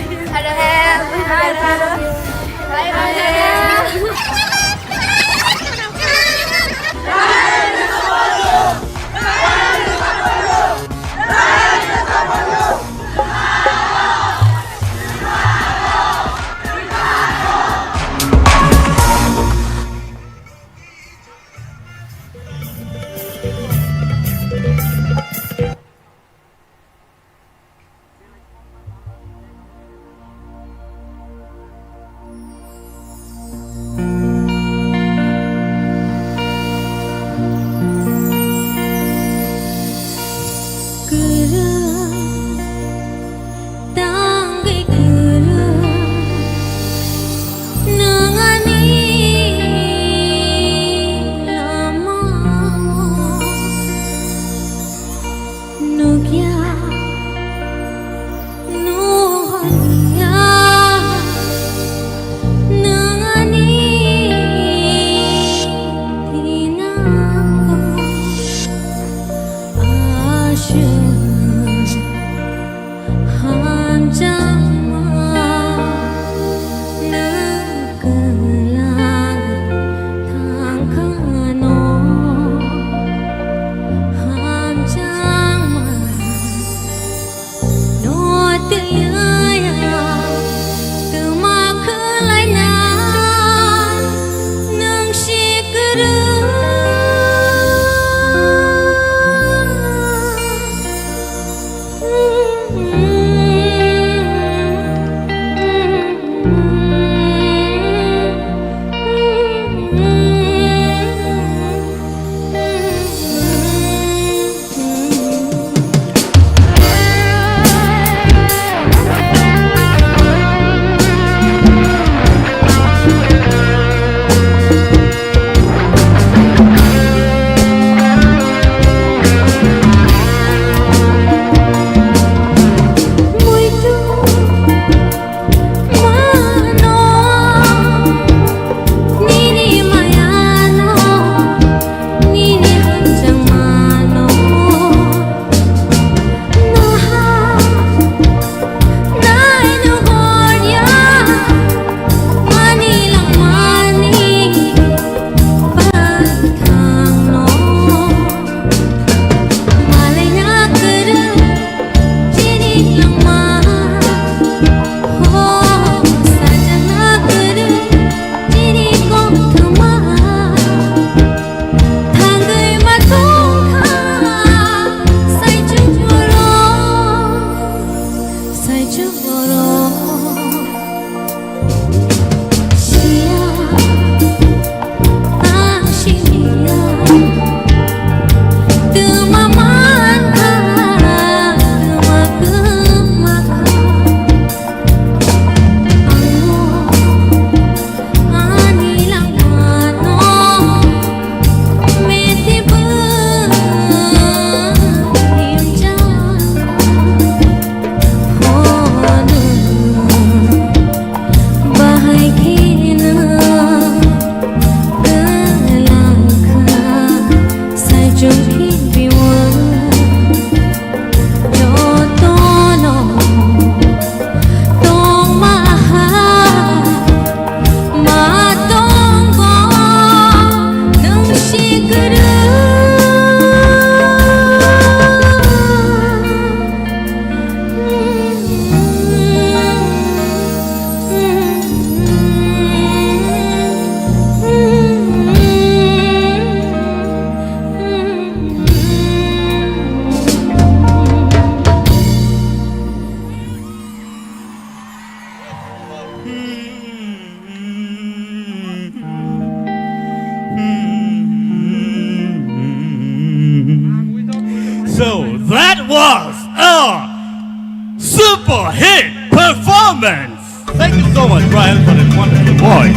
Super hit performance! Thank you so much, Brian, for that wonderful voice.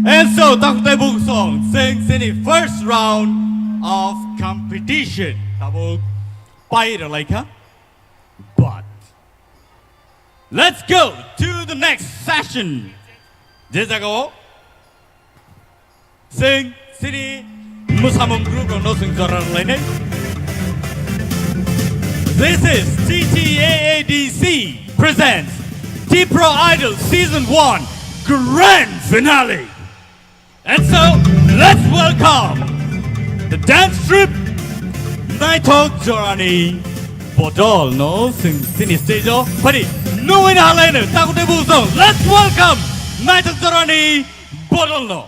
And so, Takutai Buk song, sing sini first round of competition. Tabuk pai ralaikha. But let's go to the next session. Je jagao Sing sini musamung group rokno sing jora rwlainai. This is T T A A D C presents T-Pro Idol Season one Grand Finale. And so, let's welcome the dance troupe Naithok Jorani Bodol no sing sini stage o phari nungwi na halaino takutai busong. Let's welcome Naithok Jorani Bodol no.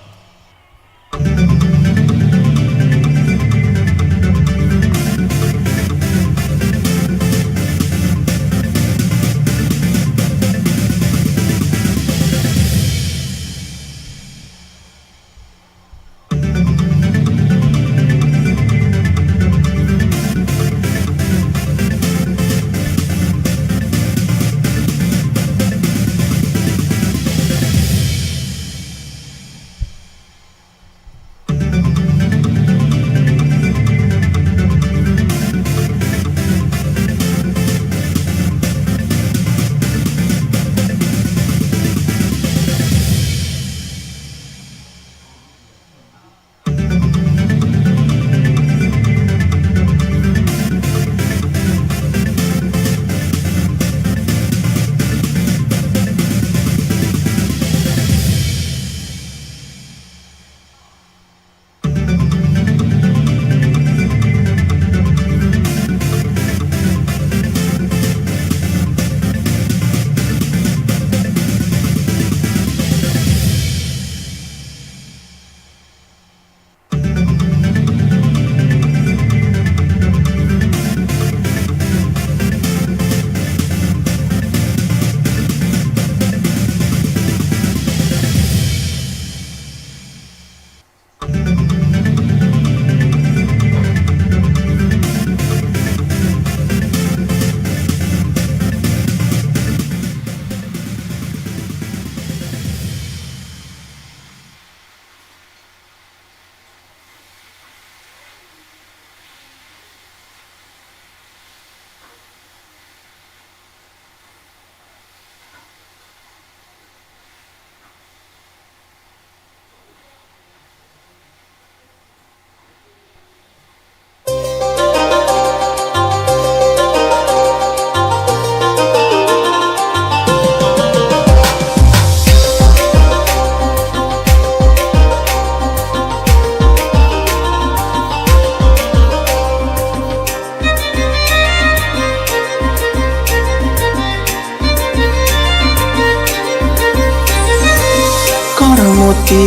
Kormoti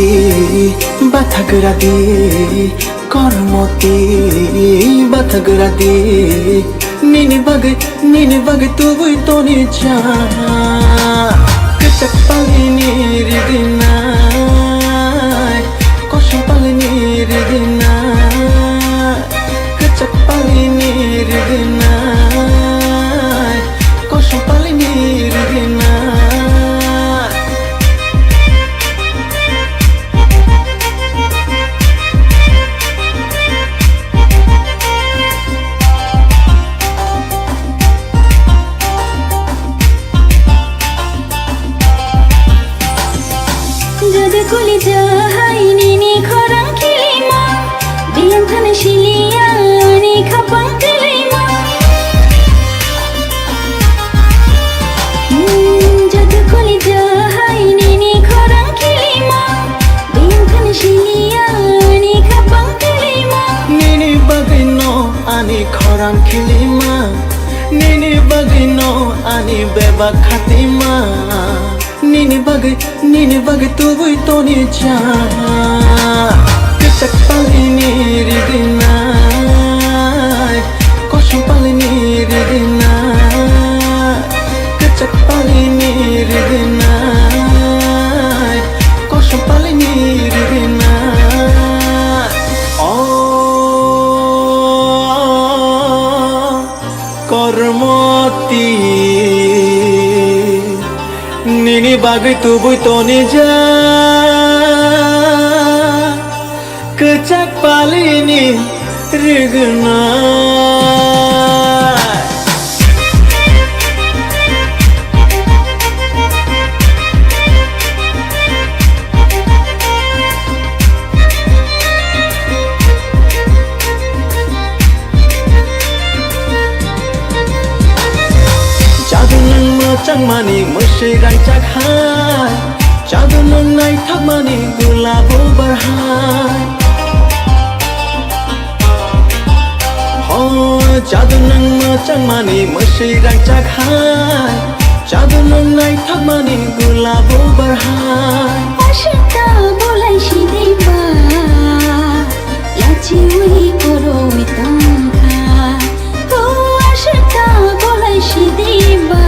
bathagra di, kormoti bathagra di. Nini bagwi, nini bagwi tubui toni cha. Kwchak palini rigwinai, kosom palini rigwinai. Kwchak palini rigwinai, kosom palini rigwinai. Jadu kuli jahai nini khorang khilima, biyang thani siliya ani khapang khilima. Hmm, jadu kuli jahai nini khorang khilima, biyang thani siliya ani khapang khilima. Nini bagwi no ani khorang khilima, nini bagwi no ani bebak khatima. Nini bagwi, nini bagwi tubui toni cha. Kwchak palini rigwinai, kosom palini rigwinai. Kwchak palini rigwinai, kosom palini rigwinai. O kormoti. Nini bagwi tubui toni ja, kwchak palini rigna. Jadu nwng mwchangmani mwswi rangchak hai, jadu nwng naithokmani gulabo bar hai. Ho, jadu nwng mwchangmani mwswi rangchak hai, jadu nwng naithokmani gulabo bar hai. Ashita bolai sidimba, lachiwi koroi tongkha. Ho, ashita bolai sidimba,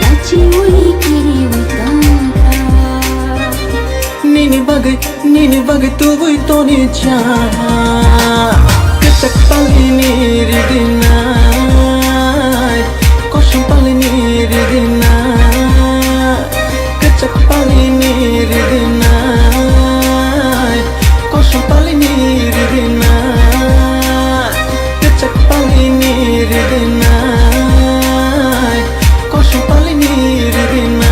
lachiwi kiriwi tongkha. Nini bagwi, nini bagwi tubui toni cha. Kwchak palini rigina, kosom palini rigina. Kwchak palini rigina, kosom palini rigina. Kwchak palini rigina, kosom palini rigina.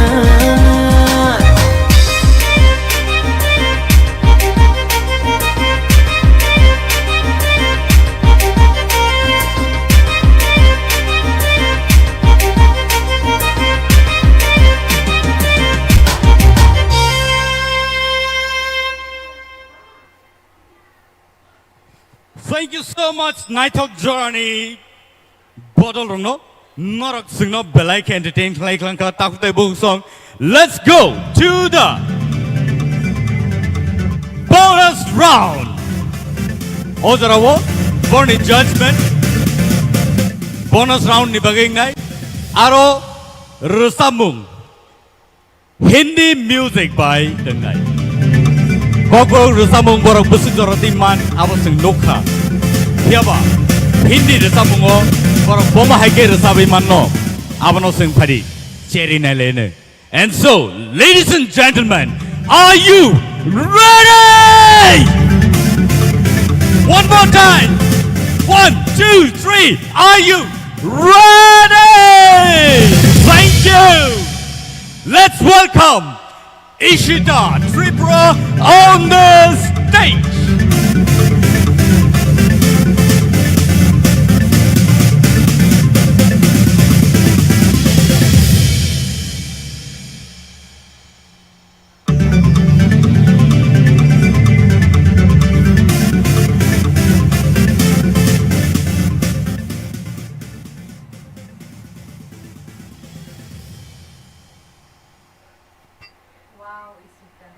Thank you so much, naithok jorani bodol rokno, norok chwngno belai khe entertain khlai khlang kha, takhuk tei bukhuk song. Let's go to the bonus round. O jorao borni judgment bonus round ni bagwi wngnai, aro rwchapmung. Hindi music bai tongnai. Kokborok rwchapmung borok bwswk jora twi man abo chwng nukha. Phiyaba Hindi rwchapmungo borok bomo hai khe rwchabwi manno, abono chwng phadi cheri naileno. And so, ladies and gentlemen, are you ready? One more time. One, two, three. Are you ready? Thank you. Let's welcome Ishita Tripura on the stage. Wow, Ishita.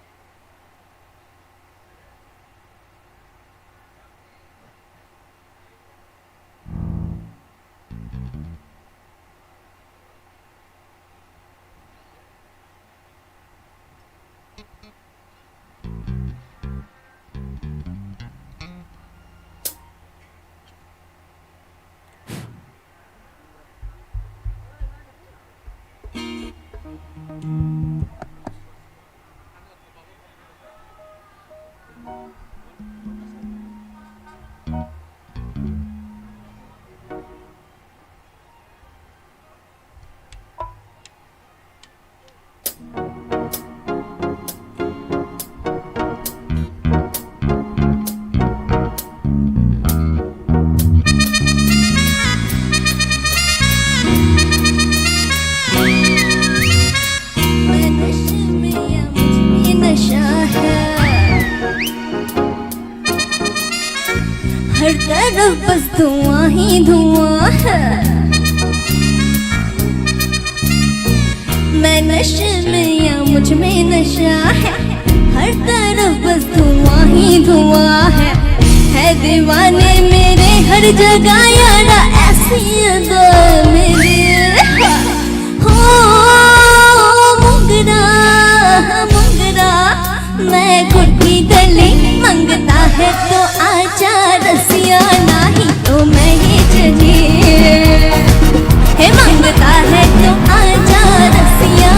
मैं नशे में या मुझ में नशा है। हर तरफ बस धुआं ही धुआं है। मैं नशे में या मुझ में नशा है, हर तरफ बस धुआं ही धुआं है। है दीवाने मेरे हर जगह यारा, ऐसी अदा मेरी। हो मुंगरा, मुंगरा, मैं गुड़ की डली। मांगता है तो आजा रसिया, नहीं तो मैं ही चली। हे मांगता है तो आजा रसिया,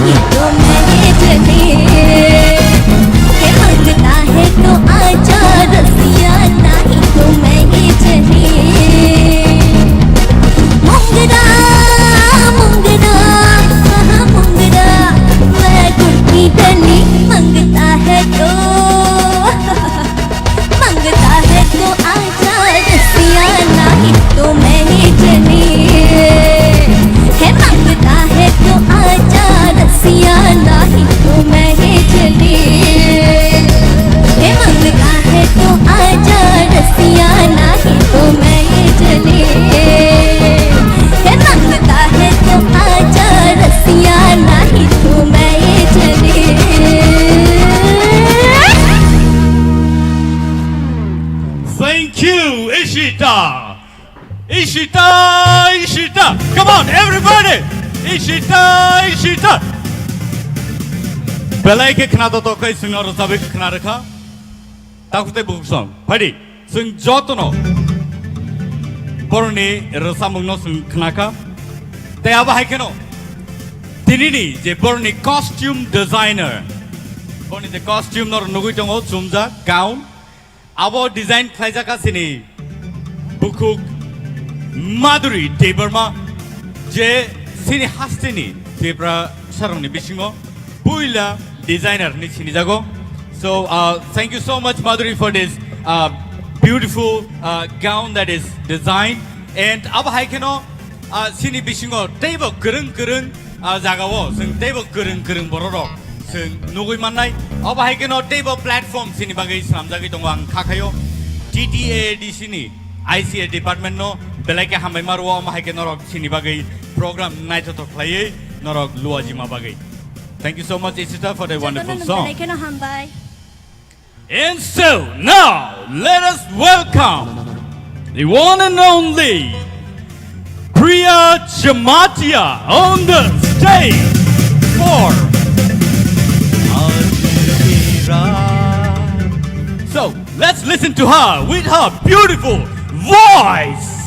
तो मैं ही चली। हे मांगता है तो आजा रसिया, नहीं तो मैं ही चली। मुंगरा, मुंगरा, हाँ, मुंगरा, मैं कुर्ती डली, मांगता है तो। मांगता है तो आजा रसिया, नहीं तो मैं ही चली। हे मांगता है तो आजा रसिया, नहीं तो मैं ही चली। हे मांगता है तो आजा रसिया, नहीं तो मैं ही चली। हे मांगता है तो आजा रसिया, नहीं तो मैं ही चली। Thank you, Ishita. Ishita, Ishita. Come on, everybody. Ishita, Ishita. Belai khe khna to tokai singno rwchapwi khna rwkha. Takhuk tei bukhuk song. Phaidi, chwng jotono boroni rwchapmungno chwng khnakha. Tei abo hai kheno tinini je boroni costume designer, boroni je costume no nugwi tongo, chumjak gown. Abo design khlaijak kha chini bukhuk Madhuri Debbarma, je chini hasteni Tripura sarongni bisingo puila designer hinwi sinijago. So, uh, thank you so much, Madhuri, for this, uh, beautiful, uh, gown that is designed. And abo hai kheno, ah, chini bisingo teibo kwrwng kwrwng, ah, jagao chwng teibo kwrwng kwrwng bororok chwng nugwi mannai. Abo hai kheno teibo platform chini bagwi swnamjagwi tongo, ang kha khaio T T A A D C ni I C A department no belai khe hambai ma rwo, omo hai khe norok chini bagwi program naithothok khlaiwi norok luajima bagwi. Thank you so much, Ishita, for the wonderful song. Jotono nung belai kheno hambai. And so now, let us welcome the one and only Priya Jamatia on the stage for Azira. So, let's listen to her with her beautiful voice.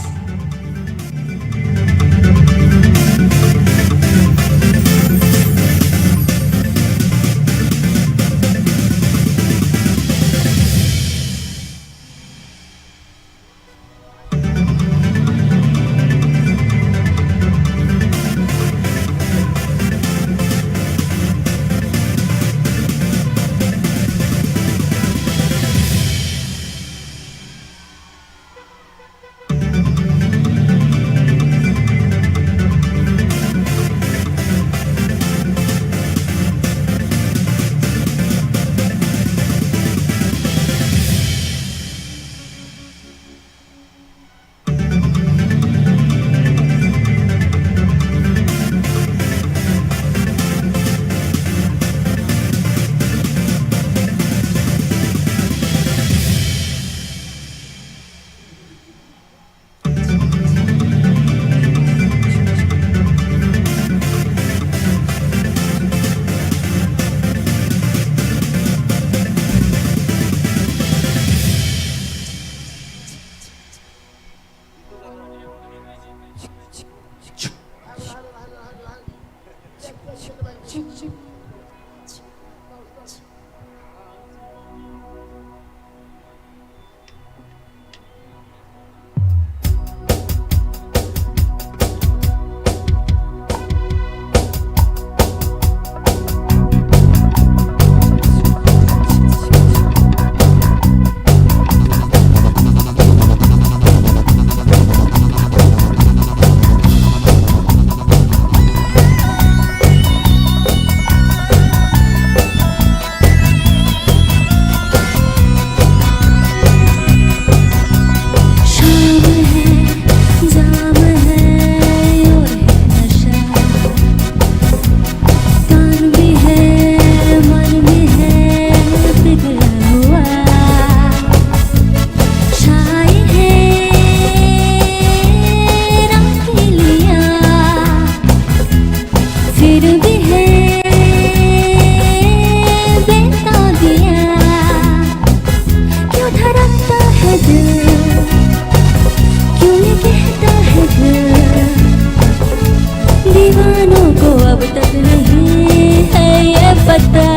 पता।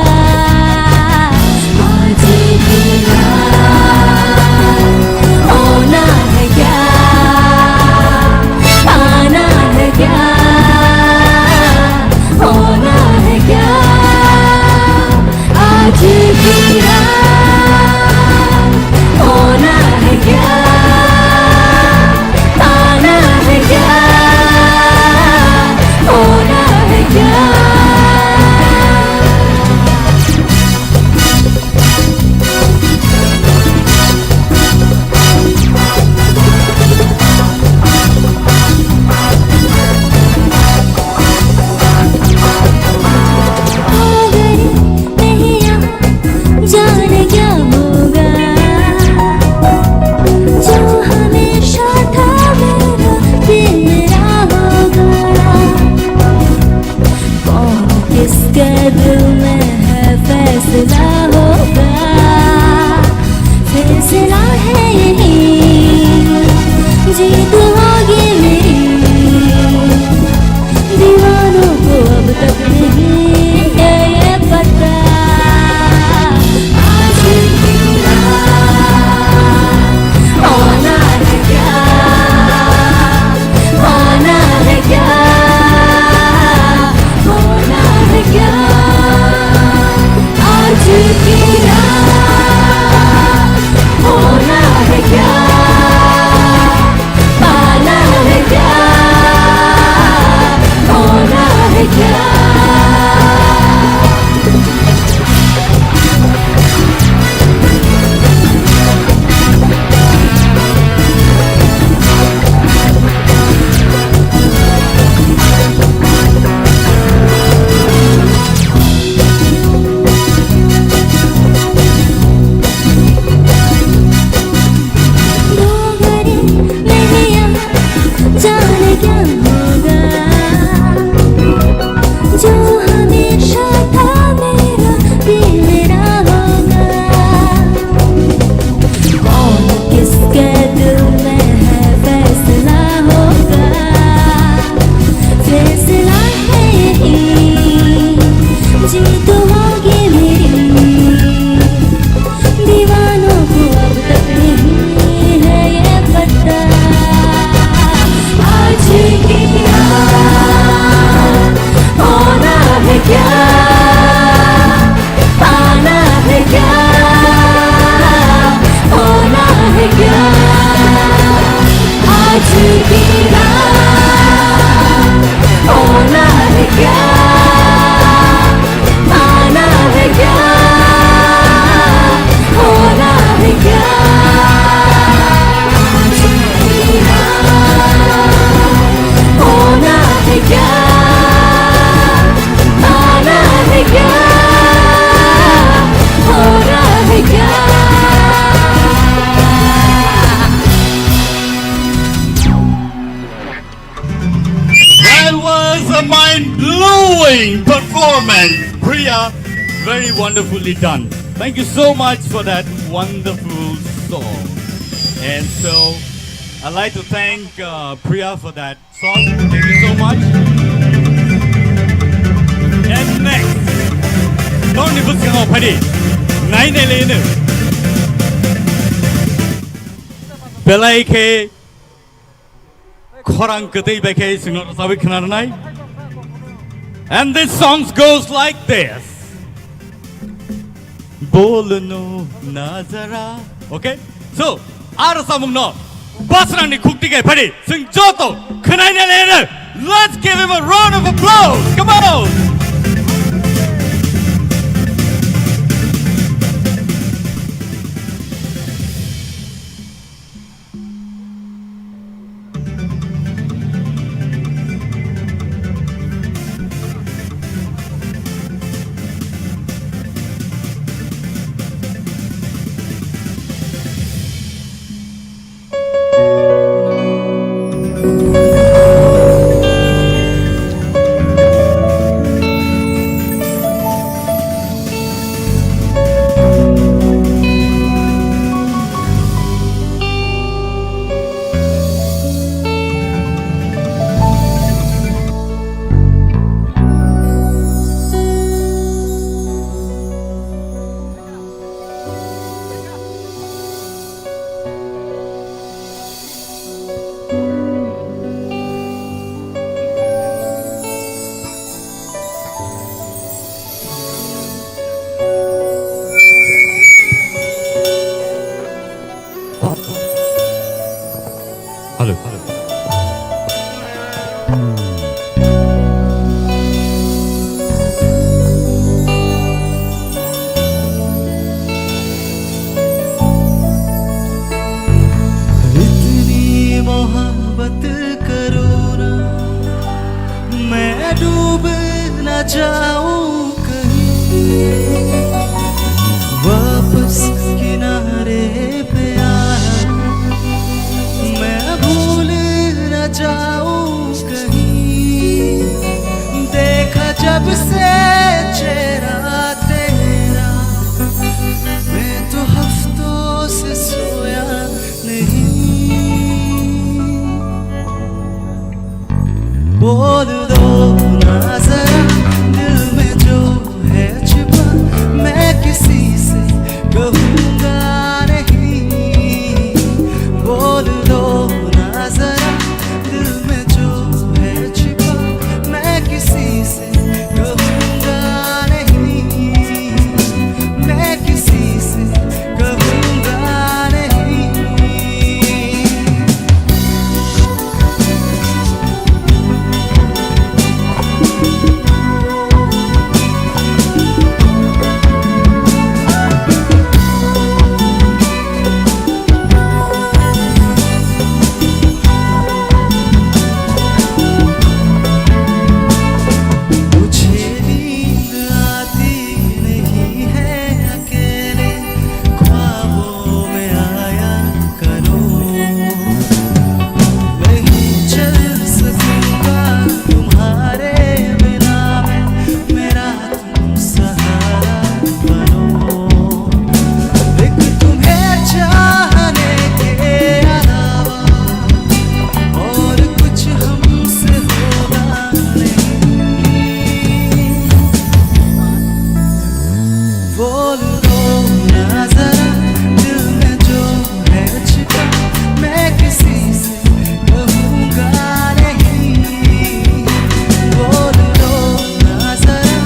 आज की रात होना है क्या, आना है क्या, होना है क्या? आज की रात होना है क्या? आना है क्या? होना है क्या? हो गई नहीं यहाँ, जाने क्या होगा। जो हमेशा था मेरा, दिल मेरा होगा। कौन किसके दिल में है, फैसला होगा। फैसला है यही, जीत होगी मेरी। दीवानों को अब तक नहीं है ये पता। आज की रात होना है क्या, होना है क्या, होना है क्या? आज की रात होना है क्या? पाना है क्या? होना है क्या? जाने क्या होगा, जो हमेशा था मेरा, भी मेरा होगा। कौन किसके दिल में है, फैसला होगा। फैसला है यही, जीत होगी मेरी। दीवानों को अब तक नहीं है ये पता। आज की रात होना है क्या, पाना है क्या, होना है क्या? आज की रात होना है क्या, पाना है क्या, होना है क्या? आज की रात होना है क्या, पाना है क्या, होना है क्या? That was a mind-blowing performance, Priya. Very wonderfully done. Thank you so much for that wonderful song. And so, I'd like to thank uh, Priya for that song. Thank you so much. And next, don't even go, Paddy. Nine eleven. Belai khe khorang kwtwi bai khe chwngno rwchabwi khna rwnai. And this song goes like this. Bolno nazara. Okay? So, a rwchapmungno Basrangni khukti khe phadi chwng joto khwnaina leno. Let's give him a round of applause. Come on. जाऊं कहीं, वापस किनारे पे आना, मैं भूल न जाऊं कहीं। देखा जब से चेहरा तेरा, मैं तो हफ्तों से सोया नहीं। बोल दो ना जरा दिल में जो है छिपा, मैं किसी से कहूँगा नहीं। बोल दो ना जरा दिल में जो है छिपा, मैं किसी से कहूँगा नहीं, मैं किसी से कहूँगा नहीं। मुझे नींद आती नहीं है अकेले, ख्वाबों में आया करो। नहीं चल सकूंगा तुम्हारे बिना मैं, मेरा सहारा बनो। एक तुम्हें चाहने के अलावा और कुछ हमसे होगा नहीं। बोल दो ना जरा दिल में जो है छिपा, मैं किसी से कहूँगा नहीं। बोल दो ना जरा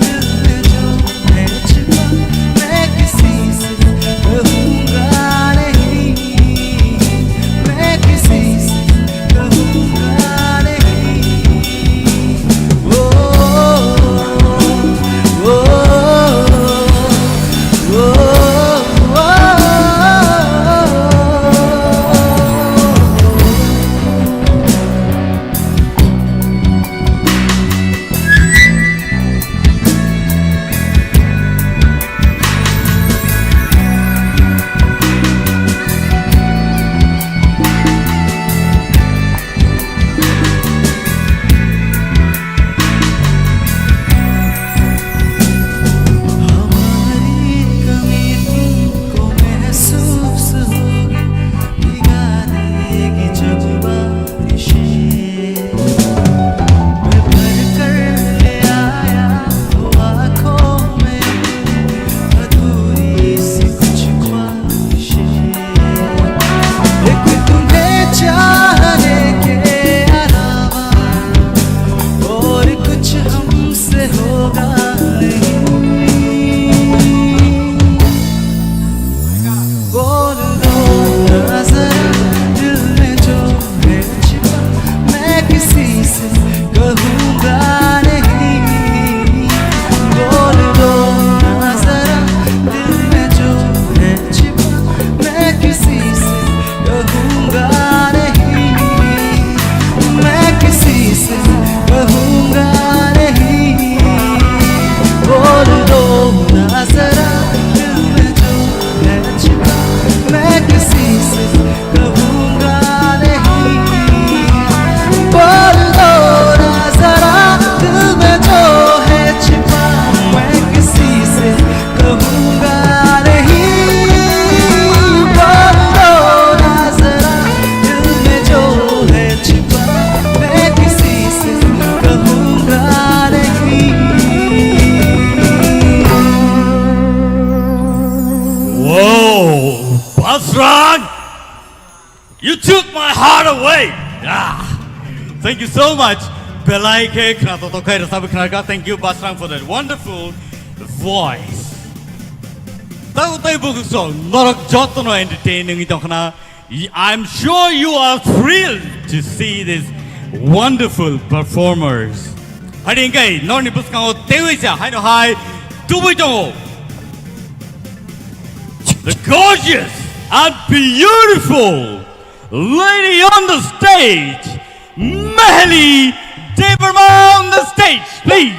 दिल में जो है छिपा, मैं किसी से कहूँगा नहीं, मैं किसी से कहूँगा नहीं। ओ, ओ, ओ, ओ, ओ। हमारी कमी तुमको महसूस होगी, भिगा देगी जब बारिशें। मैं भर कर ले आया हूँ आँखों में अधूरी सी कुछ ख्वाहिशें। एक तुम्हें चाहने के अलावा और कुछ हमसे होगा नहीं। बोल दो ना जरा दिल में जो है छिपा, मैं किसी से कहूँगा नहीं। बोल दो ना जरा दिल में जो है छिपा, मैं किसी से कहूँगा नहीं, मैं किसी से कहूँगा नहीं। बोल दो ना जरा दिल में जो है छिपा, मैं किसी से कहूँगा नहीं। बोल दो ना जरा दिल में जो है छिपा, मैं किसी से कहूँगा नहीं। बोल दो ना जरा दिल में जो है छिपा, मैं किसी से कहूँगा नहीं। Whoa, Basrang, you took my heart away. Ah, thank you so much. Belai khe khna to to khai rasa khna ka. Thank you, Basrang, for that wonderful voice. Tau tai buku song norok joto no entertaining tong khna. I'm sure you are thrilled to see these wonderful performers. Hari hingkai norni bwskango tewi sa haino hai tubui tongo. The gorgeous and beautiful lady on the stage, Mahali Debbarma on the stage, please.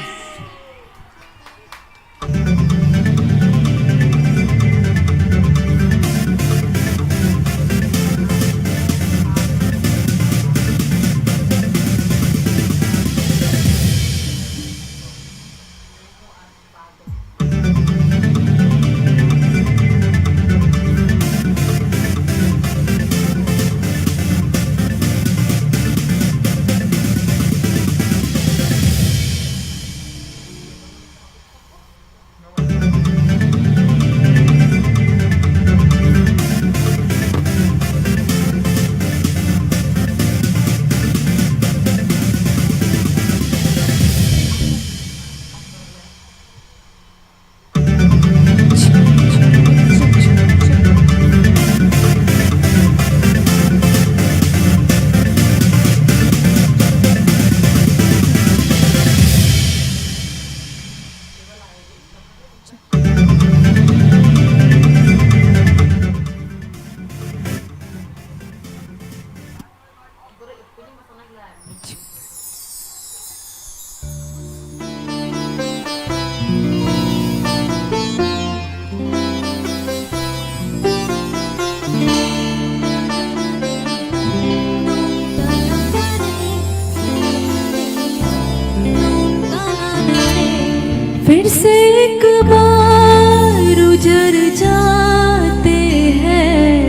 फिर से एक बार उजर जाते हैं,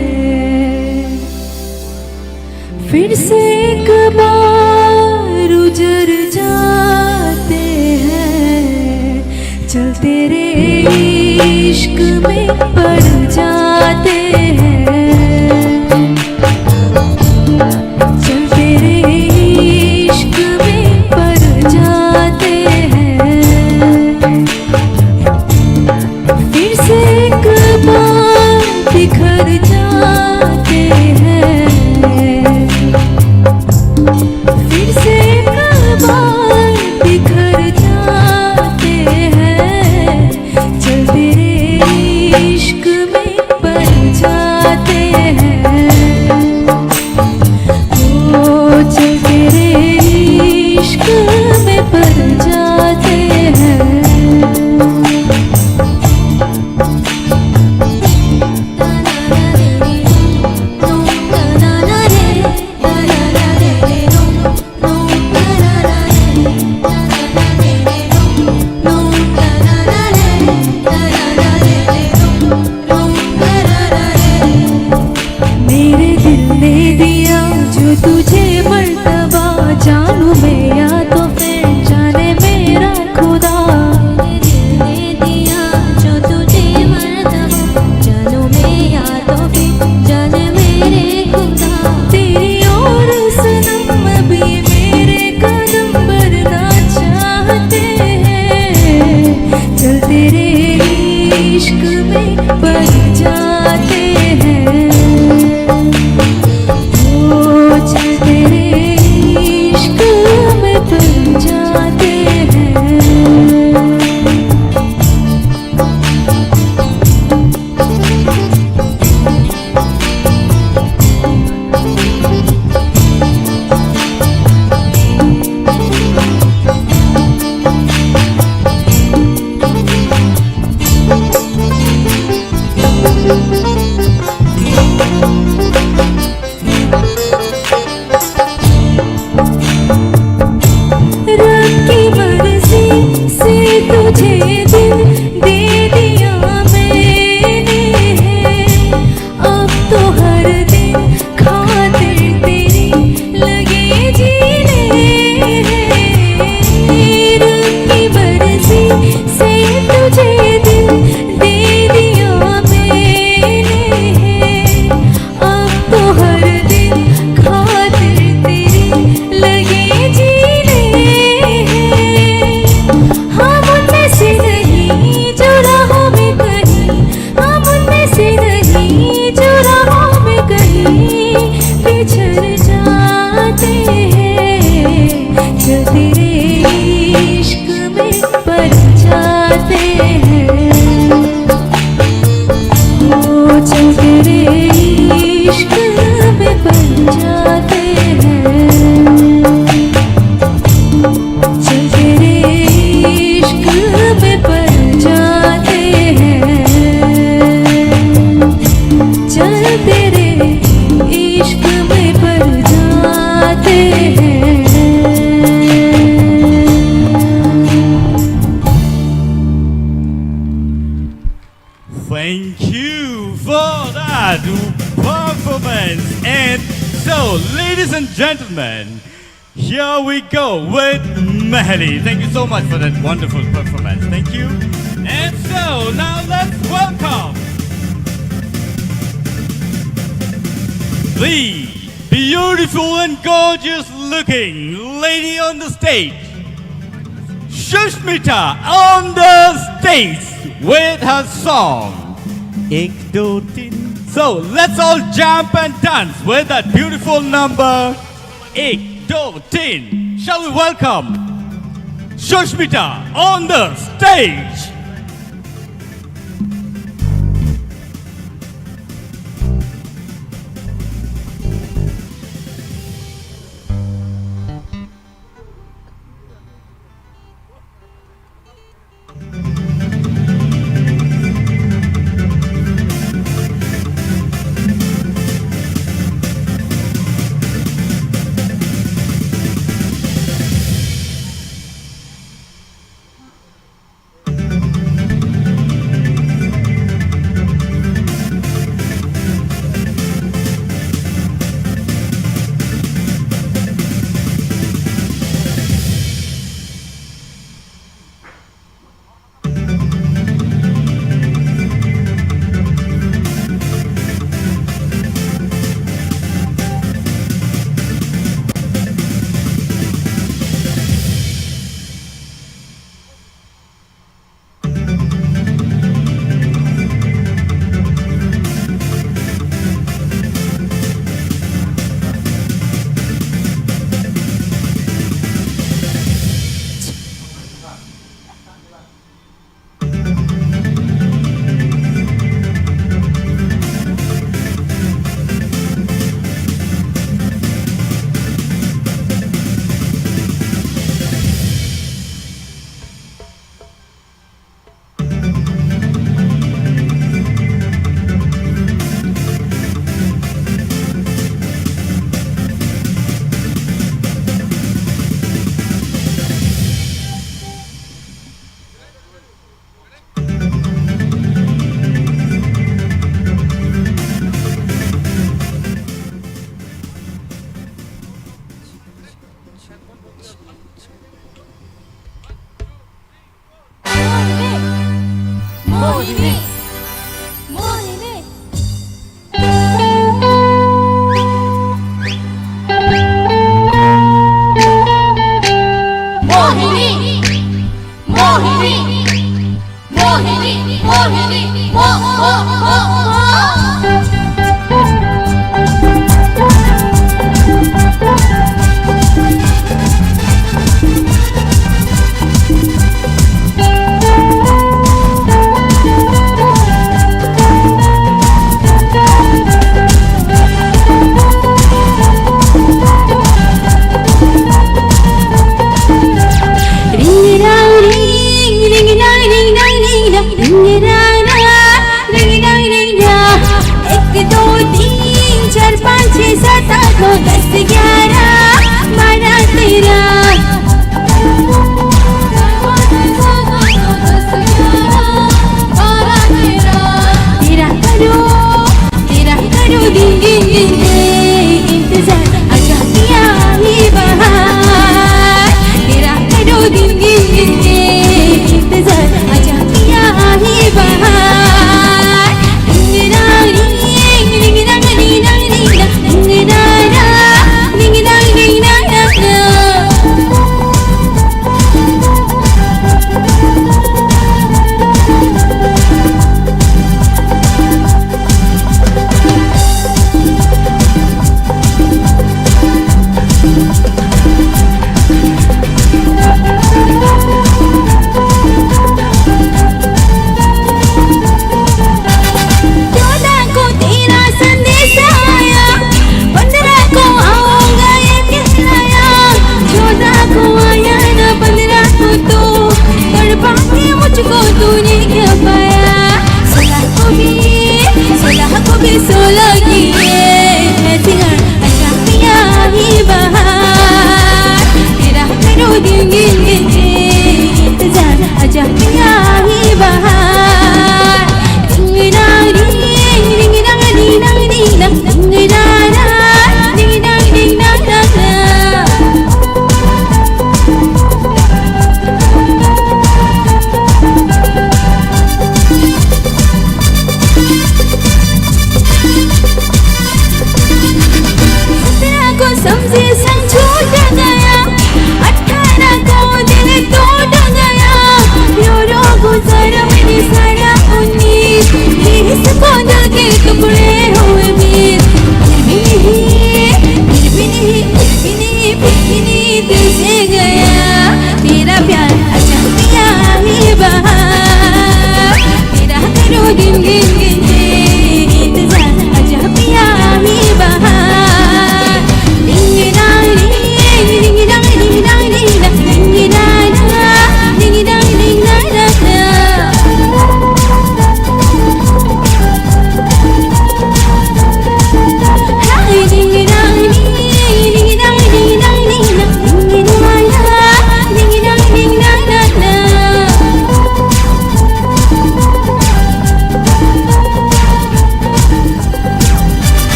फिर से एक बार उजर जाते हैं, चल तेरे इश्क में पड़ जाते हैं। चल तेरे इश्क में पड़ जाते हैं, फिर से एक बार बिखर जाते हैं, फिर से एक बार बिखर जाते हैं। चल तेरे इश्क में पड़ जाते हैं, ओ चल तेरे इश्क में पड़ जाते हैं। मेरे दिल ने दिया जो तुझे मर्तबा, जानू मैं या तो फिर जाने मेरा खुदा। मेरे दिल ने दिया जो तुझे मर्तबा, जानू मैं या तो फिर जाने मेरे खुदा। तेरी और सनम अभी मेरे कदम भरना चाहते हैं। चल तेरे इश्क में पड़ जाते हैं, ओ चल तेरे इश्क में पड़ जाते हैं। रब की मर्जी से तुझे दिल दे दिया मैंने, अब तो हर दिन खातिर तेरी लगे जीने हैं। रब की मर्जी से तुझे दिल दे दिया मैंने, अब तो हर दिन खातिर तेरी लगे जीने हैं। हम उनमें से नहीं जो राहों में कहीं, हम उनमें से नहीं जो राहों में कहीं बिछड़ जाते हैं। जो तेरे इश्क में पड़ जाते हैं, ओ चल तेरे इश्क में पड़ जाते हैं, चल तेरे इश्क में पड़ जाते हैं, चल तेरे इश्क में पड़ जाते हैं। Thank you for that performance. And so, ladies and gentlemen, here we go with Mahali. Thank you so much for that wonderful performance. Thank you. And so, now let's welcome the beautiful and gorgeous looking lady on the stage, Sushmita on the stage with her song Ek Do Tin. So let's all jump and dance with that beautiful number Ek Do Tin. Shall we welcome Sushmita on the stage?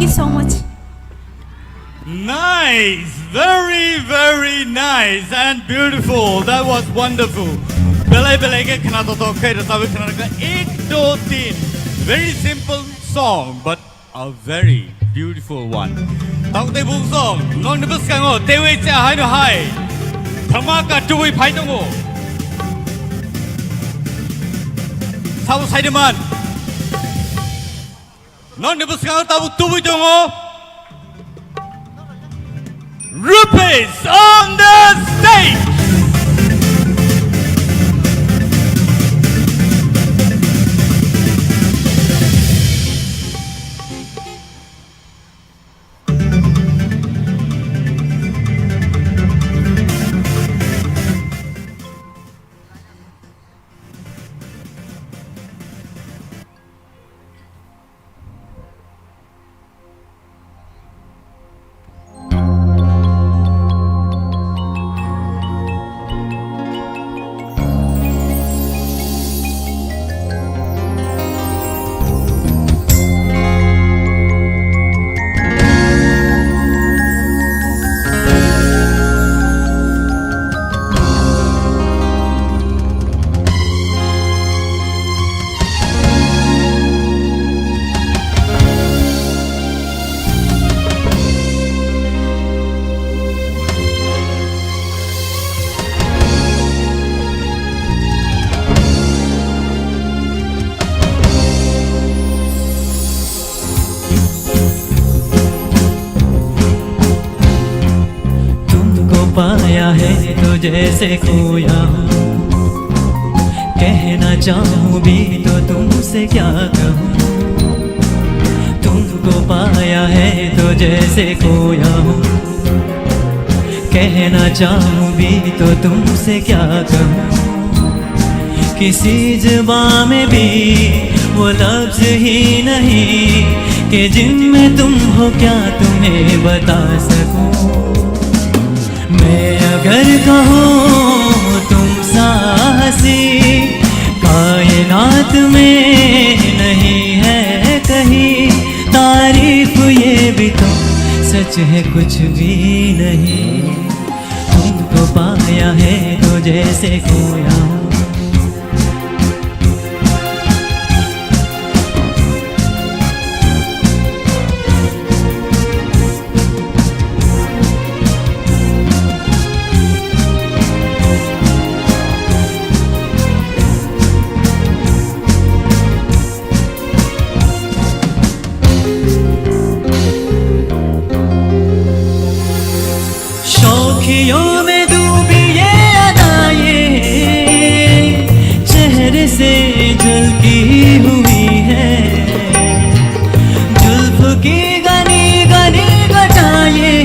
Thank you so much. Nice, very, very nice and beautiful. That was wonderful. Belai belai khe khna totok khe rwchabwi khna rwkha ek do tin. Very simple song, but a very beautiful one. Tang tei bung song, nokni bwskango teiwi cha haino hai. Dhamaka tubui phai tongo. Sabo saide man. Nokni bwskango tabuk tubui tongo. Rupesh on the stage. तुमको पाया है तो जैसे खोया हूँ, कहना चाहूँ भी तो तुमसे क्या कहूँ। तुमको पाया है तो जैसे खोया हूँ, कहना चाहूँ भी तो तुमसे क्या कहूँ। किसी जुबां में भी वो लफ्ज ही नहीं कि जिनमें तुम हो क्या तुम्हें बता सकूं। मैं अगर कहूँ तुम सा हंसी कायनात में नहीं है कहीं, तारीफ ये भी तो सच है कुछ भी नहीं। तुमको पाया है तो जैसे खोया हूँ। शौखियों में डूबी ये अदाएं, चेहरे से झलकी हुई है। जुल्फ की घनी घनी घटाएं,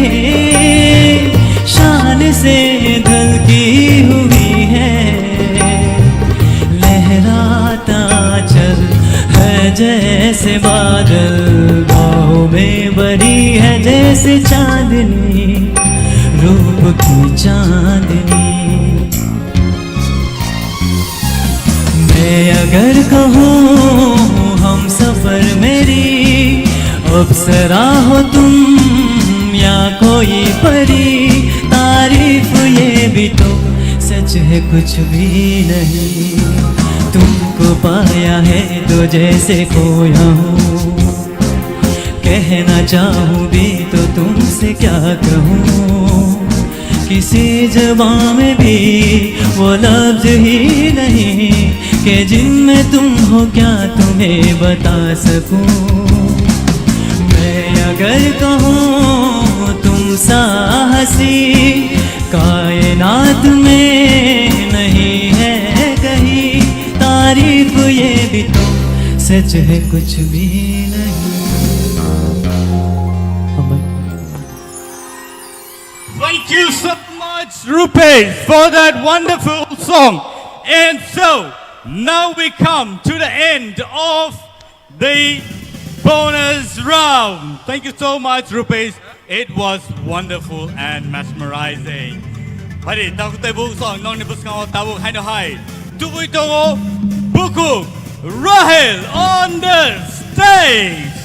शान से ढलकी हुई है। लहराता चल है जैसे बादल, बाहों में भरी है जैसे चांदनी, रूप की चांदनी। मैं अगर कहूँ हम सफर मेरी, अप्सरा हो तुम या कोई परी, तारीफ ये भी तो सच है कुछ भी नहीं। तुमको पाया है तो जैसे खोया हूँ, कहना चाहूँ भी तो तुमसे क्या कहूँ। किसी जुबां में भी वो लफ्ज ही नहीं कि जिनमें तुम हो क्या तुम्हें बता सकूं। मैं अगर कहूँ तुम सा हंसी कायनात में नहीं है कहीं, तारीफ ये भी तो सच है कुछ भी नहीं। Thank you so much, Rupesh, for that wonderful song. And so, now we come to the end of the bonus round. Thank you so much, Rupesh. It was wonderful and mesmerizing. Hari, tabuk tei buk song nokni bwskango tabuk haino hai tubui tongo Bukhuk Rahel on the stage.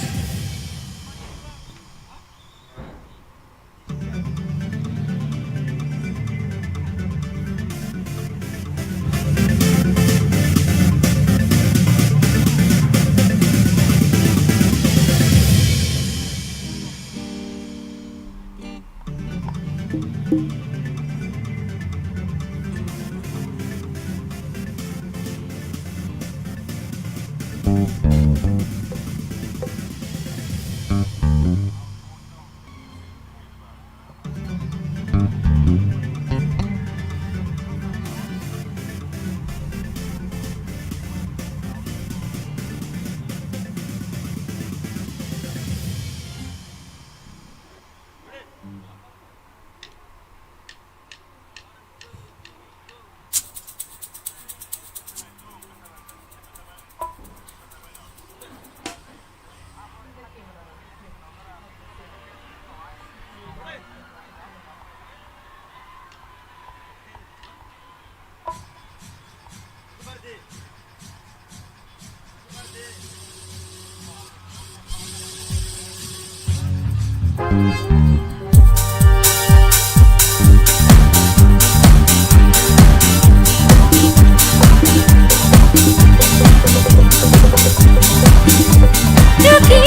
रुकी,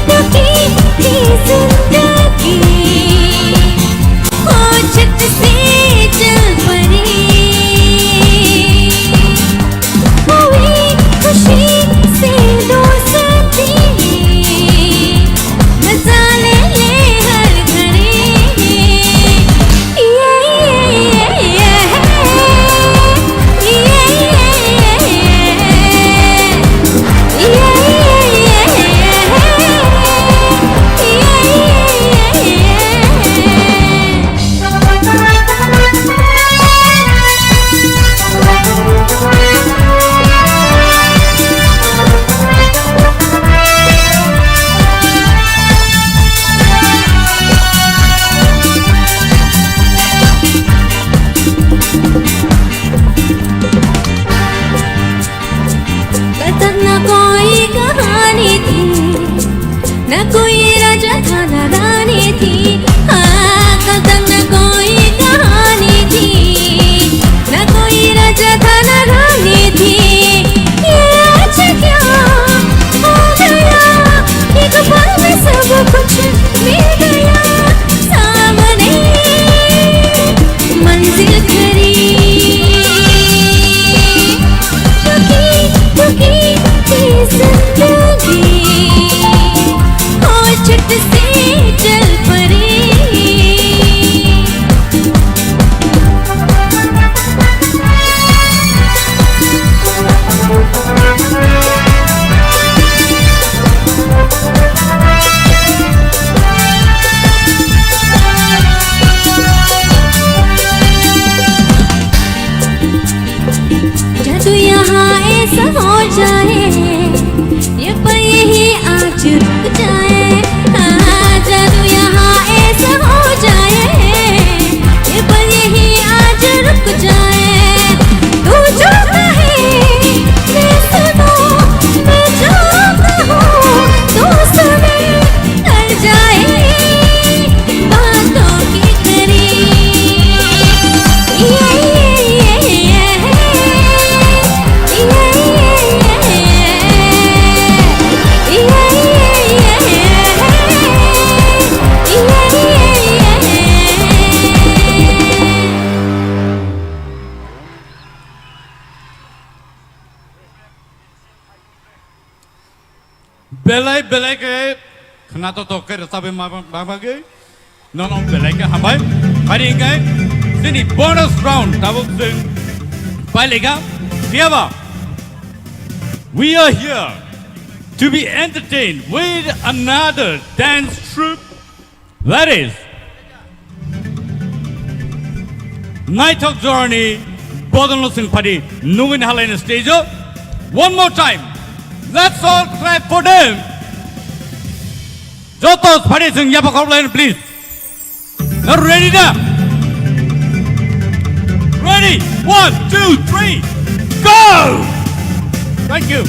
रुकी थी जिंदगी, ओ झट से चल पड़ी। हुई खुशी से दोस्ती, मजा ले ले हर घड़ी। कल तक न कोई कहानी थी, न कोई राजा था न रानी थी। हाँ, कल तक न कोई कहानी थी, न कोई राजा था न रानी थी। ये आज क्या हो गया, एक पल में सब कुछ मिल गया सामने। मंजिल खरी, रुकी, रुकी थी जिंदगी, ओ झट से चल पड़ी। जादू यहाँ ऐसा हो जाए, ये पल यहीं आज रुक जाए। हाँ, जादू यहाँ ऐसा हो जाए, ये पल यहीं आज रुक जाए। तू जो कहे मैं सुनूं, मैं जो कहूँ तू सुने, टल जाए बातों की घड़ी। ये, ये, ये, ये, ये, ये, ये, ये, ये, ये। Belai belai khe khwnathok thok khe rwchabwi ma, ma, ma, bagwi. Nono belai khe hambai. Phari hwnkhe chini bonus round tabuk chwng pailika. Phiyaba, we are here to be entertained with another dance troupe. That is, naithok jorani bodolno chwng phadi nugwini halaini stage-o. One more time, let's all clap for them. Joto phadi chwng yapha khorokhlaino, please. Are you ready da? Ready? One, two, three, go! Thank you.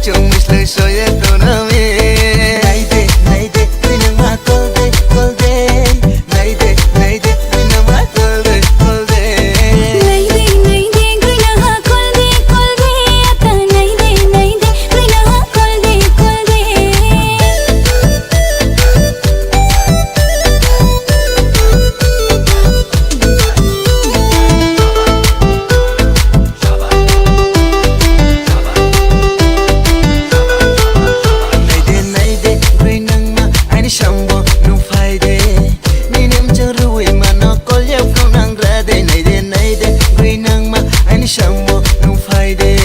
Chumui slai soye tonami. Naide, naide, rinangma kolde, kolde. Naide, naide, rinangma kolde, kolde. Naide, naide, rinangma kolde, kolde. Ata naide, naide, rinangma kolde, kolde. Naide, naide, grinangma, ani sambo nung phaide. Nini mchang rui mano, kolya phunang rade. Naide, naide, grinangma, ani sambo nung phaide.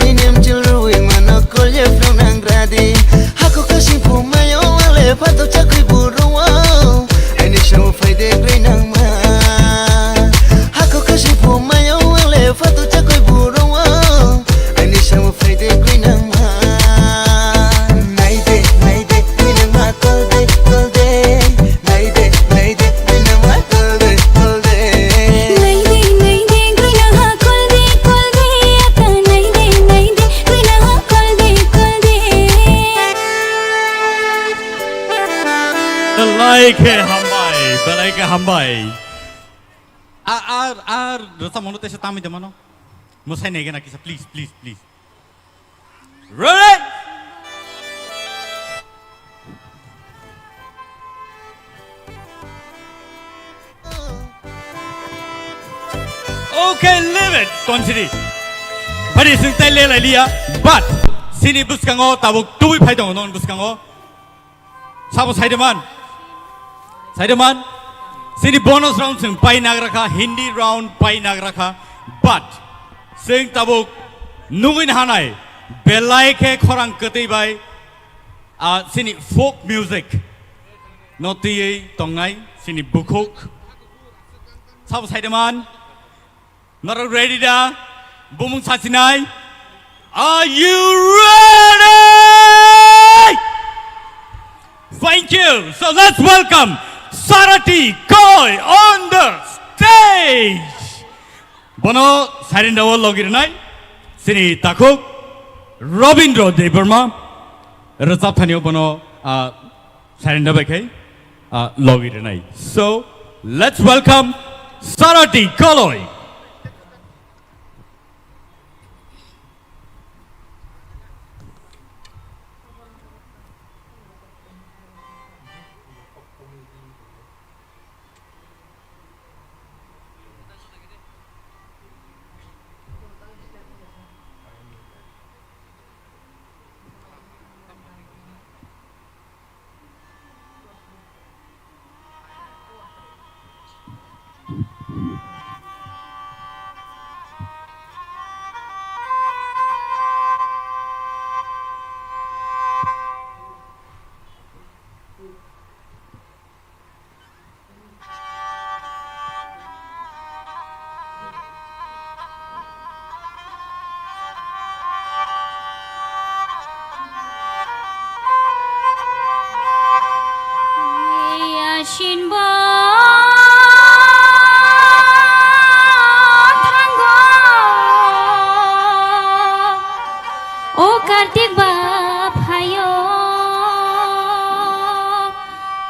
Nini mchang rui mano, kolya phunang rade. Hako kasi phumayo, ale phato chakui buru. Ani sambo phaide grinangma. Hako kasi phumayo, ale phato chakui buru. Ani sambo phaide grinangma. Naide, naide, grinangma, kolde, kolde. Naide, naide, grinangma, kolde, kolde. Naide, naide, grinangma, kolde, kolde. Ata naide, naide, grinangma, kolde, kolde. Belai khe hambai, belai khe hambai. A, ar, ar, rwchapmano teisa tamwi de mano. Mwsai nai gana kisa, please, please, please. Ready? Okay, leave it, Tonsiri. Bari sing tai le lai liya, but sini bwskango tabuk tubui phai tongo non bwskango. Sabo saideman. Saideman. Sini bonus round sing pai nagra kha, Hindi round pai nagra kha. But sing tabuk nugui na hanai belai khe khorang kwtwi bai, ah, sini folk music no twiwi tongnai sini bukhuk. Sabo saideman. Norok ready da? Bumung sachinai? Are you ready? Thank you. So let's welcome Sarati Koi on the stage. Bono sairinda o logi rwnai sini takhuk Robindra Debbarma rwchap thani o bono, ah, sairinda bai khai, ah, logi rwnai. So let's welcome Sarati Koloi. Asin bo thango, o Kartik ba phaio.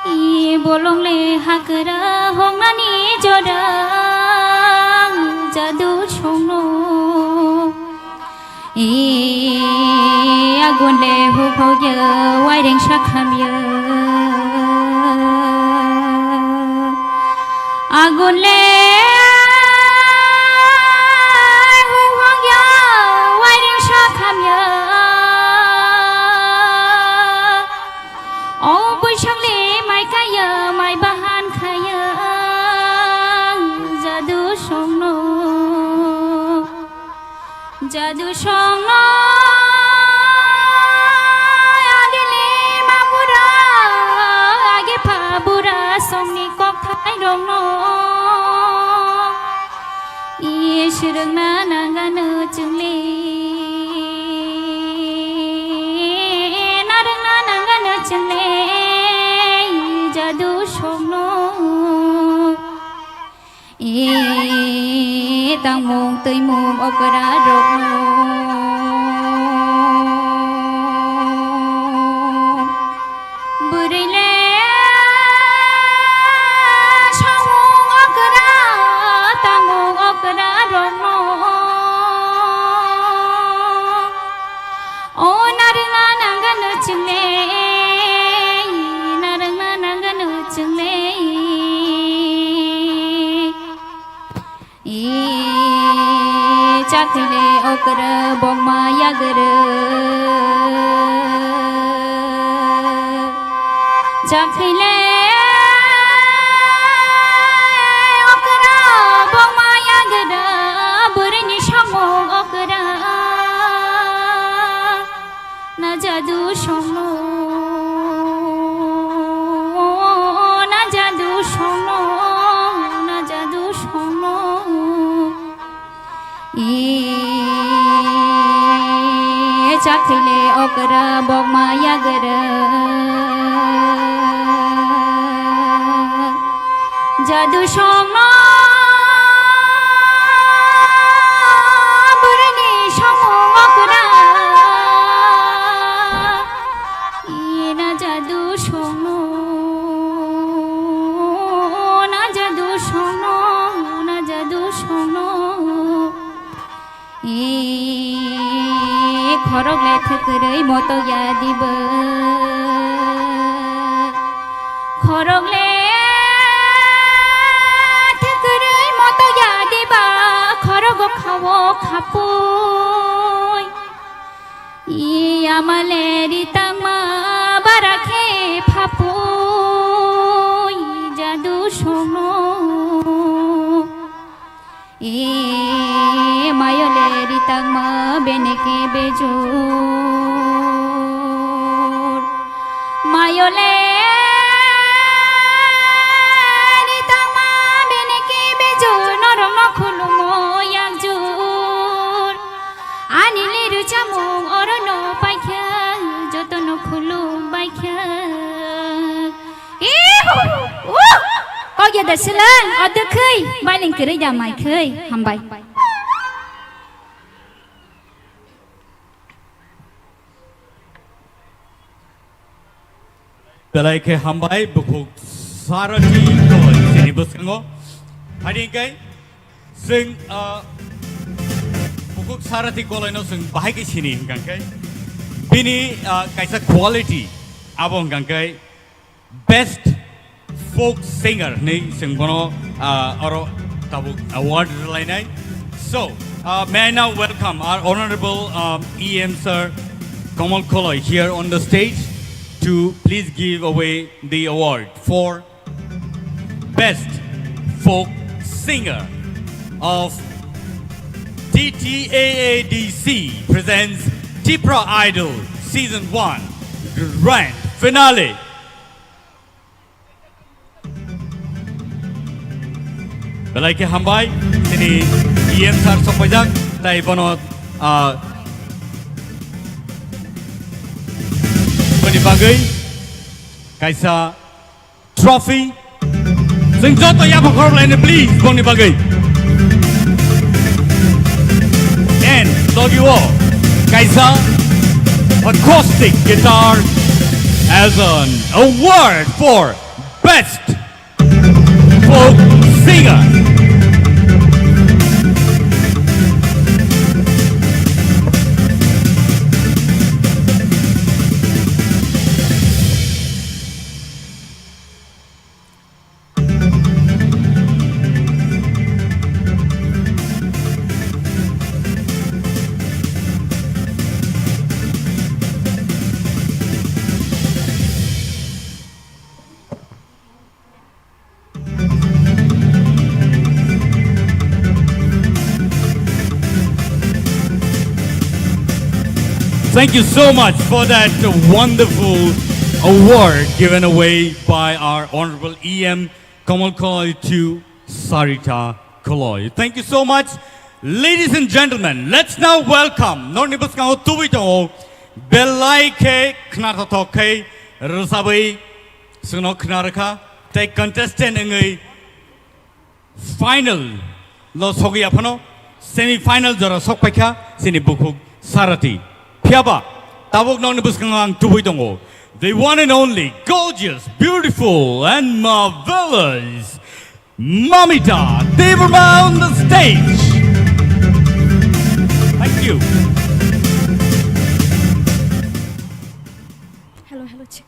I bolong le hakra hongnani jodang jadu songno. I agun le huphogya wairing sakhamya. Agun le huphogya wairing sakhamya. O Boisakh le mai kaiya, mai bahan khaiya, jadu songno, jadu songno. Age le ma bura, age pha bura songni kokthai rokno. Is rwngna nangano chwngle, na rwngna nangano chwngle, jadu songno. E tangmung twimung okra rokno. Chakhile okra bokma yagra. Chakhile okra bokma yagra. Burini samung okra. Na jadu songno, na jadu songno, na jadu songno. E chakhile okra bokma yagra. Jadu songno, burini samung okra. E na jadu songno, na jadu songno, na jadu songno. E khorok le thwkwrwi moto ya diba. Khorok le thwkwrwi moto ya diba. Khorogo khawo khapui. E ama le ritangma bara khe phapui. Jadu songno. E mayo le ritangma beneke bejor. Mayo le ritangma beneke bejor. Norokno khulumo yakjor. Ani liru chamung orono paikha. Jotono khulum baikha. Ihu! Uh! Kok ya da silang, o de khui, bailing kwrwi da mai khui, hambai. Belai khe hambai, bukhuk Sarati Koloi, chini bwskango. Hari hingkai, chwng, ah, bukhuk Sarati Koloi no chwng bahai khe sini hingkang khe. Bini, ah, kaisa quality, abo hingkang khe, Best Folk Singer hinwi chwng bono, ah, oro tabuk award rwlainai. So, uh, may I now welcome our Honorable, um, E M Sir Kamal Koloi here on the stage to please give away the award for Best Folk Singer of T T A A D C presents Tipra Idol Season one Grand Finale. Belai khe hambai, chini E M sir sokpaijak, tai bono, ah, boni bagwi kaisa trophy. Chwng joto yapha khorok laino, please, boni bagwi. And logi o kaisa acoustic guitar as an award for Best Folk Singer. Thank you so much for that wonderful award given away by our Honorable E M Kamal Koloi to Sarita Koloi. Thank you so much. Ladies and gentlemen, let's now welcome, norokni bwskango tubui tongo, belai khe khnathothok khe rwchabwi chwngno khna rwkha, tei contestant wngwi final lo sogwi aphano semi final jora sokpaikha chini bukhuk Sarati. Phiyaba tabuk nokni bwskango ang tubui tongo, the one and only gorgeous, beautiful and marvelous Mamita Debbarma on the stage. Thank you. Hello, hello, check.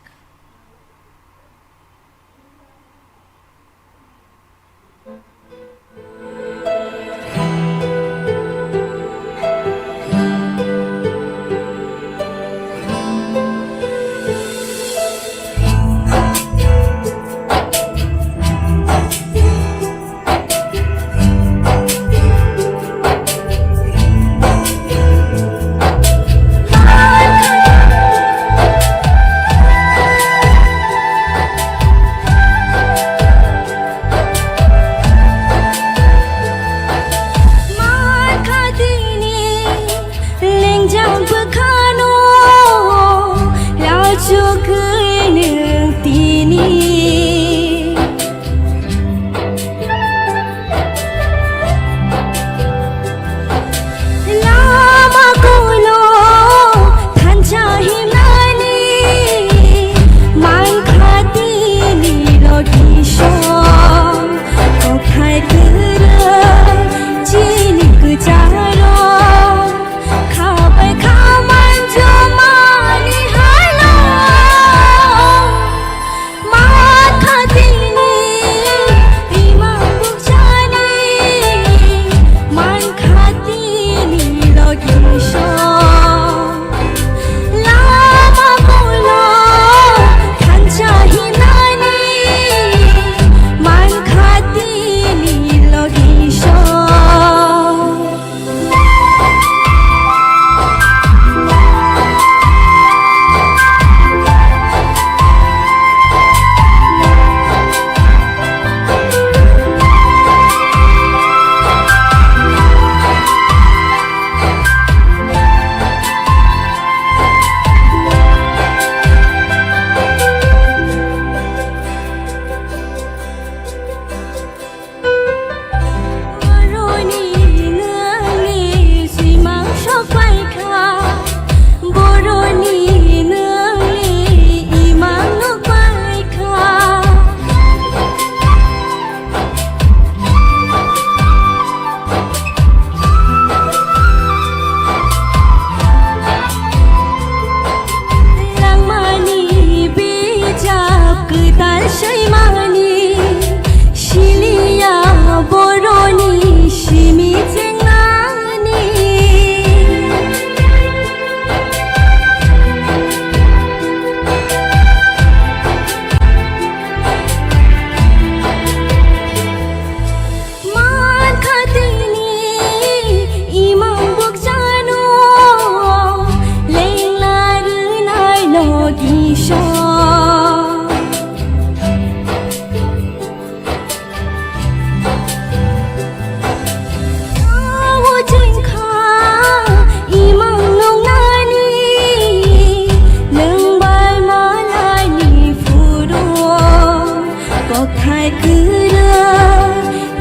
Kokthai kwrwi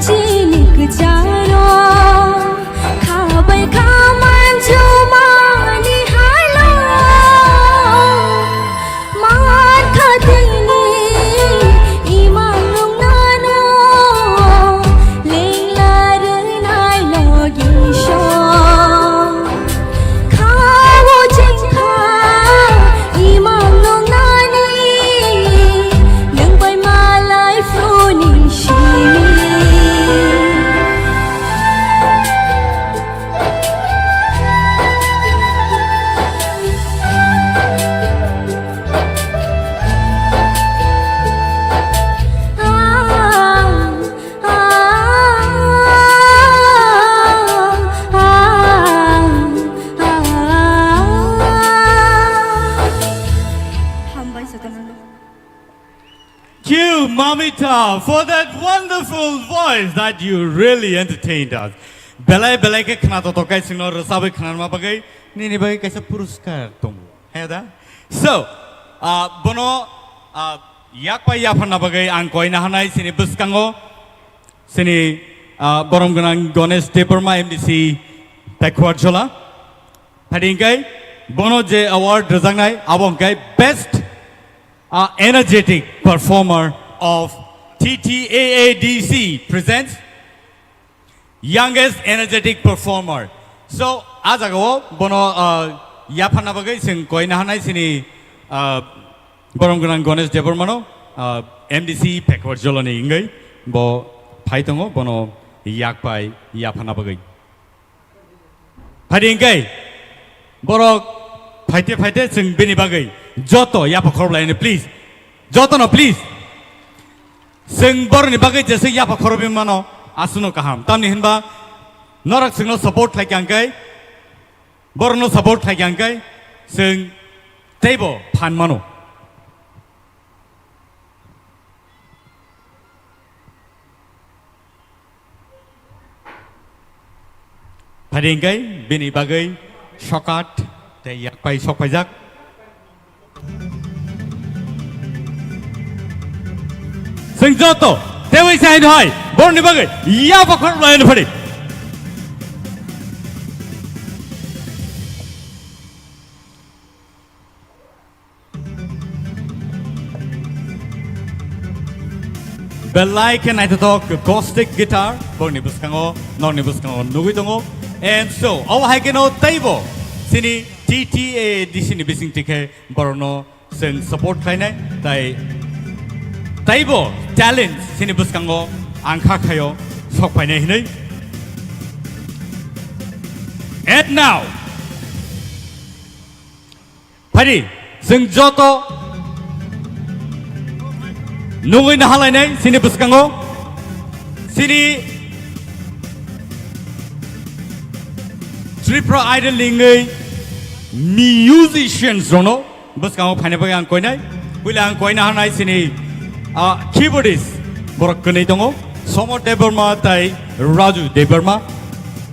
chini kwcharo khabai kha manjumani halo. Mankha tini imang nungnano lengla rwnai logi so. Khao chengkha imang nungnani nwng bai malai phone simi. Hambai jotono. Thank you, Mamita, for that wonderful voice that you really entertained us. Belai belai khe khna totok kai singno rwchabwi khnarma bagwi nini bagwi kaisa puruskar tongo. He da? So, ah, bono, ah, yakpai yapharna bagwi ang koina hanai sini bwskango sini, ah, borom gwnang Ganesh Debbarma M D C Pekhuarjhola. Phadi hingkai bono je award rwjaknai abo hingkai best, ah, energetic performer of T T A A D C presents Youngest Energetic Performer. So, a jagao bono, ah, yapharna bagwi chwng koina hanai sini, ah, borom gwnang Ganesh Debbarmano, ah, M D C Pekhuarjholani wngwi bo phai tongo, bono yakpai yapharna bagwi. Phadi hingkai borok phaite phaite chwng bini bagwi joto yapha khorok laino, please. Jotono, please. Chwng borokni bagwi jeswk yapha khorokwi mano, aswkno kaham. Tamni hinba norok chwngno support khlai kha hingkai, borokno support khlai kha hingkai, chwng teibo phan mano. Phadi hingkai bini bagwi sokat tei yakpai sokpaijak. Chwng joto tewi sai hai borokni bagwi yapha khorok laino phadi. Belai khe naithothok acoustic guitar borokni bwskango, norokni bwskango nugwi tongo. And so, obo hai kheno teibo chini T T A A D C ni bisingtwi khe borokno chwng support khlainai, tai teibo talent chini bwskango ang kha khaio sok phainai hinwi. And now, Phadi, chwng joto nugwi nahalainai chini bwskango, chini Tripura Idol ni wngwi musicians rokno bwskango phaina bagwi ang koinai. Puila ang koina hanai chini, ah, keyboardist borok kwnwi tongo, Somod Debbarma tai Raju Debbarma,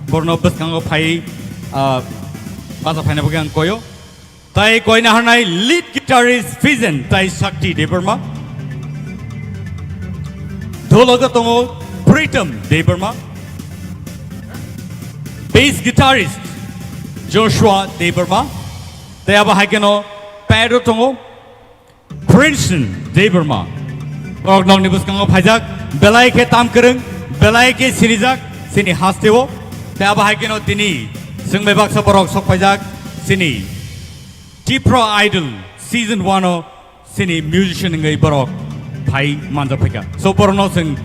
borokno bwskango phai, ah, bacha phaina bagwi ang koio. Tai koina hanai lead guitarist Fijen tai Shakti Debbarma. Dhologo tongo Pritam Debbarma. Bass guitarist Joshua Debbarma. Tai abo hai kheno pad o tongo Princeton Debbarma. Borok nokni bwskango phaijak, belai khe tam kwrwng, belai khe sinijak, chini hasteo. Tai abo hai kheno tini chwng bai baksa borok sok phaijak, chini Tipra Idol Season one o chini musician wngwi borok phai manjak phaikha. So, borokno chwng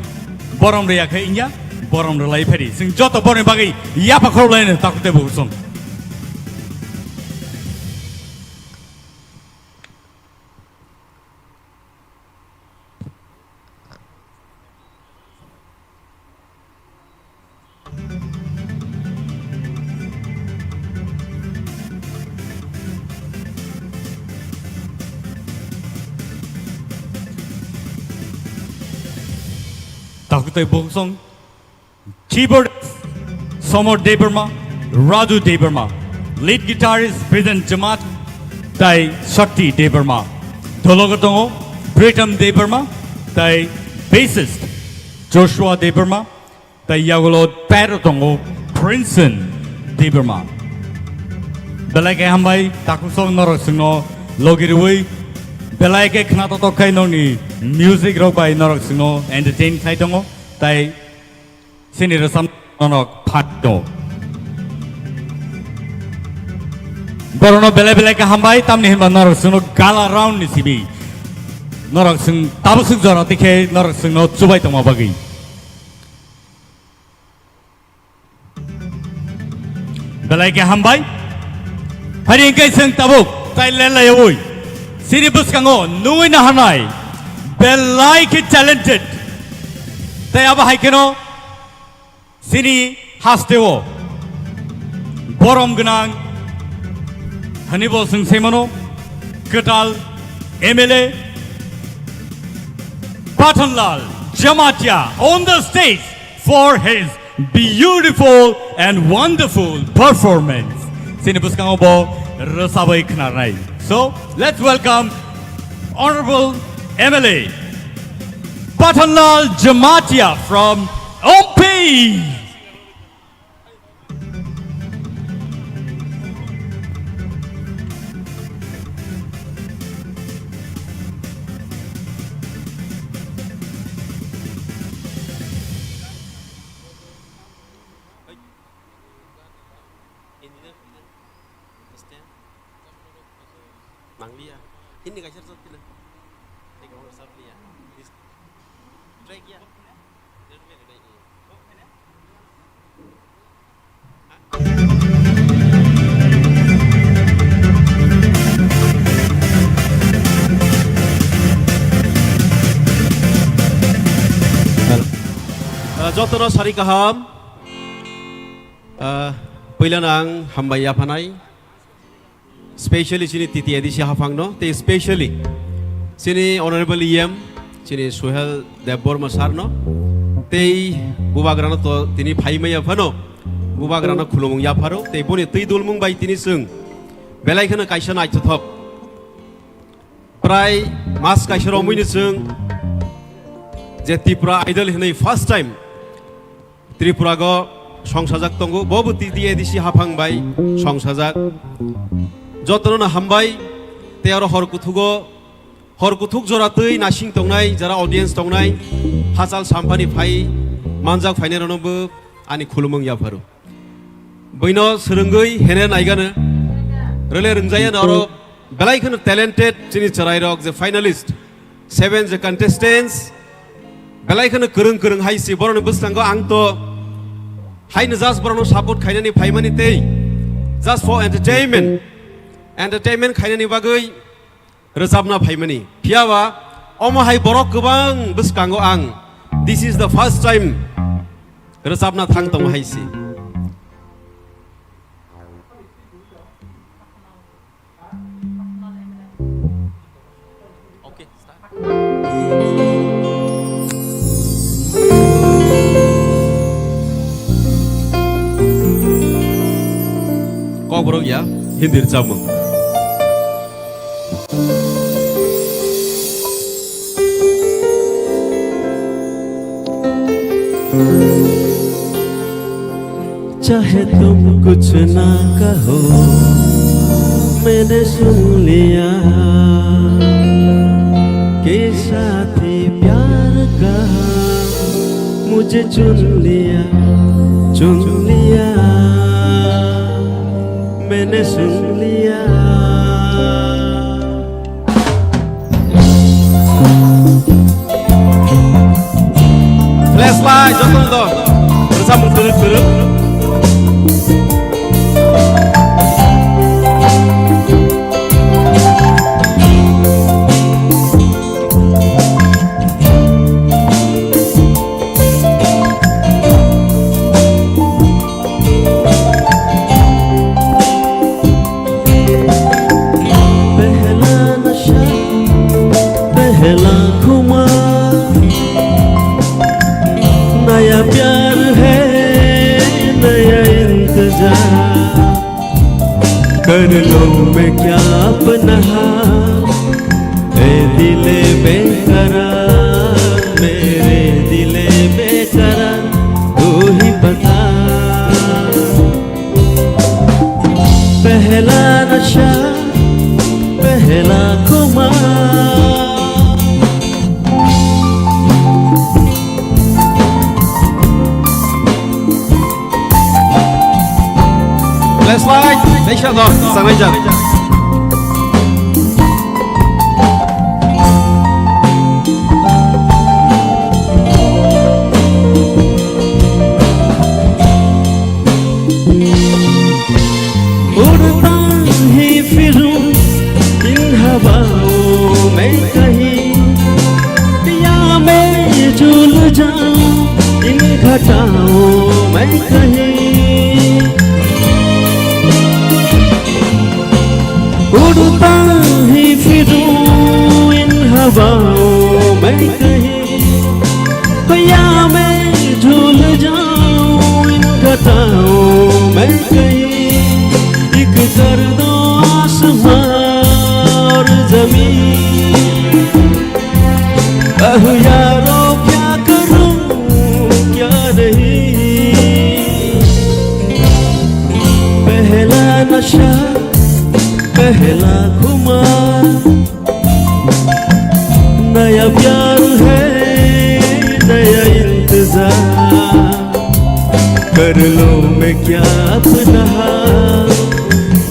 borom rwya khe wngya, borom rwlai phari. Chwng joto borokni bagwi yapha khorok laino takhuk tei bukhuk song. Takutai Bongsong, keyboard Somor Debbarma, Raju Debbarma, lead guitarist Bijan Jamatia, tai Shakti Debbarma. Dologo tongo Pritam Debbarma, tai bassist Joshua Debbarma, tai yagulo pairo tongo Princeton Debbarma. Belai khe hambai, takusong norok chwngno logi rwui, belai khe khna totok khai nokni music rok bai norok chwngno entertain khai tongo, tai chini rwchapnai norok phan tongo. Borokno belai belai khe hambai, tamni hinba norok chwngno gala round ni simi norok chwng tabuk swk jora tikhe norok chwngno chubai tongma bagwi. Belai khe hambai. Hari hingke chwng tabuk tai lelaiwi chini bwskango nugwi naharnai belai khe talented. Tai abo hai kheno chini hasteo borom gwnang hwnwi bo chwng sai mano kwtal M L A Pathanlal Jamatia on the stage for his beautiful and wonderful performance. Chini bwskango bo rwchabwi khwnarnai. So, let's welcome Honorable M L A Pathanlal Jamatia from Ompi. Engineer, stand. Nanglia. Hindi kaisa rwchap khe na. Tei kwbangma rwchap liya. Track ya. Ah, jotono sari kaham. Ah, puilano ang hambai yaphanai. Specially chini T T A D C haphangno, tei specially chini Honorable E M, chini Suhel Debbarma sir no, tei bubagrano to tini phaimaya phano, bubagrano khulumung yapharo, tei boni twi dulmung bai tini chwng belai kheno kaisa naithothok. Prai mas kaisa romwini chwng je Tripura Idol hinwi first time Tripura go songsajak tongo, bo bo T T A D C haphang bai songsajak. Jotono no hambai, tei oro hor kuthugo, hor kuthuk jora twi nasing tongnai, jara audience tongnai, hachal samphani phai manjak phainai rokno bo ani khulumung yapharo. Buino swrwngwi hene naigano, rwle rwngjaya no oro belai kheno talented chini chwrairok je finalist, seven je contestants, belai kheno kwrwng kwrwng hai si borokni bwskango ang to haino just borokno support khainani phaimani tei just for entertainment, entertainment khainani bagwi rwchapna phaimani. Phiya ba omo hai borok kwbang bwskango ang this is the first time rwchapna thang tongo hai si. Kokborok ya, Hindi rwchapmung. चाहे तुम कुछ ना कहो, मैंने सुन लिया कि साथी प्यार का मुझे चुन लिया, चुन लिया, मैंने सुन लिया। Flashlight, joto do. Rwchapmung kwrwk kwrwk. पहला नशा, पहला खुमार, कर लूं मैं क्या अपना हाल, ए दिले बेकरार, मेरे दिले बेकरार, तू ही बता। पहला नशा, पहला खुमार। Flashlight, next shot, no, sanai jan. उड़ता ही फिरूं इन हवाओं में कहीं, या मैं झूल जाऊं इन घटाओं में कहीं। उड़ता ही फिरूं इन हवाओं में कहीं, या मैं झूल जाऊं इन घटाओं में कहीं। एक कर दो आसमां और जमीन। अहो यारो, क्या करूं, क्या नहीं। पहला नशा, पहला खुमार। नया प्यार है, नया इंतजार। कर लूं मैं क्या अपना हाल,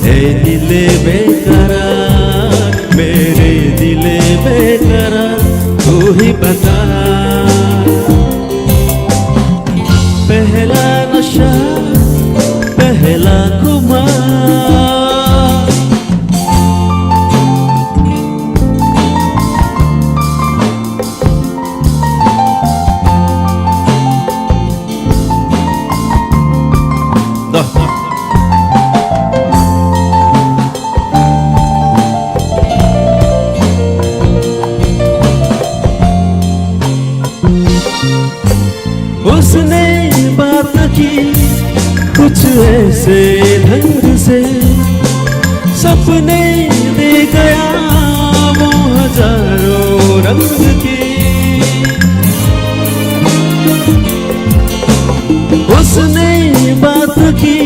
ए दिले बेकरार, मेरे दिले बेकरार, तू ही बता। पहला नशा, पहला खुमार। उसने बात की कुछ ऐसे ढंग से, सपने दे गया वो हजारों रंग के। उसने बात की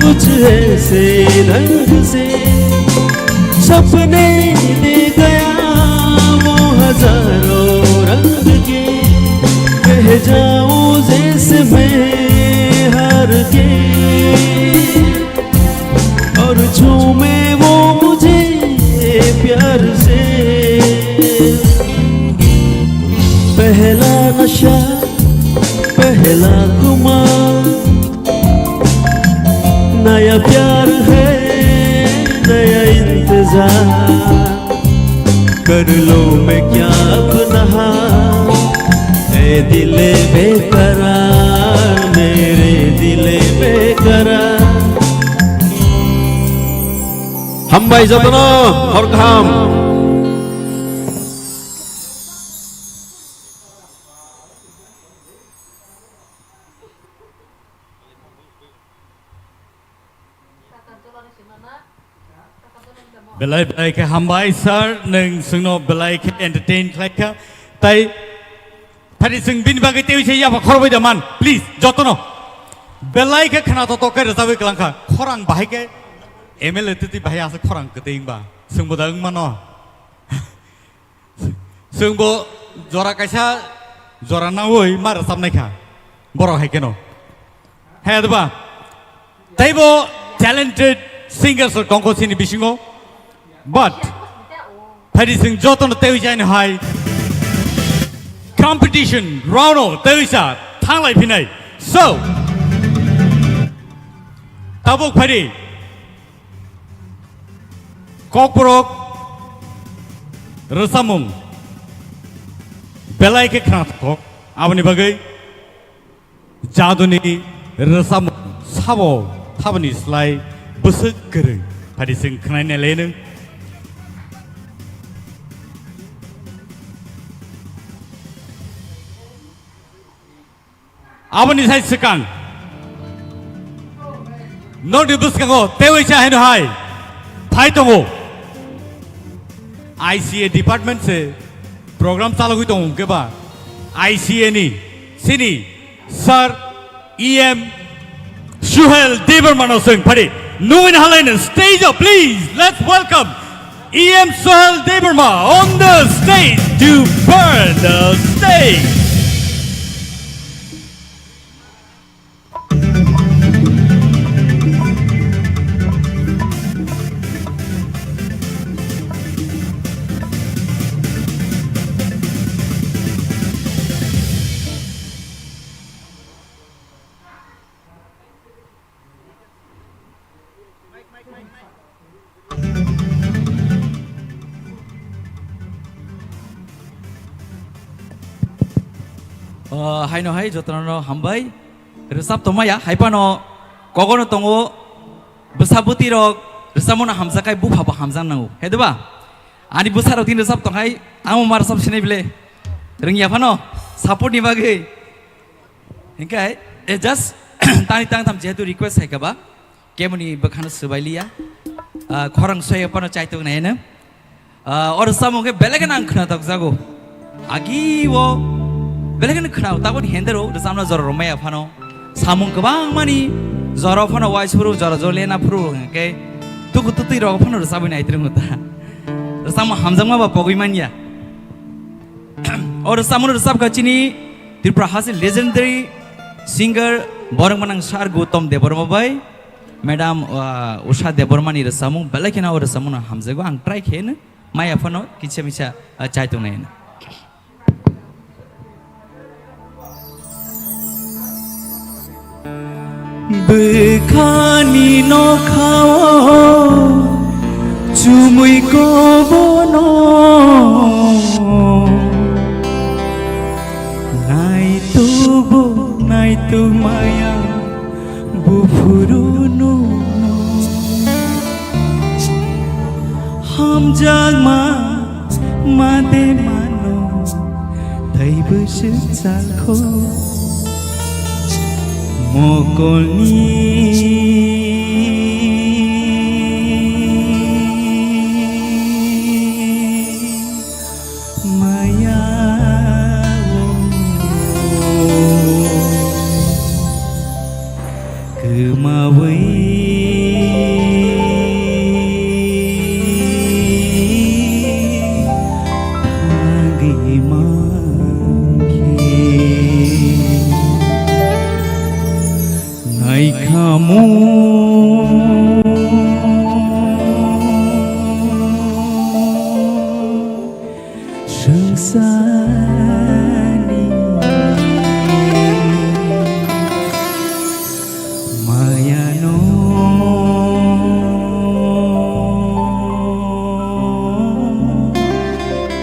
कुछ ऐसे ढंग से, सपने दे गया वो हजारों रंग के। कह जाऊं जैसे मैं हार के, और झूमे वो मुझे प्यार से। पहला नशा, पहला खुमार, नया प्यार है, नया इंतजार। कर लूं मैं क्या अपना हाल, ए दिले बेकरार, मेरे दिले बेकरार। Hambai jotono, hor kaham. Belai belai khe hambai sir, nwng chwngno belai khe entertain khlai kha. Tai phari chwng bini bagwi tei se yapha khorbai da man, please, jotono. Belai khe khna to to khe rwchapwi kwlang kha. Khorang bahai khe M L A twi twi bahai aswk khorang kwtwi wngba. Chwngbo da wng mano. Chwngbo jora kaisa jora naui ma rwchapnai kha borok hai kheno. Hai adba. Teibo talented singers rok tongkho chini bisingo. But phadi chwng jotono teiwi jaino hai competition round o teiwi sa thanglai phinai. So, tabuk phadi Kokborok rwchapmung belai khe khnathok, aboni bagwi jaduni rwchapmung sabo thaboni slai bwswk kwrwi phadi chwng khwnai nailai nwng. Aboni sai swkang Nokni bwskango teiwi cha haino hai phai tongo. I C A department se program chalogwi tongo hwnkhe ba I C A ni sini Sir E M Suhel Debbarma no swng phari. Nungwi halaino stage o, please, let's welcome E M Suhel Debbarma on the stage to burn the stage. O, haino hai jotono hambai. Rwchap tongmaya, hai phano kogono tongo, bwsa bwtwi rok rwchapmano hamjak khai bupha bo hamjak nango, he diba? Ani bwsa rok tini rwchap tong hai, tamo ma rwchap sinai bile. Rwngya phano, support ni bagwi. Hinkhe, eh, just tani tang tham jehetu request hai kaba, kemoni bwkhano swbai liya. Ah, khorang soya phano chaitok nai heno. Ah, o rwchapmung khe belai kheno ang khwnatok jago. Agi o belai kheno khwnao, taboni hendero rwchapna jora rw maya phano. Samung kwbangmani jora phano wai suru, jora jora lena phuru hwnkhe tuku tutwi rok phano rwchabwi nai twrwngo ta. Rwchapmung hamjakma ba pogwi manya. O rwchapmung rwchapkha chini Tripura hasteni legendary singer borok manang Sir Gautam Debbarma bai, Madam, ah, Usha Debbarmani rwchapmung belai kheno o rwchapmungno hamjago, ang try khe heno maya phano kisa misa, ah, chai tongnai heno. Bwkhani nokhao chumui kobono naitubo naitu maya buphuru nuno hamjakma made mano tei bwswk chalkho mokolni maya o kwmawi thangwi mankhe naikhamu. Swngcharni mayano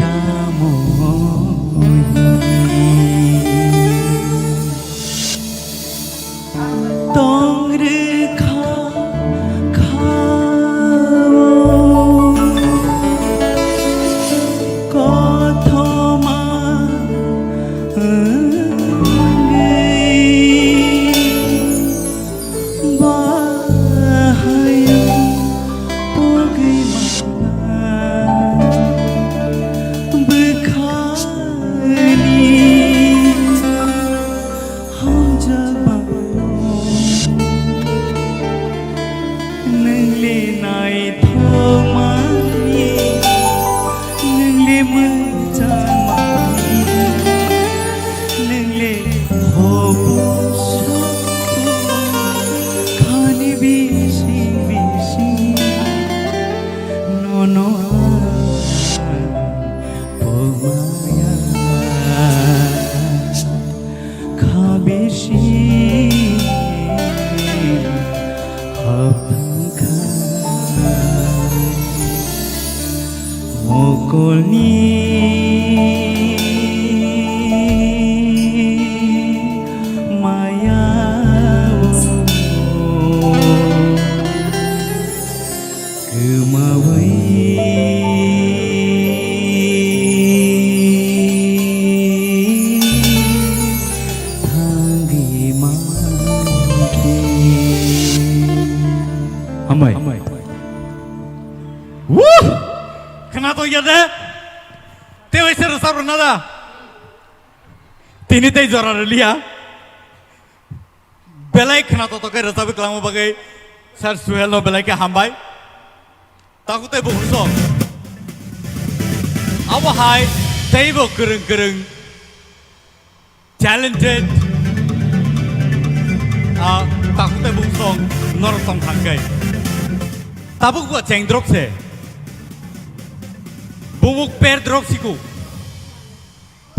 tamo hwnwi. Tong rwkha kha o kothoma wngwi bahai pogwi mangla bwkhani. Hamjakma nwngli naithokmani, nwngli mwchangmani, nwngli hobo sabo khani bising bising nono ang pogmaya. Kha bisi hapthang kha mokolni maya o. Kwmawi thangwi mankhe. Khna to ya de. Te wese rwchap rwna da. Tini tei jora rwliya. Belai khna to to khe rwchapwi kwlangma bagwi Sir Suhel no belai khe hambai. Takhuk tei bukhuk song. Abo hai teibo kwrwng kwrwng talented, ah, takhuk tei bukhuk song norok tong thang khe. Tabuk bo cheng drop se. Bumuk per drop siku.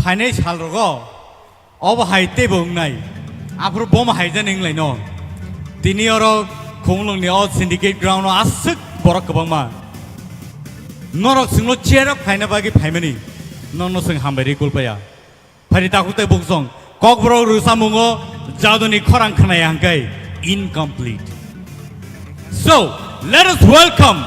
Phainai sal rogo. Obo hai teibo wngnai. Aphuru bomo hai jani wnglaino. Tini oro Khumulwngni o syndicate ground o aswk borok kwbangma. Norok chwngno cheer up khaina bagwi phaimani. Nono chwng hambai rwi kulpaya. Phari takhuk tei bukhuk song. Kokborok rwchapmungo jaduni khorang khnaya hwnkhe incomplete. So, let us welcome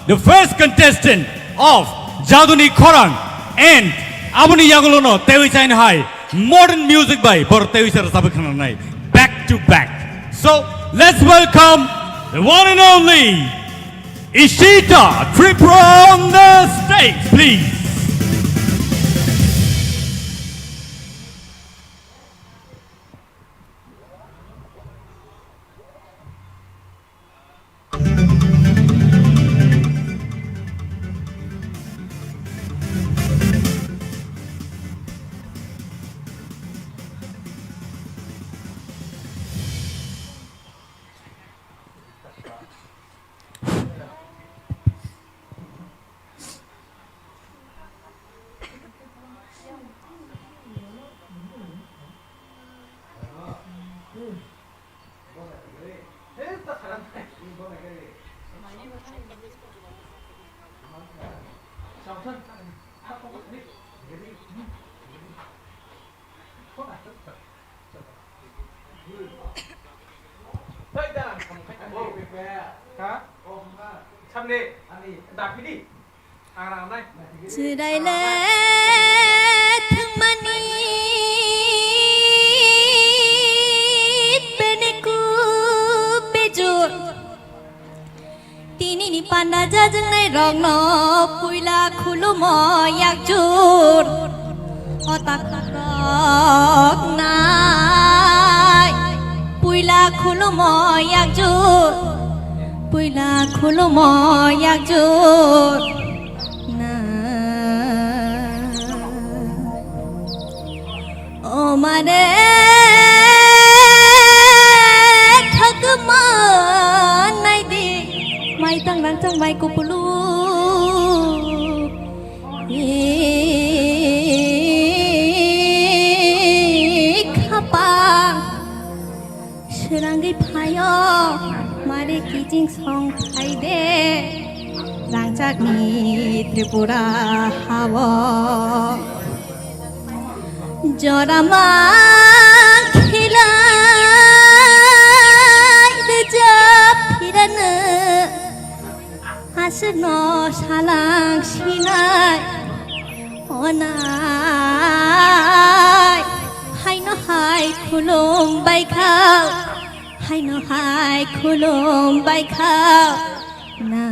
the first contestant of Jaduni Khorang and aboni yagulono teiwi chaina hai modern music bai bor teiwi se rwchapwi khnanai back to back. So, let's welcome the one and only Ishita Tripura on the stage, please. Chwraile thwngmani bene ku bejur. Tinini panda jajwngnai rokno puila khulumo yakjur. O takhuk rok nai puila khulumo yakjur. Puila khulumo yakjur. Na. O mare khakma naidi, maitang rangchak mai kupulu. I khapang. Srangwi phaio, mare kiching song phaide, rangchakni Tripura hao. Jora mang khilai rwjap phirano. Aswkno salang sinai onai, haino hai khulum baikha, haino hai khulum baikha na.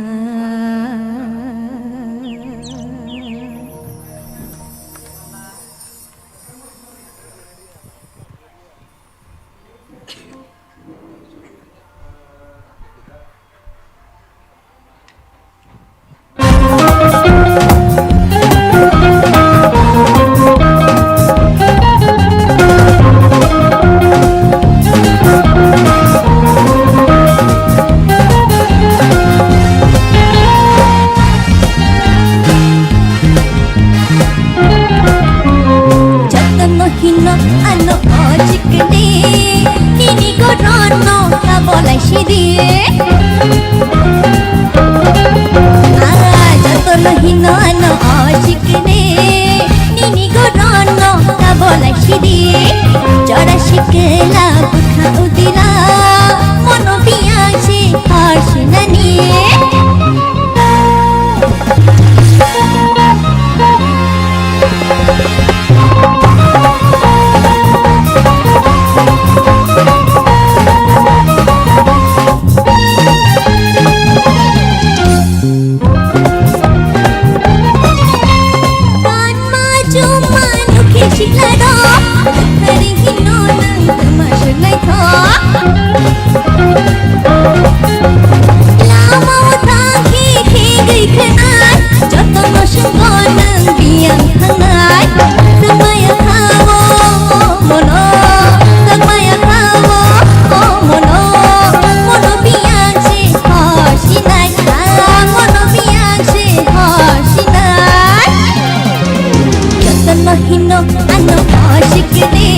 Sikini,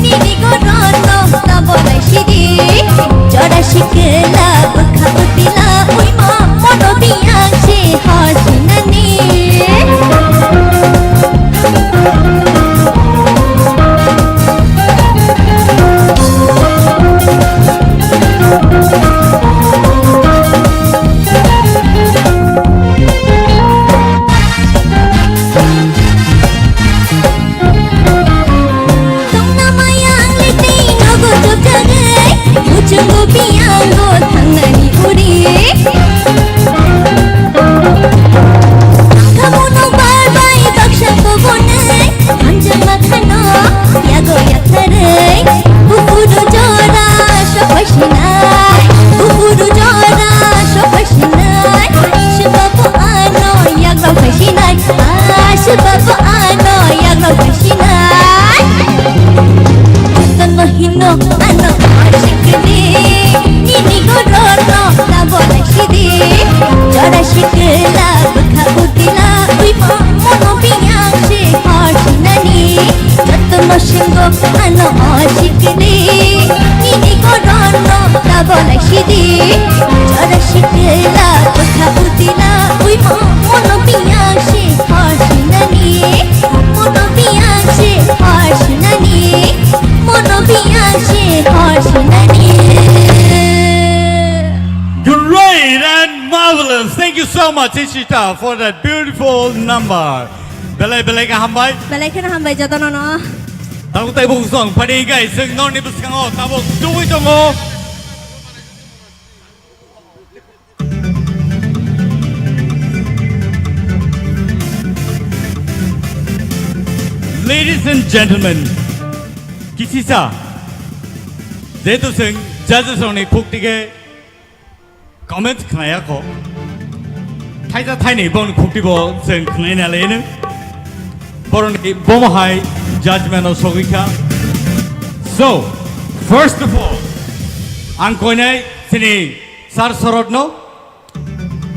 nini gorono tabo lai sidi. Jora sikila, bukha butila, uima, mono biyang si, hosinani. Tongna mayang litei nogo chopjagwi, muchungo biyango thangnani uri. Tangkhamuno barbai baksa kobonai, hamjakma khano yago yaktharwi. Bupuru jora sophai sinai, bupuru jora sophai sinai, sibabu ano yago phai sinai. Aswk babu ano yagrok sinai. Tongmo hino ano sikini, nini gorono tabo lai sidi. Jora sikila bukha utila uimo mono biyang si hor sinani. Jotono singo ano sikini, nini gorono tabo lai sidi. Jora sikila bukha utila uimo mono biyang si hor sinani. Mono biyang si hor sinani. Mono biyang si hor sinani. Great and marvelous. Thank you so much, Ishita, for that beautiful number. Belai belai khe hambai. Belai kheno hambai jotono no. Tabuk tei buk song phadi gai sing norni bwskango tabuk tubui tongo. Ladies and gentlemen, kisisa, jehetu chwng judges rokni khukti khe comments khnaya kho, thaisa thaini bongni khukti bo chwng khnai na leno, boroni bomo hai judgment o sogwi kha. So, first of all, ang koinai chini Sir Sorot no,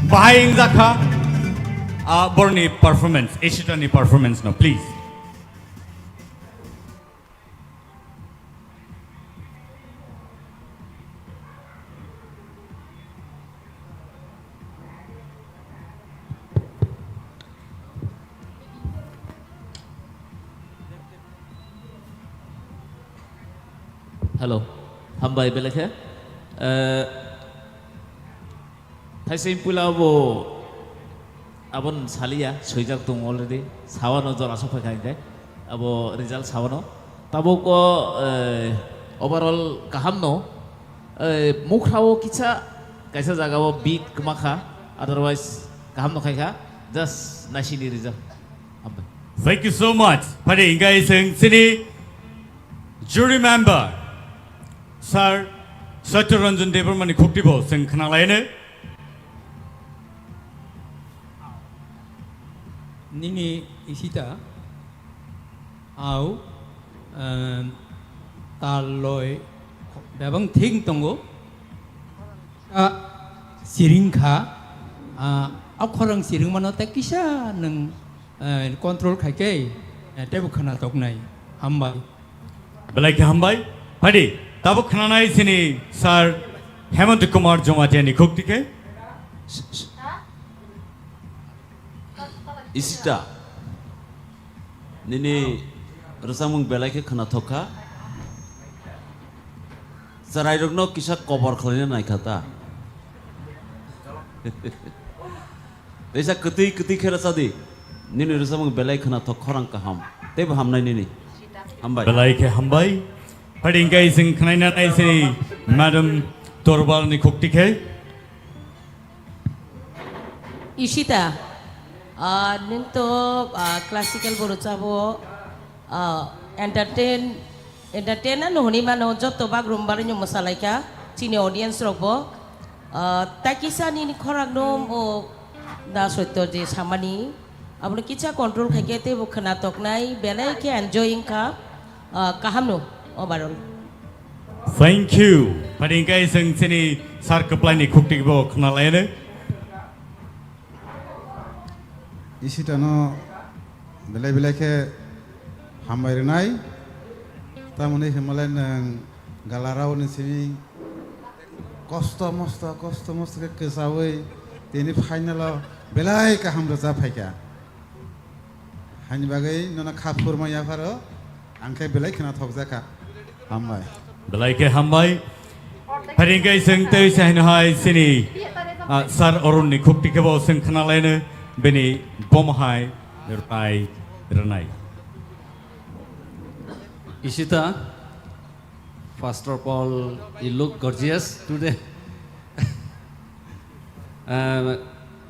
bahai wngjakha, ah, borni performance, Ishita ni performance no, please. Hello, hambai belai khe. Eh, Thaising puila abo, abon saliya, soijak tong already. Sawano jora sok phaikha hinkhe. Abo result sawano. Tabuk o, eh, overall kaham no. Eh, mukhrao kisa, kaisa jagao big kwmakha. Otherwise, kaham no khaikha. Just naisini result. Hambai. Thank you so much. Phadi hinkhe chwng chini jury member, Sir Satya Ranjan Debbarma ni khukti bo chwng khnalaino. Nini Ishita, au, em, tal loi bebang thik tongo. A, siring kha, a, a khorang siring mano tei kisa nwng, eh, control khai khe, eh, teibo khna toknai. Hambai. Belai khe hambai. Phadi, tabuk khnanai chini Sir Hemant Kumar Jamatia ni khukti khe. Ishita, nini rwchapmung belai khe khnathok kha. Chwrairokno kisa kobor khlaina nai kha ta. Teisa kwtwi kwtwi khe rwcha di. Nini rwchapmung belai khnathok, khorang kaham. Teibo hamnai nini. Hambai. Belai khe hambai. Phadi hinkhe chwng khnaina nai chini Madam Torbal ni khukti khe. Ishita, ah, nwng to, ah, classical bo rwchabo, ah, entertain, entertain ano hwnwi mano, joto bagrumba rwino mwsalaikha, chini audience rokbo. Ah, tai kisa nini khorang no, o, da soito je samani, abono kisa control khaikhe teibo khna toknai, belai khe enjoy wngkha. Ah, kaham no, overall. Thank you. Phadi hinkhe chwng chini sir kwplai ni khukti bo khna laino. Ishita no belai belai khe Hambai rwnai. Tamoni himlai nwng galarao ni simi kosto mosto, kosto mosto khe kwchaui tini final o belai kaham rwchap phaikha. Haini bagwi nono kha phurma yapharo, ang khe belai kheno thokjakha. Hambai. Belai khe hambai. Pharingkai chwng tei se haino hai chini, ah, Sir Arun ni khukti khe bo chwng khna laino bini bomo hai rwnai, rwnai. Ishita, first of all, you look gorgeous today. Ah,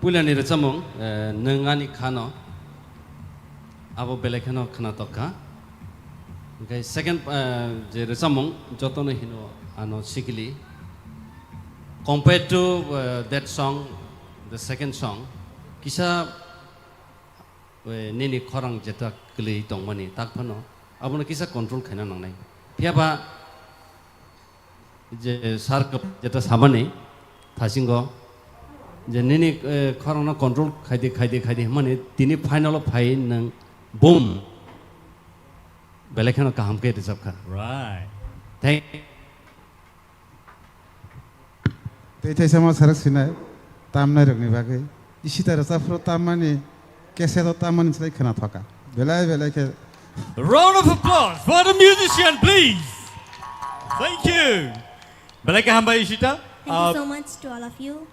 puilani rwchapmung, eh, nwng ani khano, abo belai kheno khna tokkha. Hwnkhe second, eh, je rwchapmung, jotono hino ano sikili. Compared to, eh, that song, the second song, kisa, eh, nini khorang jeta kwlwi tongmani, tak phano abono kisa control khaina nangnai. Phiyaba je sir kwp-, jeta samani thasingo je nini, eh, khorangno control khaidi, khaidi, khaidi hwnmani tini final o phai nwng boom belai kheno kaham khe rwchapkha. Right. Thank Tei thaisa ma sarak sinai tamnai rokni bagwi. Ishita rwchapphru tammani, cassette o tammani slai khna thoka. Belai belai khe. Round of applause for the musician, please. Thank you. Belai khe hambai Ishita. Thank you Ah, so much to all of you.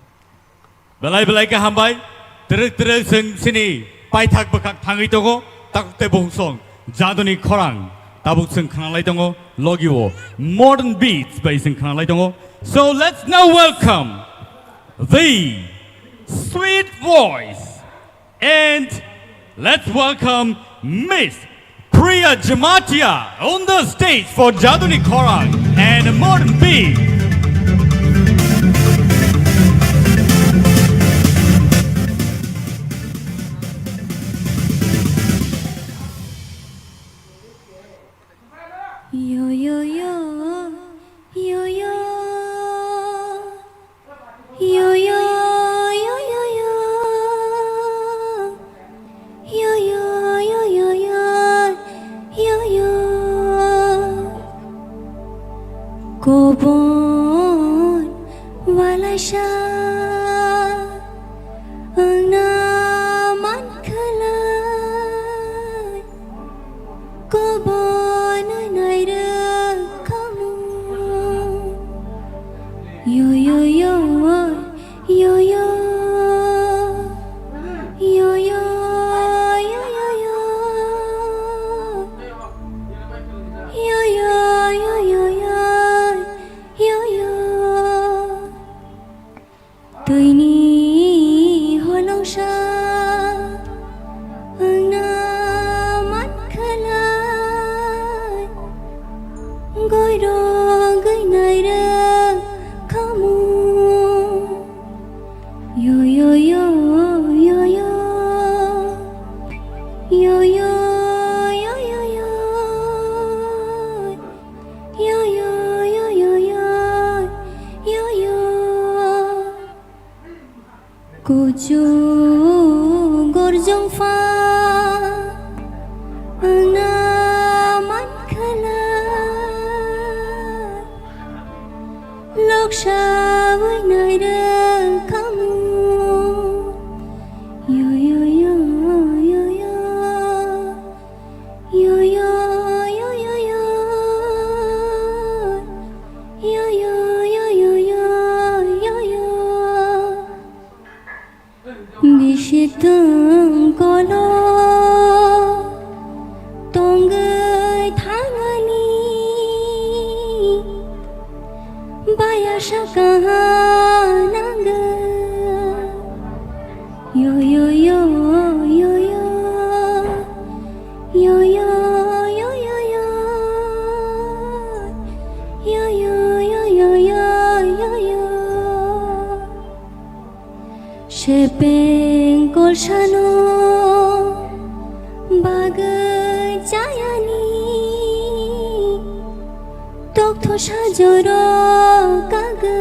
Belai belai khe hambai. Twrwk twrwk chwng chini paithak bwkhak thangwi tongo. Takhuk tei bukhuk song jaduni khorang tabuk chwng khnalai tongo. Logi o modern beats bai chwng khnalai tongo. So let's now welcome the sweet voice and let's welcome Miss Priya Jamatia on the stage for Jaduni Khorang and Modern Beat. Yo, yo, yo, yo, yo. Yo, yo, yo, yo, yo. Yo, yo, yo, yo, yo. Yo, yo. Kobon walaisa wngna mankhalai. Kobon nairwkhamu. Yo, yo, yo, yo, yo. Yo, yo, yo, yo, yo. Yo, yo, yo, yo, yo. Yo, yo. Twini holongsa wngna mankhalai, goirok gwnai rwkhamu. Yo, yo, yo, yo, yo. Yo, yo, yo, yo, yo. Yo, yo, yo, yo, yo. Yo, yo. Kuchu gorjong pha wngna mankhalai, loksa wi nairwkhamu. Yo, yo, yo, yo, yo. Yo, yo, yo, yo, yo. Yo, yo, yo, yo, yo, yo, yo. Bisi tongkolo tongwi thangani baya saka nangwi. Yo, yo, yo, yo, yo. Yo, yo, yo, yo, yo. Yo, yo, yo, yo, yo, yo, yo. Sepeng kolsano bagwi chayani, toktho sajoro kagwi.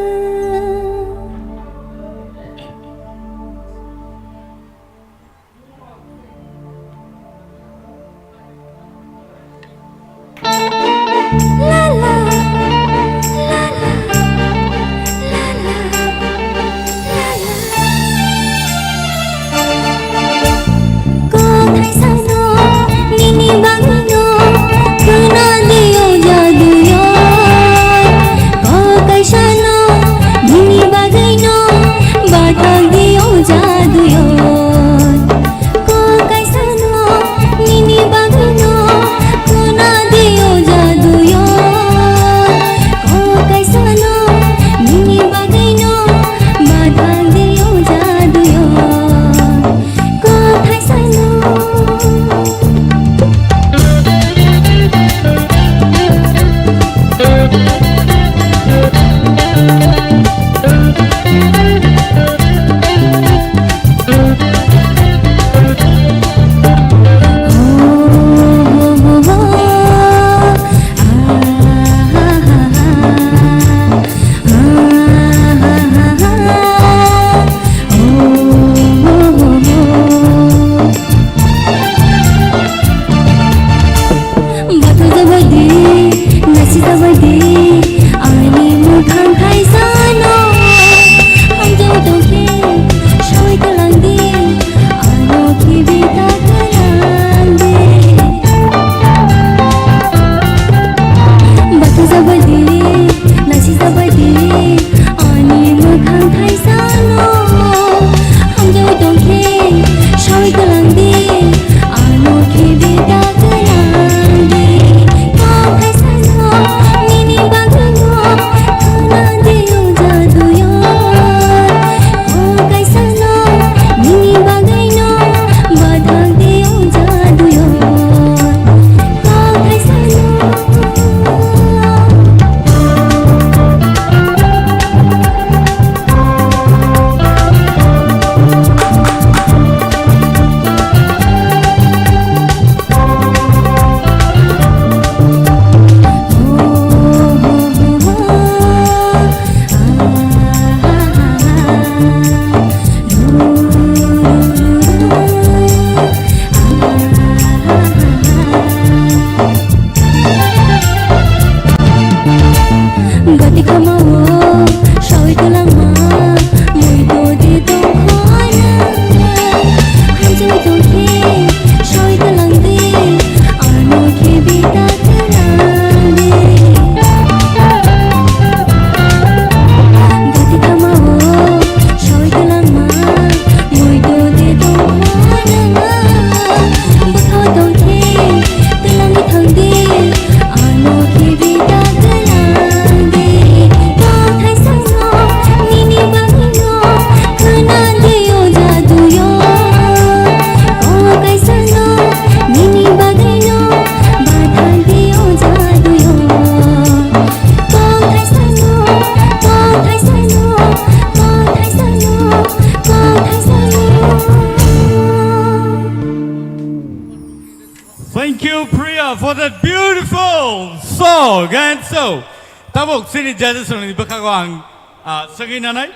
Thank you, Priya, for that beautiful song. And so, tabuk sini judges ni bwkhago ang, ah, swngwi nanai.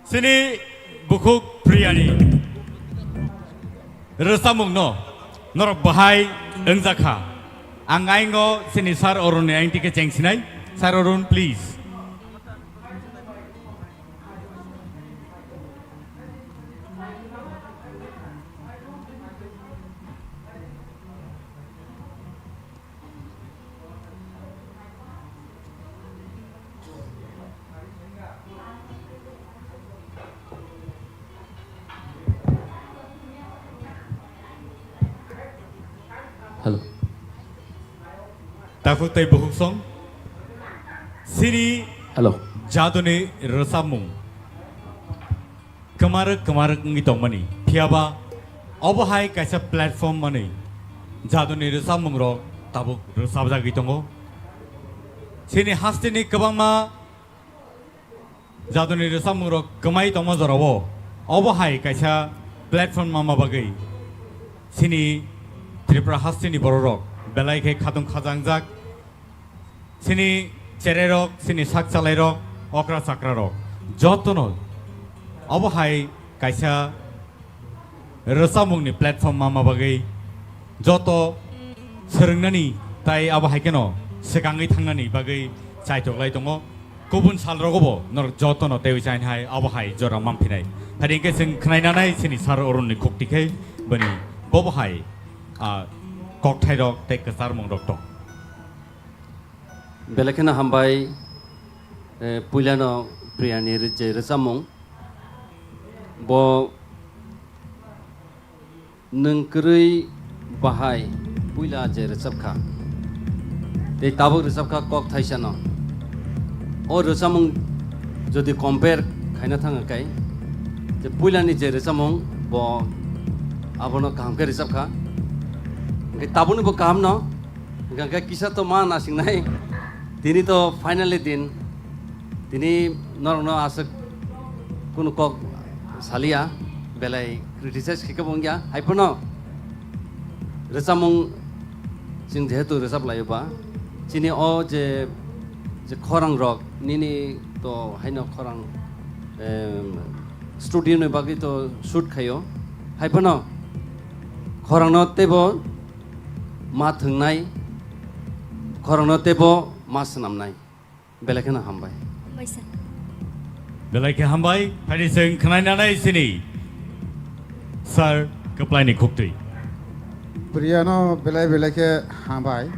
Sini bukhuk Priya ni rwchapmung no norok bahai wngjakha. Ang aingo sini Sir Arun ni aingti khe chengsinai. Sir Arun, please. Hello. Takhuk tei bukhuk song. Sini Hello. Jaduni rwchapmung. Kwmarwk kwmarwk wngwi tongmani. Phiyaba obo hai kaisa platform manwi jaduni rwchapmungrok tabuk rwchapjagwi tongo. Chini hasteni kwbangma jaduni rwchapmungrok kwmai tongma jorao obo hai kaisa platform manma bagwi chini Tripura hasteni bororok belai khe khatung khajangjak. Chini chererok, chini sak chalairok, okra chakrarok, jotono obo hai kaisa rwchapmungni platform manma bagwi joto swrwngnani tai abo hai kheno swkangwi thangnani bagwi chaitok lai tongo. Kubun salrogobo norok jotono teiwi chainai hai abo hai jora manphinai. Hari hwnkhe chwng khwnainanai chini Sir Arunni khukti khe bini bobo hai, ah, kokthairok tei kwcharmungrok tong. Belai kheno hambai, eh, puilano Priyani ri-, je rwchapmung. Bo nwng kwrwi bahai puila je rwchapkha. Tei tabuk rwchapkha kok thaisano. O rwchapmung jodi compare khaina thangkha kai, je puilani je rwchapmung bo abono kaham khe rwchapkha. Hwnkhe tabukni bo kahamno. Hingkha khe kisa to ma nasingnai. Tini to finally din. Tini norokno aswk kunu kok saliya, belai criticize khe kebo wngya. Haiphano rwchapmung chwng jehetu rwchap laio ba, chini o je, je khorang rok nini to haino khorang, em, studio ni bagwi to shoot khaio. Haiphano khorangno teibo ma thwngnai, khorangno teibo ma swnamnai. Belai kheno hambai. Hambai sir. Belai khe hambai, phaidi chwng khwnainanai sini Sir Kwplaini khuktwi. Priyano belai belai khe hambai.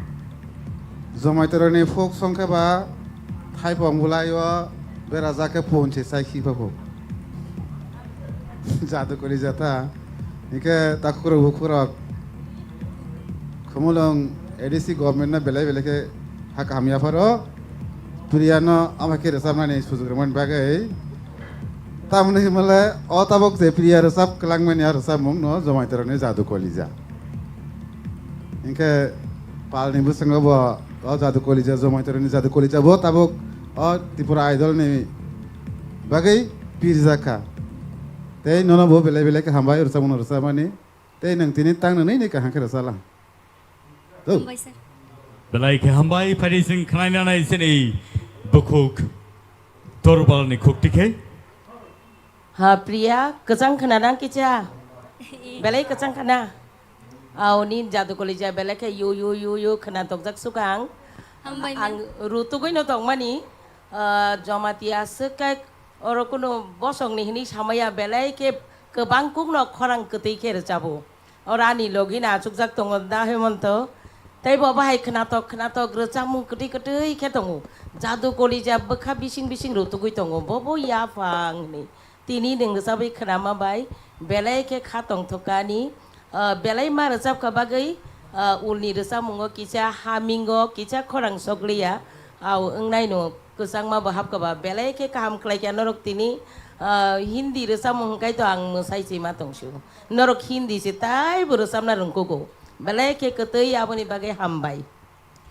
Jomaitoroni folk song khe ba thaipong bwlai o berajak khe punchi sai khiphakuk. Jadu kori jata. Hingke takhurok bukhurok Khumulwng A D C government no belai belai khe ha kaham yapharo. Priya no ama khe rwchapnani sujuk rwmani bagwi. Tamoni himale o tabok je Priya rwchap kwlangmani a rwchapmung no Jomaitoroni Jadu Kolija. Hingke palni bwskango bo o Jadu Kolija, Jomaitoroni Jadu Kolija bo tabok o Tripura Idol ni bagwi pirjakha. Tei nono bo belai belai khe hambai rwchapmung no rwchapmani. Tei nwng tini tang nwnwi ni kaham khe rwchaplang. Hambai sir. Belai khe hambai, phaidi chwng khwnainanai chini bukhuk Torbalni khukti khe. Ha, Priya, kwchang khwnadang kicha? Belai kwchang khwna. Aw, nini Jadu Kolija belai khe yu, yu, yu, yu khwna tokjak sukang. Hambai, ma'am. Ang rutugwi no tongmani, ah, Jamatia swk khe oro kunu bosongni hwnwi samaya belai khe kwbang kukno khorang kwtwi khe rwchabo. Oro ani logi no achukjak tongo da Hemonto. Tei bo bahai khwnatok khwnatok rwchapmung kwtwi kwtwi khe tongo. Jadu Kolija bwkha bising bising rutugwi tongo. Bo bo yaphang hwnwi. Tini nwng rwchapwi khwnama bai belai khe kha tongthokani, ah, belai ma rwchapkha bagwi, ah, ulni rwchapmungo kisa hamingo kisa khorang sokliya, aw wngnaino kwchangma bo hapkha ba belai khe kaham khlaikha norok tini, ah, Hindi rwchapmung hwnkhe to ang mwsai se ma tongsu. Norok Hindi se taibo rwchapna rwngkugo. Belai khe kwtwi aboni bagwi hambai.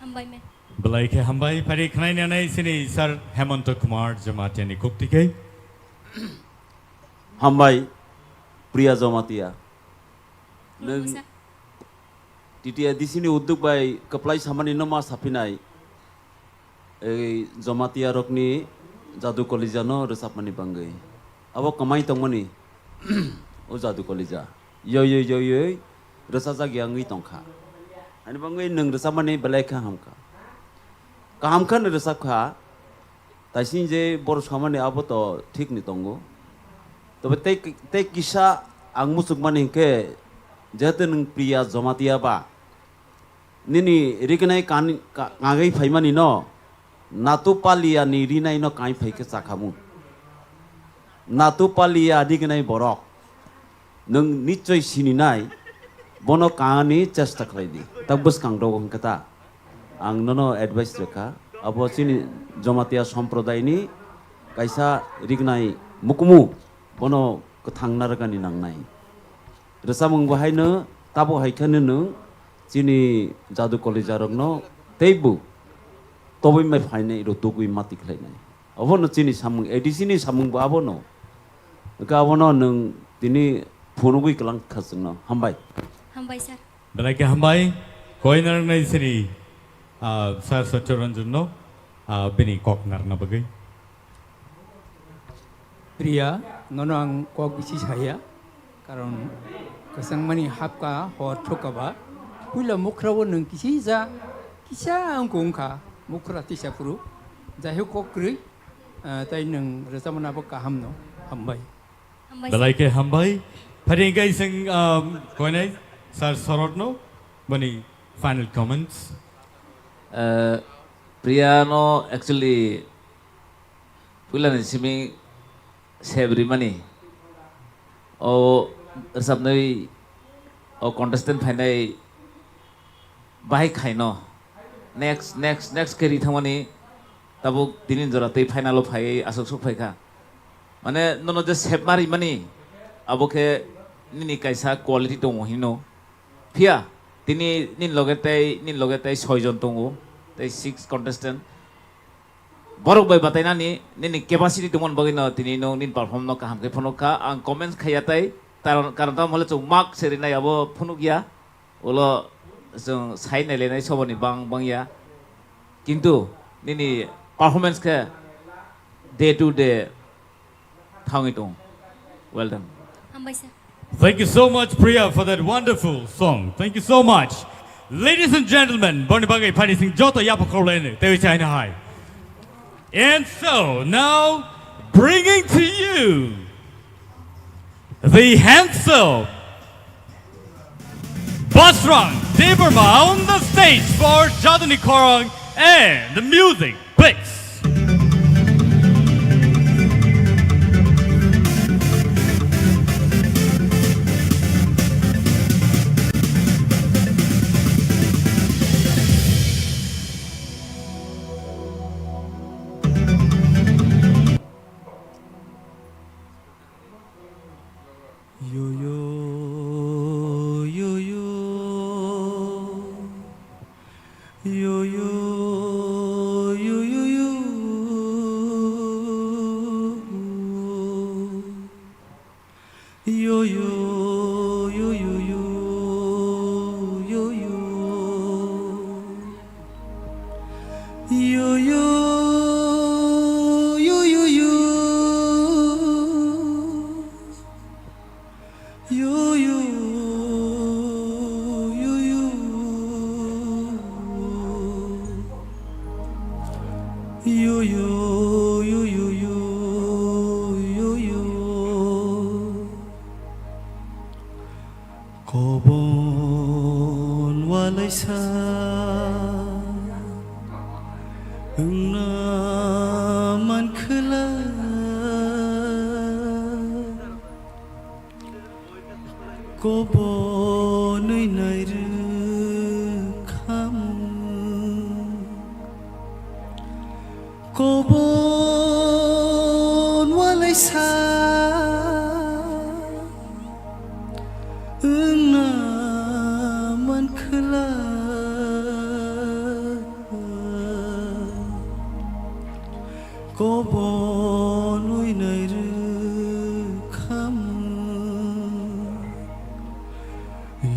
Hambai me. Belai khe hambai, phari khwnainanai sini Sir Hemonto Kumar Jamatia ni khukti khe. Hambai, Priya Jamatia. Nwng, Khulumsa. T T A D C ni udduk bai kwplai samani no ma saphinai, ei Jamatia rokni Jadu Kolija no rwchapmani bangwi. Abo kwmai tongmani, o Jadu Kolija. Yoi, yoi, yoi, yoi, rwchajak ya wngwi tongkha. Ani bangwi nwng rwchapmani belai khe hamkha. Kaham khe no rwchapkha, taising je boro samani abo to thik ni tongo. Tobe tei, tei kisa ang muchukmani hinkhe, jehetu nwng Priya Jamatia ba, nini rignai kan-, ka-, kangwi phaimani no, Natu Palia ni rinai no kai phai khe chakhamu. Natu Palia rignai borok. Nwng nichoi sininai, bono kani chesta khlai di. Ta bwskang rogo hwnkhe ta. Ang nono advice rwkha. Abo chini Jamatia somprodai ni kaisa rignai mukumu, bono kwthang narwkani nangnai. Rwchapmung bo haino, tabo hai kheno nwng chini Jadu Kolija rokno teibo tobwi mai phainai rw tugwi mati khlainai. Abono chini samung, A D C ni samung bo abono. Hwnkhe abono nwng tini phunugwi kwlang kha chwngno. Hambai. Hambai, sir. Belai khe hambai. Koina rwngnai sini, ah, Sir Satya Ranjan no, ah, bini kok narwkna bagwi. Priya, nono ang kok bisi saya. Karon kwchangmani hapka hor thokaba, puila mukhra o nwng kisija, kisa wngkha wngkha, mukhra tisa phuru, jaihok kok kwrwi, ah, tai nwng rwchapmani abo kaham no, hambai. Hambai. Belai khe hambai. Phari hwnkhe iseng, um, koinai Sir Sorot no, boni final comments. Eh, Priya no actually puilani simi sep rimani. O rwchapnai o contestant phainai bahai khaino. Next, next, next khe ri thangmani tabuk tini jora tei final o phaiwi aswk sok phaikha. Mane nono je sep ma rimani abo khe nini kaisa quality tongo hino. Phiya tini nini loge tei, nini loge tei soi jon tongo, tei six contestant. Borok bai batainani nini capacity tongmani bagwi no tini no nini perform no kaham khe phunuk kha. Ang comments khaiya tai, karon, karon tamo hole chwng mark se rinai abo phunuk ya. Ulo chwng sai nailainai soboni bang bang ya. Kintu nini performance khe day to day thangwi tong. Well done. Hambai sir. Thank you so much, Priya, for that wonderful song. Thank you so much. Ladies and gentlemen, boni bagwi phani sing joto yapha khorlaini, tewi chaina hai. And so, now, bringing to you the handsome Basrang Debbarma on the stage for Jaduni Khorang and the music. Please. Yo, yo, yo, yo. Yo, yo, yo, yo, yo. Yo, yo, yo, yo, yo, yo, yo. Yo, yo, yo, yo, yo. Yo, yo, yo, yo. Yo, yo, yo, yo, yo, yo, yo. Kobon walaisa wngna mankhwla. Kobonwi nairwkhamu. Kobon walaisa wngna mankhwla. Kobonwi nairwkhamu.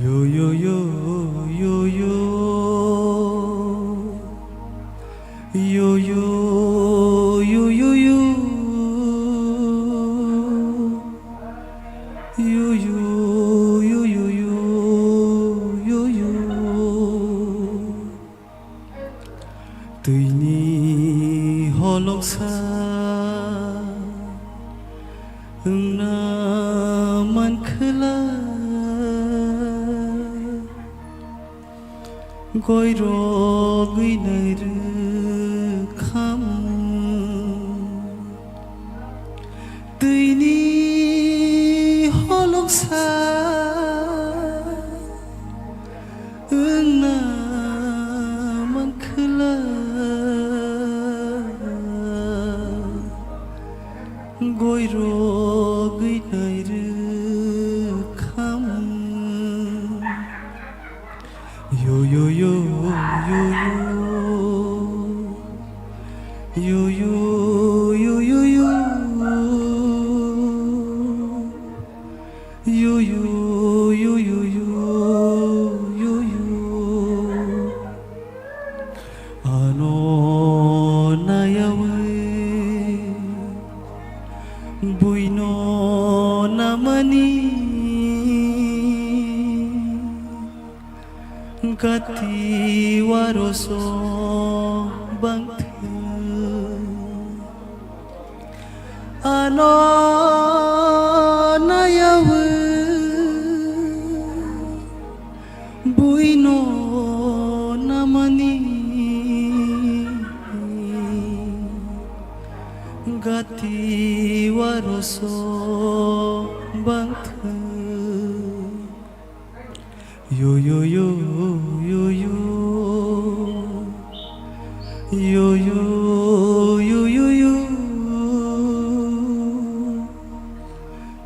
Yo, yo, yo, yo. sa wngna mankhwla. Goirogwi nairwkhamu twini holongsa wngna mankhwla. Goirogwi nairwkhamu. Yo, yo, yo, yo, yo. Yo, yo, yo, yo, yo, yo. Yo, yo, yo, yo, yo, yo, yo. Ano nayawi buino namani. Gati waroso bangthwi ano nayawi buino namani. Gati waroso bangthwi. Yo, yo, yo, yo, yo. Yo, yo, yo, yo, yo.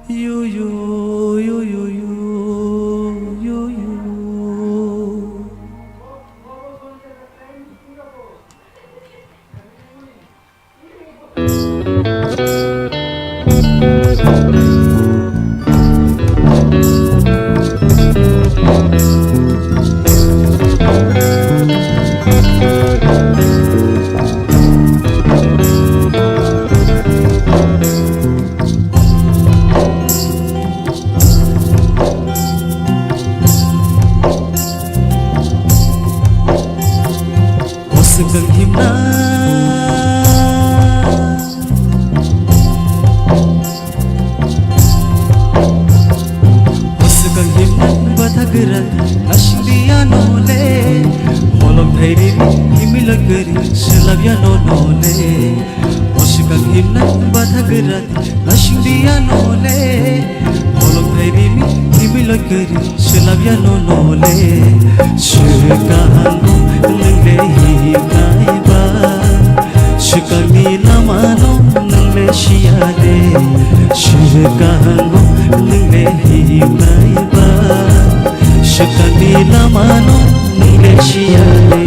Yo, yo, yo, yo, yo, yo, yo. O swkang himna. O swkang himna batha gwra, nasing di ano le. Holong thai ri mi himwi loi kwrwi, swlap ya no no le. O swkang himna batha gwra, nasing di ano le. Holong thai ri mi himwi loi kwrwi, swlap ya no no le. Swkang nwng le himnai ba, swkang ni lama no nwng le siya le. Swkang nwng le himnai ba, swkang ni lama no nwng le siya le.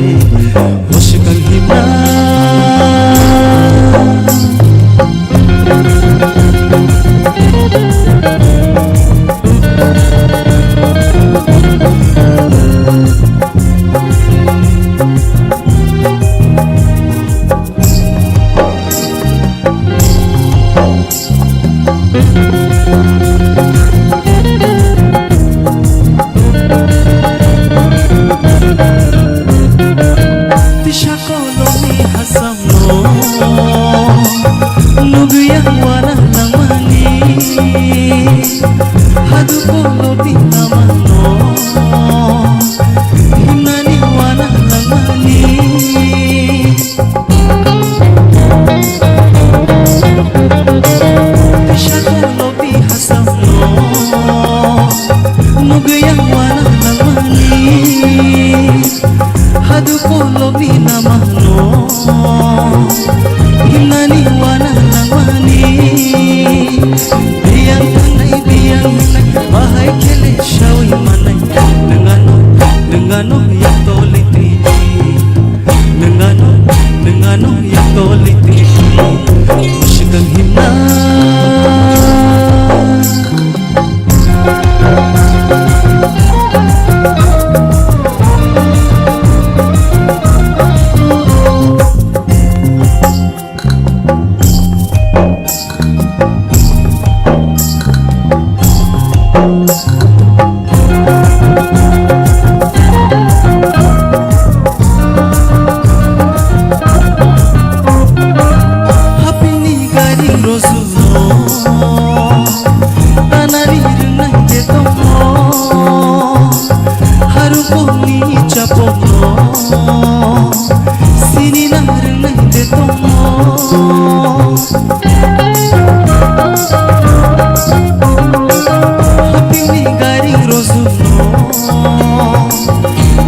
O swkang himna. Tisa kolomni hasamno nugwi ang wana nangmani. Hadu kolomni namano himnani wana nangmani. Tisa kolomni hasamno nugwi ang wana nangmani. Hadu kolomni namano himnani wana nangmani. Biyang tangnai biyang hinai bahai khele sawi manai. Nwng ano, nwng ano yak toli twi. Nwng ano, nwng ano yak toli twi. Swkang himna.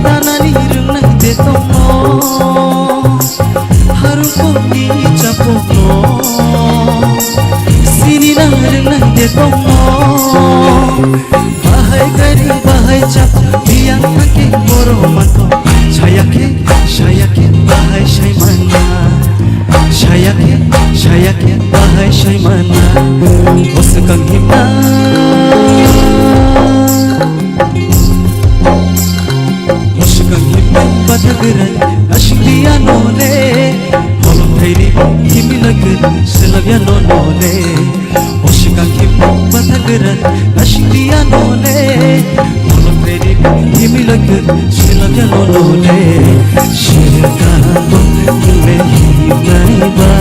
Tanani rwngnai de tongno, harukokni chapokno, sinina rwngnai de tongno. Bahai kaini bahai chap, biyang thangke boro manto, sayakhe, sayakhe, bahai saimana. Sayakhe, sayakhe, bahai saimana. O swkang himna. O swkang himna, bathagwrang, nasingdiya nole. Holong thairi, himilagwrang, selabya no nole. O swkang himna, bathagwrang, nasingdiya nole. Holong thairi, himilagwrang, selabya no nole. Swkang nung le himnai ba,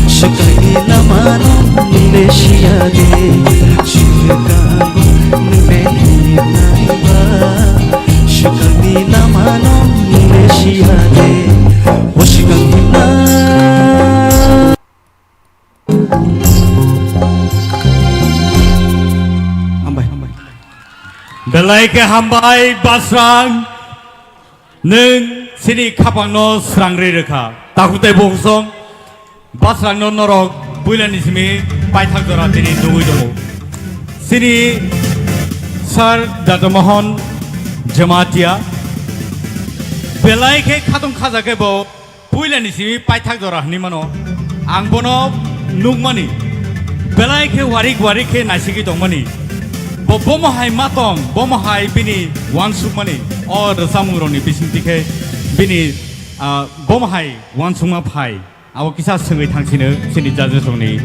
swkangni lama no nung le siya de. Swkang nung le himnai ba, swkangni lama no nung le siya de. O swkang himna. Hambai, hambai. Belai khe hambai, Basrang. Nwng chini khapangno srangri rwkha. Takhuk tei bukhuk song, Basrangno norok puilani simi paithak jora tini nugwi tongo. Chini Sir Dadamohon Jamatia belai khe khatung khaja khe bo puilani simi paithak jora hwnwi mano. Ang bono nukmani, belai khe warik warik khe naisigwi tongmani. Bo bomo hai ma tong, bomo hai bini uansukmani, o rwchapmungrokni bisingtwi khe bini, ah, bomo hai uansukma phai. Abo kisa swngwi thangsino chini judges rokni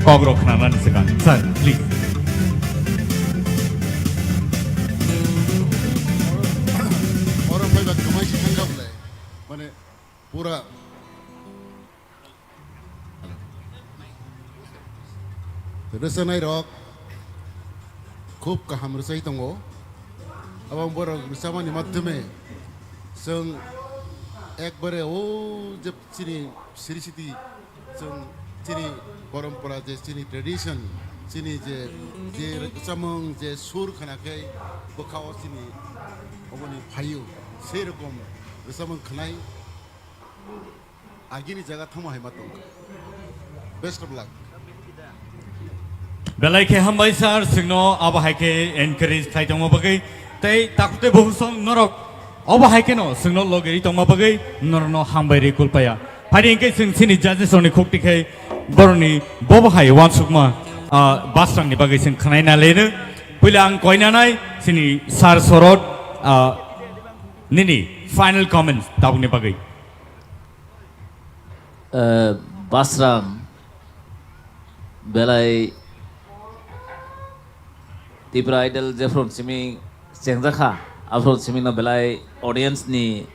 kokrok khnanani swkang. Sir, please. Oro phaiba kwmaisi thangkha bwle. Mane, pura rwchanairok khub kaham rwchai tongo. Abo borok rwchapmani madhyome chwng ekbare o je chini siri siti chwng chini porompora je chini tradition, chini je, je rwchapmung je sur khna khe bwkha o chini oboni phaio, sei rokom rwchapmung khnai. Agini jaga thangma hai ma tongkha. Best of luck. Belai khe hambai sir, chwngno abo hai khe encourage khlai tongma bagwi tei takhuk tei bukhuk song norok obo hai kheno chwngno logeri tongma bagwi norokno hambai rwi kulpaya. Phaidi hwnkhe chwng chini judges rokni khukti khai borokni bobo hai uansukma, ah, Basrangni bagwi chwng khnaina leno. Puila ang koinanai chini sir Sorot, ah, nini final comments tabukni bagwi. Eh, Basrang belai Tipra Idol jephru simi chengjakha, aphru simi no belai audience ni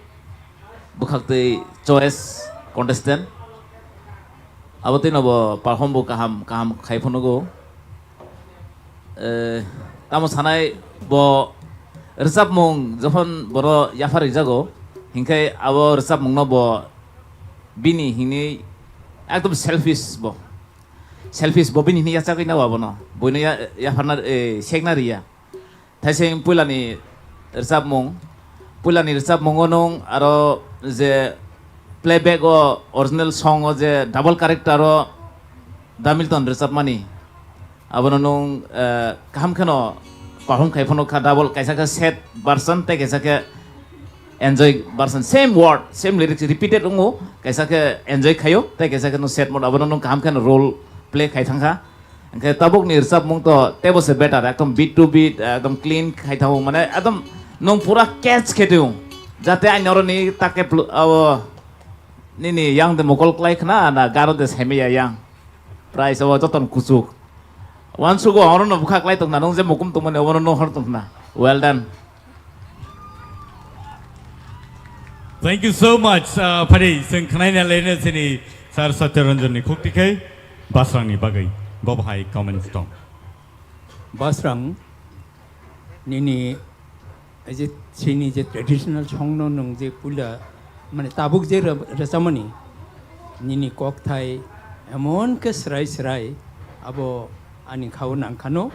bwkhaktwi choice contestant. Abo twi no bo perform bo kaham kaham khai phunugo. Eh, tamo sanai bo rwchapmung jokhon boro yaphar ringjago, hinkhe abo rwchapmungno bo bini hinwi ekdom selfish bo. Selfish bo bini hinwi yachagwi nao abono. Buino ya-, yapharna, eh, sekna riya. Thaising puilani rwchapmung, puilani rwchapmungo nwng aro je playback o original song o je double character o Da Milton rwchapmani, abono nwng, eh, kaham kheno perform khai phano kha, double, kaisa khe sad version tei kaisa khe enjoy version, same word, same lyrics repeated wngo, kaisa khe enjoy khaio tei kaisa khe nwng sad mode, abono nwng kaham kheno role play khai thangkha. Hwnkhe tabukni rwchapmung to teibo se better, ekdom beat to beat, ekdom clean khai thango, mane ekdom nwng pura catch khe tong. Jate ani oroni take plu-, abo nini yang de mokol klai khna na garo de saimaya yang. Price abo joton kuchuk. Wansugo orono bwkha klai tongna, nwng je mukum tongmani obono nwng hor tongna. Well done. Thank you so much. Uh, phari, chwng khnaina lene chini Sir Satya Ranjan ni khukti khai Basrang ni bagwi. Bo bahai comments tong. Basrang, nini, ei je chini je traditional song no nwng je puila, mane tabuk je re-, rwchapmani, nini kokthai emon khe srai srai, abo ani khao nangkhano.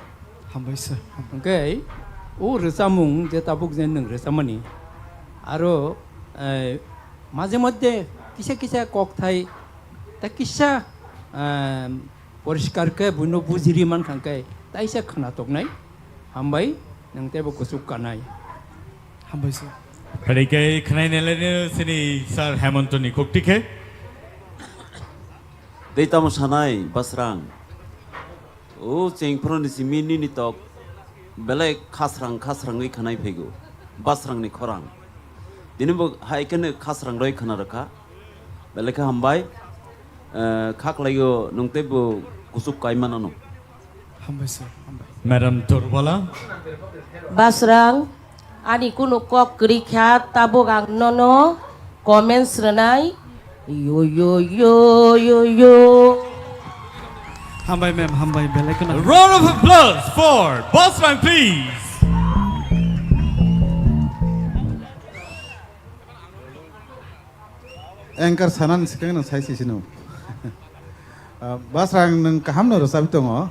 Hambai sir. Hwnkhe, O rwchapmung je tabuk je nwng rwchapmani, aro, eh, maje moddhe kisa kisa kokthai ta kisa, eh, poriskar khe buino bujiri mankha khe taisa khwna toknai. Hambai, nwng teibo kuchuk kanai. Hambai sir. Phaikhe khwnai nelaino sini Sir Hemontoni khukti khe. Tei tamo sanai, Basrang? O chengphuru ni simi nini tok belai khasrang khasrangwi khwnai phaigo, Basrang ni khorang. Tini bo hai kheno khasrang roi khwna rwkha. Belai khe hambai, eh, kha khlaio, nwng teibo kuchuk kai manano. Hambai sir, hambai. Madam Torbala. Basrang, ani kunu kok kwrwi kha, tabuk ang nono comments rwnai. Yo, yo, yo, yo, yo. Hambai ma'am, hambai, belai kheno. Round of applause for Basrang, please. Anchor sanani swkang no sai sisino. Ah, Basrang nwng kaham no rwchapwi tongo.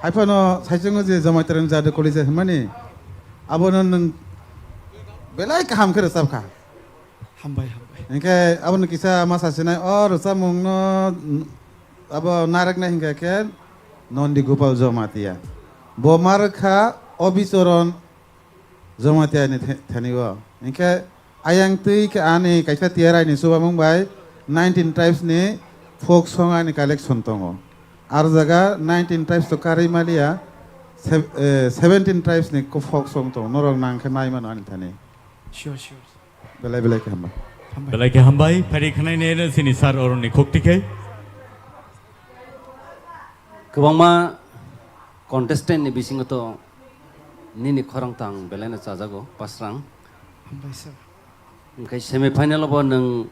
Haiphano saichungo je Jamatia ni Jadu College hwnmani, abono nwng belai kaham khe rwchapkha. Hambai, hambai. Hinkhe abono kisa ma sasinai, o rwchapmungno abo nareknai hinkhe khe Nondi Gopal Jamatia. Bo ma rwkha Obichoron Jamatia ni the-, thani o. Hinkhe ayang twi khe ani kaisa T R I ni chubamung bai nineteen tribes ni folk song ani collection tongo. Ar jaga nineteen tribes to karwi maliya, sev-, eh, seventeen tribes ni ko folk song tongo. Norok nang khe nai mano ani thani. Sure, sure. Belai belai khe hambai. Hambai. Belai khe hambai. Phari khwnai ne sini sir oroni khukti khe. Kwbangma contestant ni bisingo to nini khorang tang belai no chajago, Basrang. Hambai sir. Hwnkhe semi final o bo nwng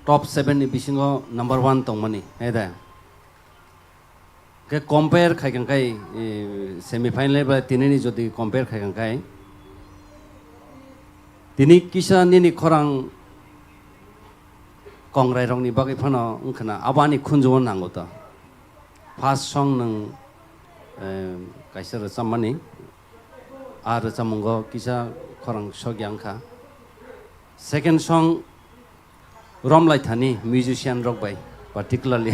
top seven ni bisingo number one tongmani, hai da? Hwnkhe compare khai kang khai, eh, semi final ba tini ni jodi compare khai kang khai, tini kisa nini khorang kongrai rok ni bagwi phano wngkhana abo ani khunju o nango to. First song nwng, eh, kaisa rwchapmani, a rwchapmungo kisa khorang sokya wngkha. Second song romlai thani musician rok bai particularly.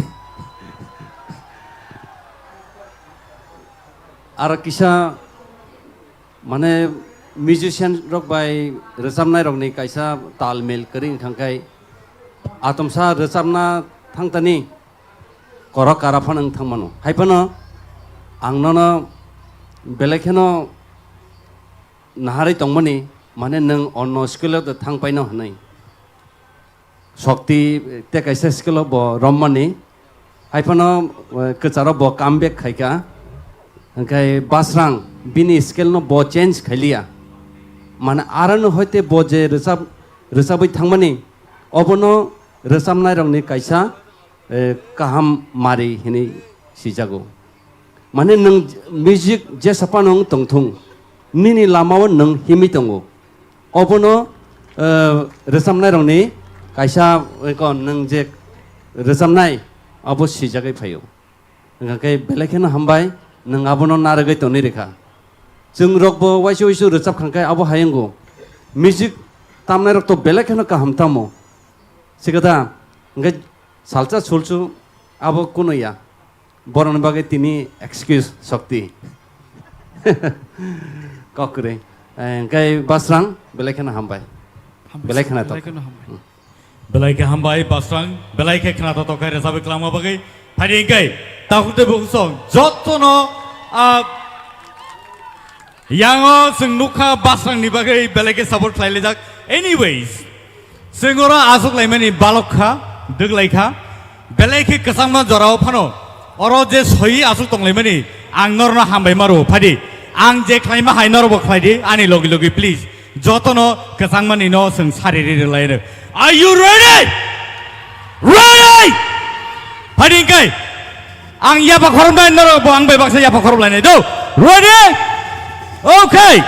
Aro kisa mane musician rok bai rwchapnai rok ni kaisa tal mil kwrwi wngkha khe atomsa rwchapna thangtani korok kara phano wng thang mano. Hai phano ang nono belai kheno naharwi tongmani, mane nwng onno skill o thang paino hwnwi. Shokti tei kaisa skill o bo rommani. Hai phano, eh, kwcharo bo come back khaikha. Hwnkhe Basrang bini skill no bo change khailiya. Mane aroni hoite bo je rwchap, rwchabwi thangmani, obono rwchapnai rokni kaisa, eh, kaham mari hinwi sijago. Mane nwng music jesa phano wng tongthung, nini lamao nwng himwi tongo. Obono, eh, rwchapnairokni kaisa, eko nwng je rwchapnai, abo swijagwi phaio. Hwnkha khe belai kheno hambai, nwng abono narwgwi tonwi rwkha. Chwng rokbo waisa waisa rwchap kha khe abo hai wngo. Music tamnairok to belai kheno kaham tamo. Sikha da, hwnkhe salsa sulsu abo kuno ya. Borokni bagwi tini excuse Shokti. Kok kwrwi. Eh, hwnkhe Basrang, belai kheno hambai. Hambai, belai kheno belai tok. Kheno hambai. Hmm. Belai khe hambai, Basrang. Belai khe khna tok khe rwchapwi kwlangma bagwi. Phaidi hwnkhe, takhuk tei bukhuk song, jotono, ah, yango chwng nukha Basrangni bagwi belai khe support khlailaijak. Anyways, chwng oro aswk laimani balok kha, dwglai kha, belai khe kwchangma jorao phano oro je soiwi aswk tonglaimani, ang norokno hambai ma rwo, phaidi. Ang je khlaima hai norokbo khlaidi, ani logi logi please. Jotono kwchangmani no chwng sari ri rwlai rw. Are you ready? Ready? Phaidi hwnkhe ang yapha khoromnai, norokbo ang bai baksa yapha khoromlainai do. Ready? Okay.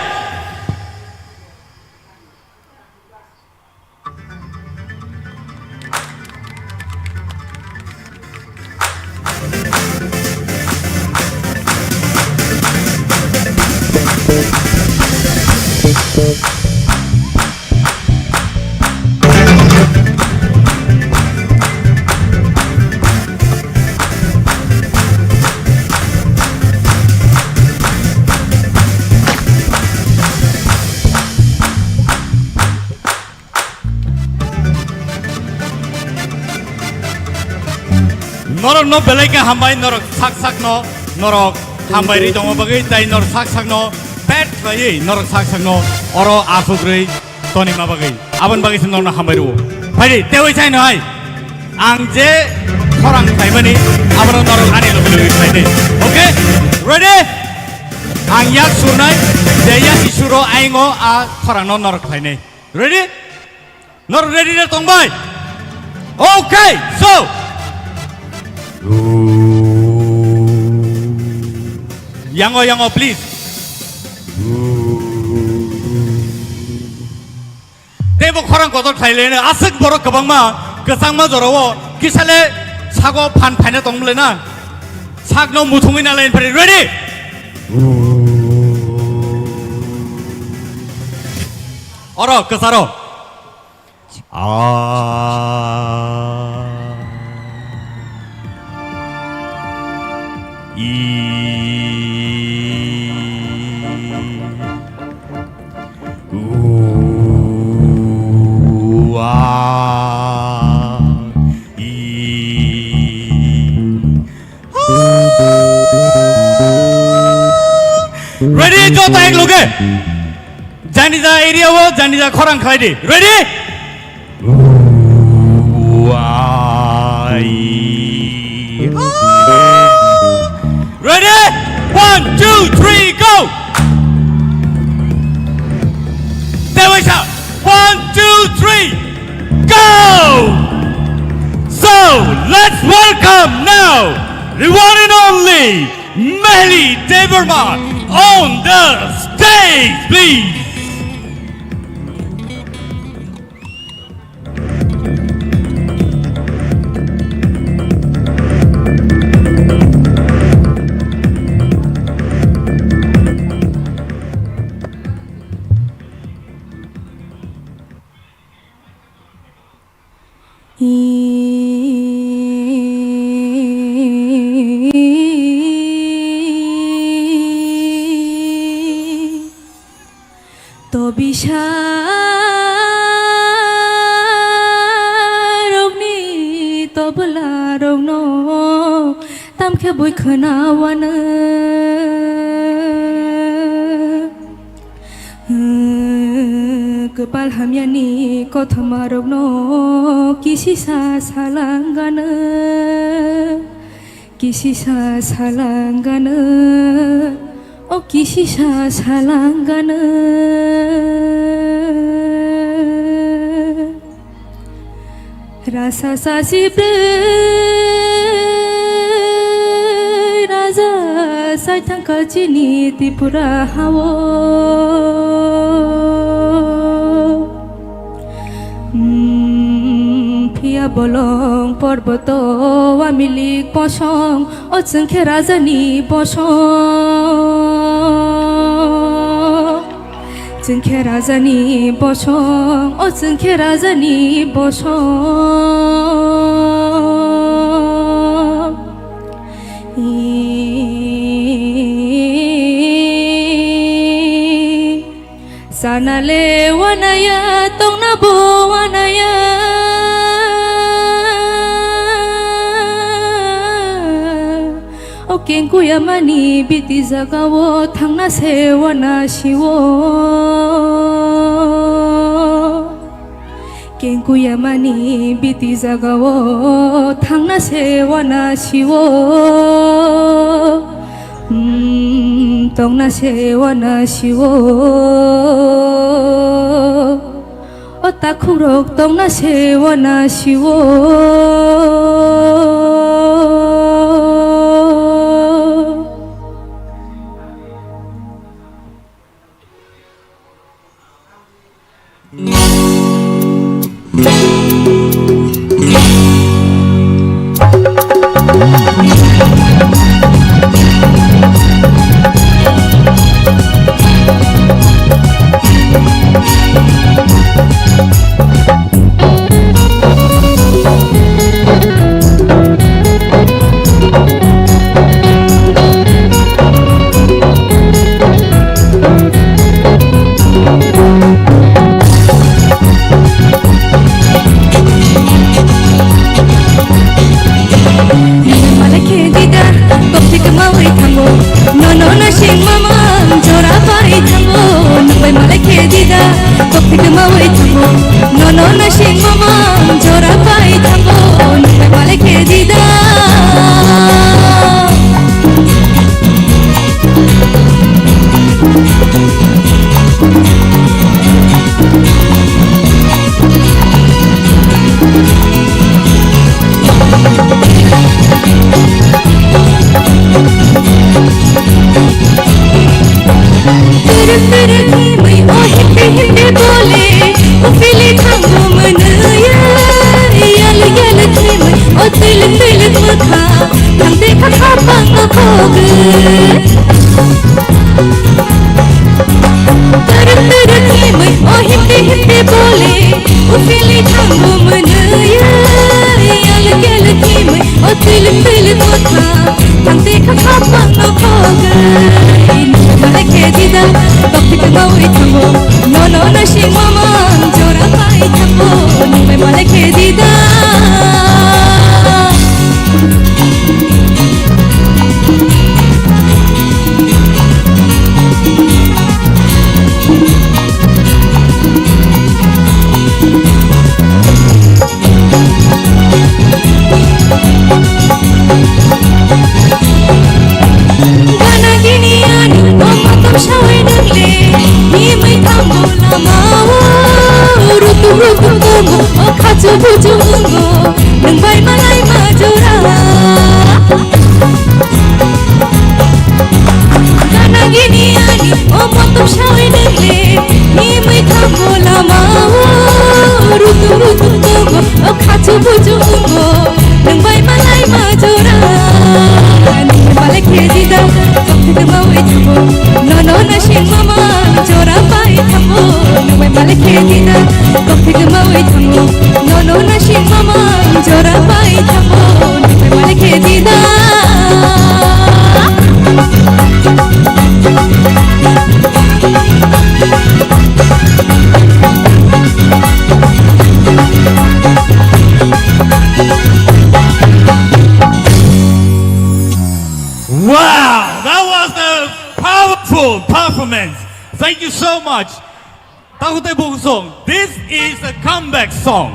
Norok no belai khe hambai, norok sak sak no, norok hambai ri tongma bagwi, tai norok sak sak no pet khlaiwi, norok sak sak no oro asuk rwi tonima bagwi, aboni bagwi se norok no hambai rwo. Phaidi, tei oi sai no hai. Ang je khorang khlaimani, abono norok ani logi logi khlai di. Okay? Ready? Ang yak surnai, je yak si suro aingo a khorang no norok khlainai. Ready? Norok ready re tongbai? Okay, so. Yango, yango, please. Tei bo khorang kotor khlai le, aswk borok kwbangma kwchangma jorao kisa le sago phan phaina tong le na. Sakno muthungwi na line phari. Ready? Oro kwcharo. Ah. I. Ua, i. Ready, joto ek loge. Janija area o, janija khorang khlai di. Ready? Ua, i. Ready? One, two, three, go! Tewaisa, one, two, three, go! So, let's welcome now the one and only Mehli Debbarma on the stage, please! To bisa rokni tobla rokno tamkhe bui khwnawano. Kwpal hamyani kothoma rokno kisisa salangano. Kisisa salangano, o kisisa salangano. Rasa sasi brwi raja saithang kachini Tripura hao. Hmm, phiya bolong porboto wamilik bosong, o chwngkhe rajani bosong. Chwngkhe rajani bosong, o chwngkhe rajani bosong. Sanale wanaya, tongna bo wanaya. O kengkuyamani biti jagao thangna se wana siwo. Kengkuyamani biti jagao thangna se wana siwo. Hmm, tongna se wana siwo. O takhukrok tongna se wana siwo. Koktwma wi thango, nono nasing mamang jora pai thango, nungbai malai khe dida. Tere tere khimwi o himte himte bole, o fili thango mwnwi ya. Yal yal khimwi o twilwk twilwk mwkha, thangte kha khapang o khogwi. Tere tere khimwi o himte himte bole, o fili thango mwnwi ya. Yal yal khimwi o twilwk twilwk mwkha, thangte kha khapang o khogwi. Nungbai malai khe dida, koktwma wi thango, nono nasing mamang jora pai thango, nungbai malai khe dida. Gana gini ani, o motom sawi nang le, himwi thango lama o, rutum rutum tongo, o khachu buchu wngo, nungbai malai ma jora. Gana gini ani, o motom sawi nang le, himwi thango lama o, rutum rutum tongo, o khachu buchu wngo, nungbai malai ma jora. Nungbai malai khe dida, koktwma wi thango, nono nasing mamang jora pai thango, nungbai malai khe dida, koktwma wi thango, nono nasing mamang jora pai thango, nungbai malai khe dida. Wow, that was a powerful performance. Thank you so much. Takhuk tei bukhuk song, this is a comeback song.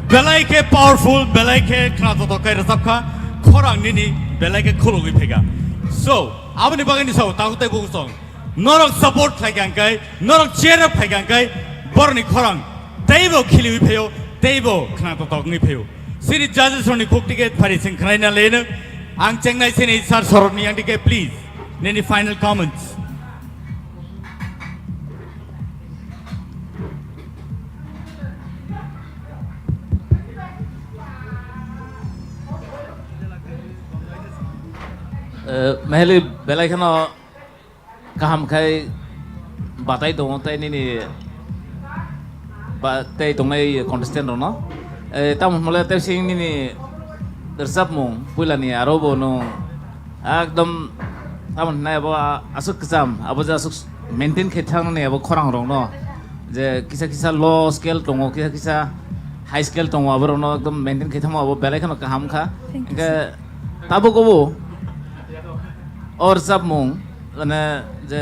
Belai khe powerful, belai khe khna joto kai rwchap kha, khorang nini belai khe khulugwi phaikha. So, aboni bagwi ni sao takhuk tei bukhuk song. Norok support khlai kha hwnkhe, norok cheer up khlai kha hwnkhe, borokni khorang teibo khiliwi phaio, teibo khna joto wngwi phaio. Sini judges rokni khuk ticket phari sing khnaina leno. Ang chengnai sini sir sorokni yang dike, please. Nini final comments. Eh, Meheli belai kheno kaham khai batai tongo tei nini ba-, tei tongnai contestant rokno. Eh, tamo hwnle tei sing nini rwchapmung puilani aro bo nwng ekdom tamo hwnai abo a-, aswk kwcham, abo je aswk maintain khe thangni abo khorang rokno. Je kisa kisa low scale tongo, kisa kisa high scale tongo, aborokno ekdom maintain khe thangma abo belai kheno kaham kha. Thank you, hwnkhe sir. Tabuk obo o rwchapmung, mane, je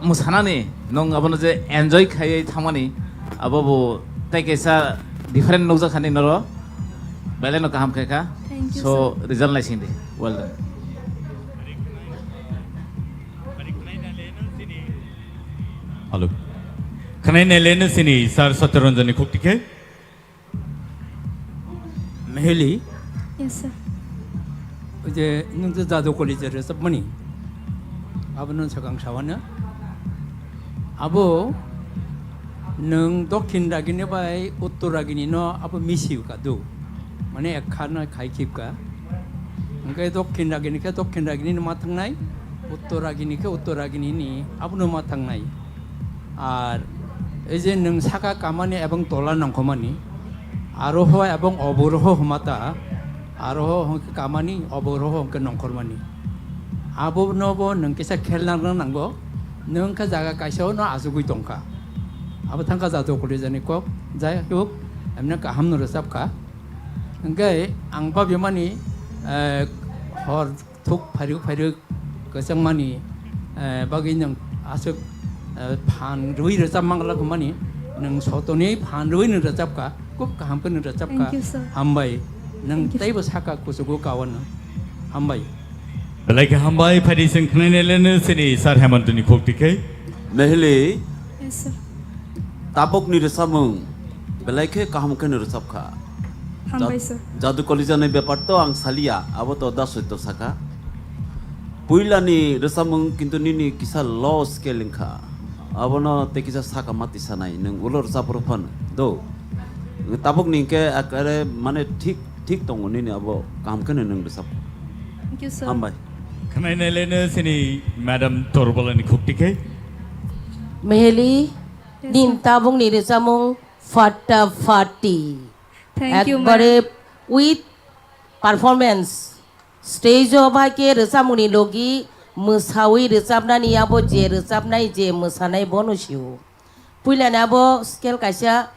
mwsanani nwng abono je enjoy khaiwi thangmani, abo bo tei kaisa different nukjak hani noro, belai no kaham khaikha. Thank you, sir. So, result naisingdi. Well done. Hello. Khwnai naileno sini Sir Satyaranjan ni khuk tikhe. Meheli. Yes, sir. Oje nwng je Jadukoli je rwchapmani, abono swkang sawano. Abo nwng Dokhin Ragini bai Uttor Ragini no abo misi kadu. Mane ekha no khai khibka. Hwnkhe Dokhin Ragini khe Dokhin Ragini no ma thangnai, Uttor Ragini khe Uttor Ragini ni abono ma thangnai. Ar ei je nwng saka kamani ebong tola nongkhormani, aroho ebong oboroho hwnma ta, aroho hwnkhe kamani, oboroho hwnkhe nongkhormani. Abonobo nwng kisa khel nang nango, nwng khe jaga kaisa-o no achugwi tongkha. Abo thangkha Jadukoli jani kok, jai hok, emne kaham no rwchapkha. Hwnkhe ang babimani, eh, hor thuk phairwk phairwk kwchangmani, eh, bagwi nwng aswk, eh, phan rwi rwchap mangla hwnmani, Nwng sotoni phan rwui nwng rwchapkha, kub kaham khe nwng rwchapkha. Thank you, sir. Hambai. Nwng Thank you, sir. Teibo saka kuchugo kawan nwng. Hambai. Belai khe hambai, phaidi chwng khnainai leno chini Sir Hemantoni khuk tikhe. Meheli. Yes, sir. Tabukni rwchapmung belai khe kaham khe nwng rwchapkha. Hambai, Jad-, sir. Jadu Kalijani bepar to ang saliya, abo to da soito saka. Puilani rwchapmung kintu nini kisa low scale wngkha. Abono tei kisa saka mati sanai, nwng ulo rwchap rw phano. Do. Tabukni hwnkhe ekare mane thik, thik tongo nini abo kaham kheno nwng rwchap. Thank you, sir. Hambai. Khnainai leno chini Madam Torbolani khuk tikhe. Meheli, Yes, nin sir. Tabukni rwchapmung Fatta Fatti. Thank you, ma'am. Ekbare with performance. Stage o bai khe rwchapmungni logi mwsaui rwchapnani abo je rwchapnai je mwsanai bono sio. Puilani abo scale kaisa,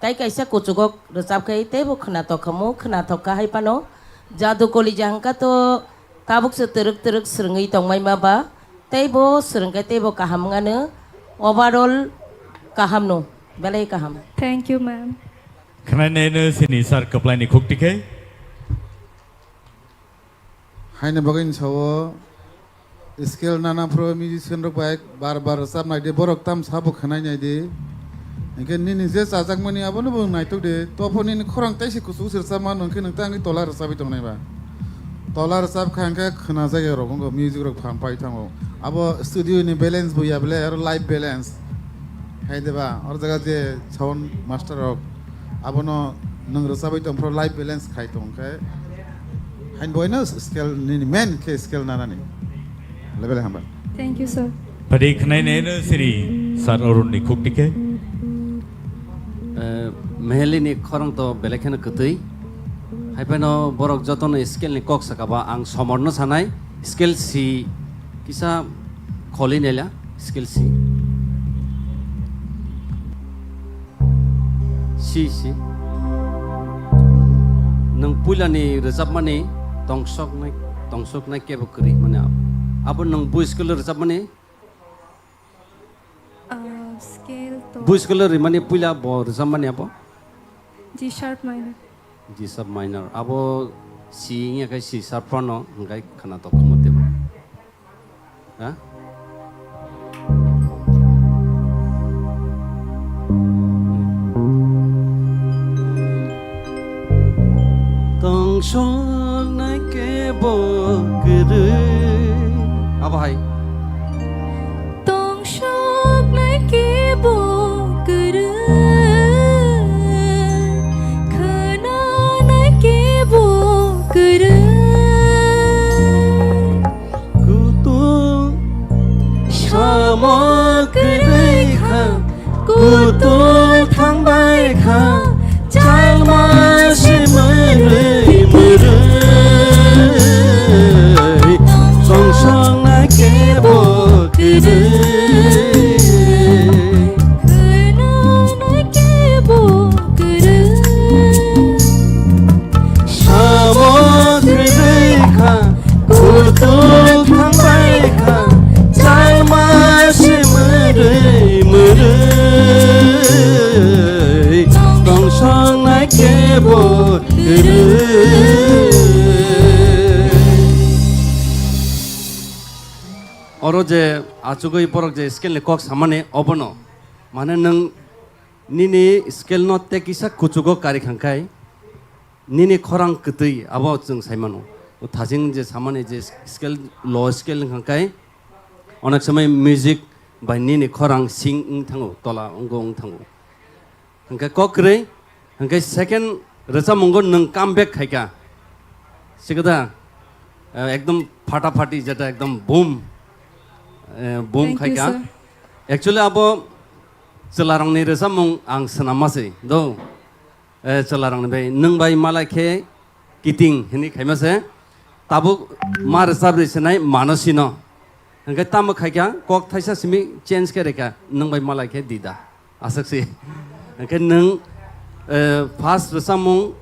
tai kaisa kuchukgo rwchap khe teibo khwnatok khamu, khwnatok kha hai phano. Jadu Kolija hwnkha to tabuk se twrwk twrwk swrwngwi tongmai ma ba, teibo swrwng khe teibo kaham wngano, overall kaham no, belai kaham. Thank you, ma'am. Khwnainai no sini sir kwplaini khuk tikhe. Haini bagwi ni sao scale nana phuru musician rok bai bar bar rwchap nai di, borok tam sabo khwnai nai di. Hinkhe nini je chajakmani abono bo naitok di, tophor nini khorang taisi kuchuk se rwchap mano hinkhe nwng tei ang tola rwchapwi tongnai ba. Tola rwchap kha hinkhe khwna jagya rok wngkha, music rok phang pai thango. Abo studio ni balance bo ya bele aro live balance. Hai de ba, or jaga je sound master rok abono nwng rwchapwi tong phuru live balance khai tong khe. Hain boino scale nini main khe scale nanani. Level hamba. Thank you, sir. Padi khnainai no siri sir Arun ni khuk tikhe. Eh, Meheli ni khorang to belai kheno kwtwi. Hai phano borok jotono scale ni kok saka ba ang somor no sanai. Scale si kisa kholi nela scale si. Si, si. Nwng puilani rwchapmani tongsoknai, tongsoknai kebo kwrwi mani abo. Abo nwng bu scale rwchapmani? Ah, scale to Bu scale rwmani puila bo rwchapmani abo? G sharp minor. G sharp minor. Abo si wngya khe C sharp phano hwnkhe khwnatok khamu teibo. Ha? Tongsoknai kebo kwrwi. Abo hai. Tongsoknai kebo kwrwi, khwnanai kebo kwrwi. Kutung samo kwrwi kha, kutung thangbai kha, chalma se mwrwi mwrwi, tongsoknai kebo kwrwi. Khwnanai kebo kwrwi. Samo kwrwi kha, kutung thangbai kha, chalma se mwrwi mwrwi, tongsoknai kebo kwrwi. Oro je achugwi borok je scale ni kok samani obono, mane nwng nini scale no tei kisa kuchugo kari khangkhai, nini khorang kwtwi abo chwng sai mano. O thajing je samani je scale, low scale wngkha khe, onek somoi music bai nini khorang sing wng thango, tola wnggo wng thango. Hwnkhe kok kwrwi, hwnkhe second rwchapmungo nwng come back khaikha. Sikada, eh, ekdom phata phati jeta ekdom boom, eh, boom Thank you, khaikha. Sir. Actually abo chwlarangni rwchapmung ang swnamma se do. Eh, chwlarangni bai, nwng bai malai khe kiting hwnwi khaima se. Tabuk ma rwchapri swnai mano sino. Hwnkhe tamo khaikha kok thaisa simi change khe rwkha, nwng bai malai khe dida. Aswk si. Hwnkhe nwng, eh, first rwchapmung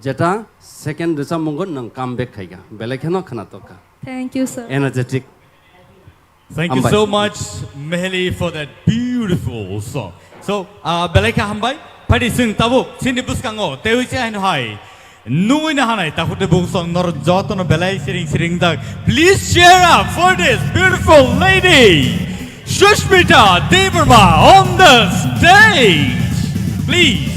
jeta, second rwchapmungo nwng come back khaikha. Belai kheno khwnatok kha. Thank you, sir. Energetic. Thank you Hambai. So much, Meheli, for that beautiful Beautiful song. So, ah, belai kha hambai. Phaidi chwng tabuk chini bwskango teiwi se haino hai nungwi na hanai takhuk tei bukhuk song norok jotono belai siring siring jak. Please cheer up for this beautiful lady, Sushmita Debbarma on the stage. Please.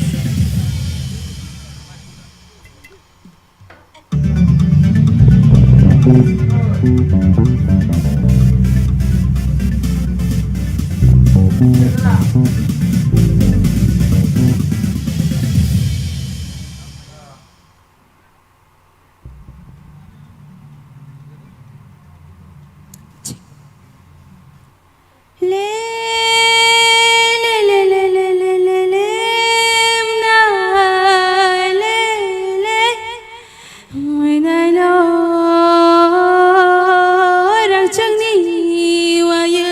Le, le, le, mna, le, le, mwnai no, rangchakni waya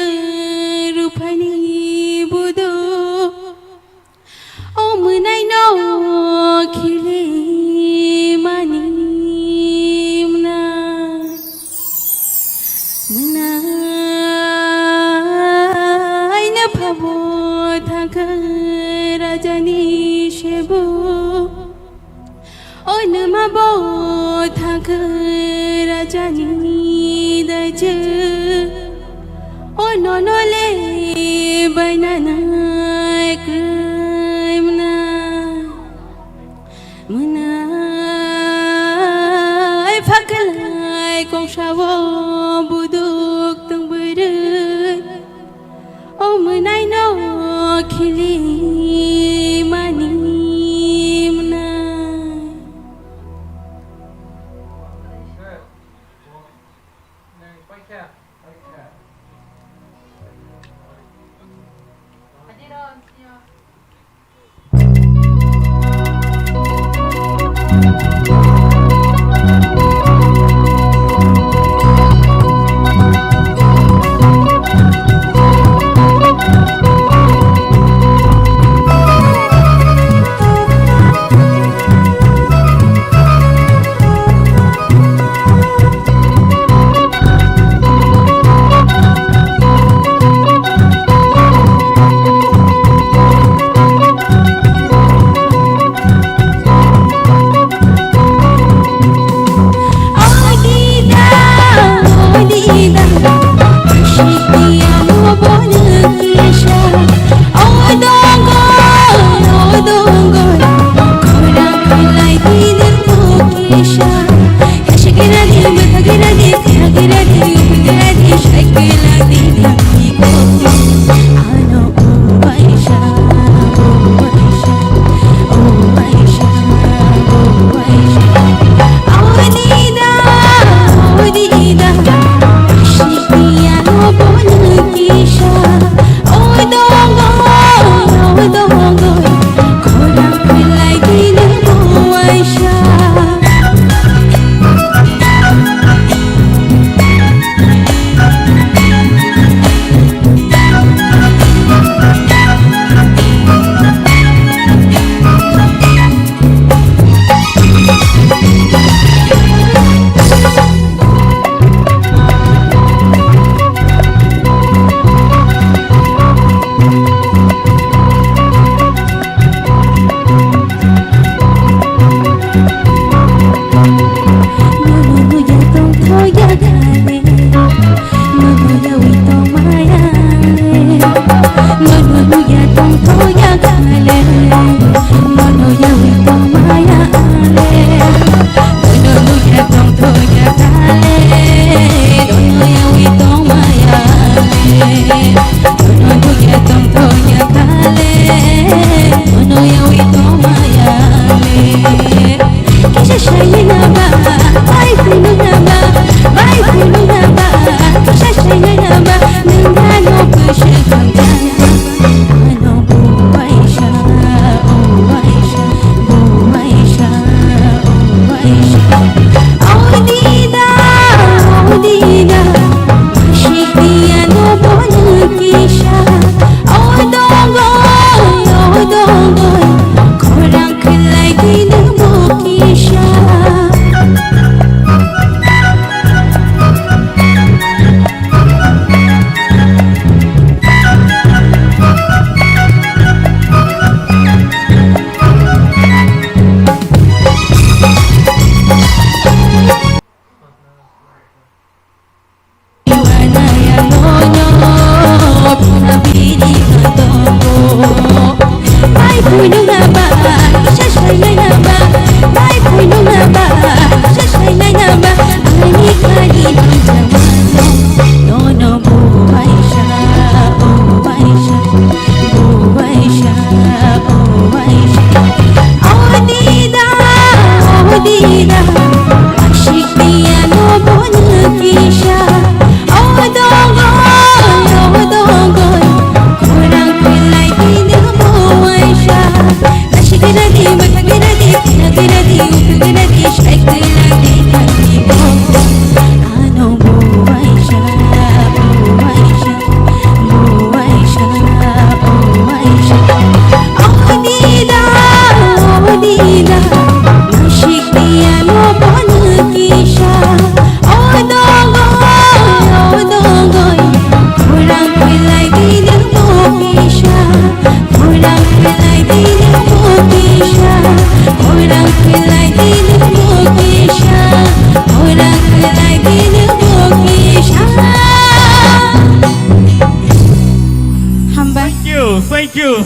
ruphaini budo. O mwnaino khilimani mwnai, mwnaino phabo thangkha rajani sebo. O nwma bo thangkha rajani daijwk. O nono le bainanai kwrwi mwnai. Mwnai phaklai kongsao buduk tong bwrwi. O mwnaino khilimani mwnai.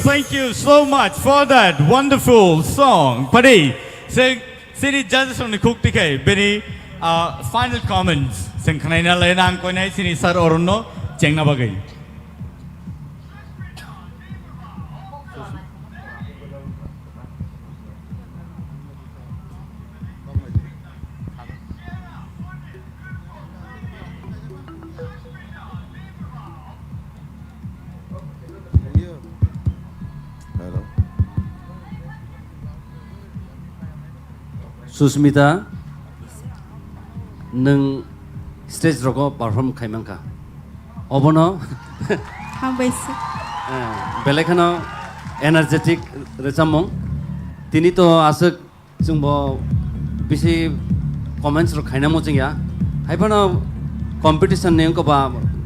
Thank you so much for that wonderful song. Pari, se sini judges rokni khuk tikhai bini, ah, final comments seng khnaina lai nang koinai sini sir Arun no chengna bagwi. Hello. Susmita, nwng stage rogo perform khai mankha. Obono Hambai se. Eh, belai kheno energetic rwchapmung. Tini to aswk chwngbo bisi comments rok khaina muchungya. Haiphano competition ni wngkha ba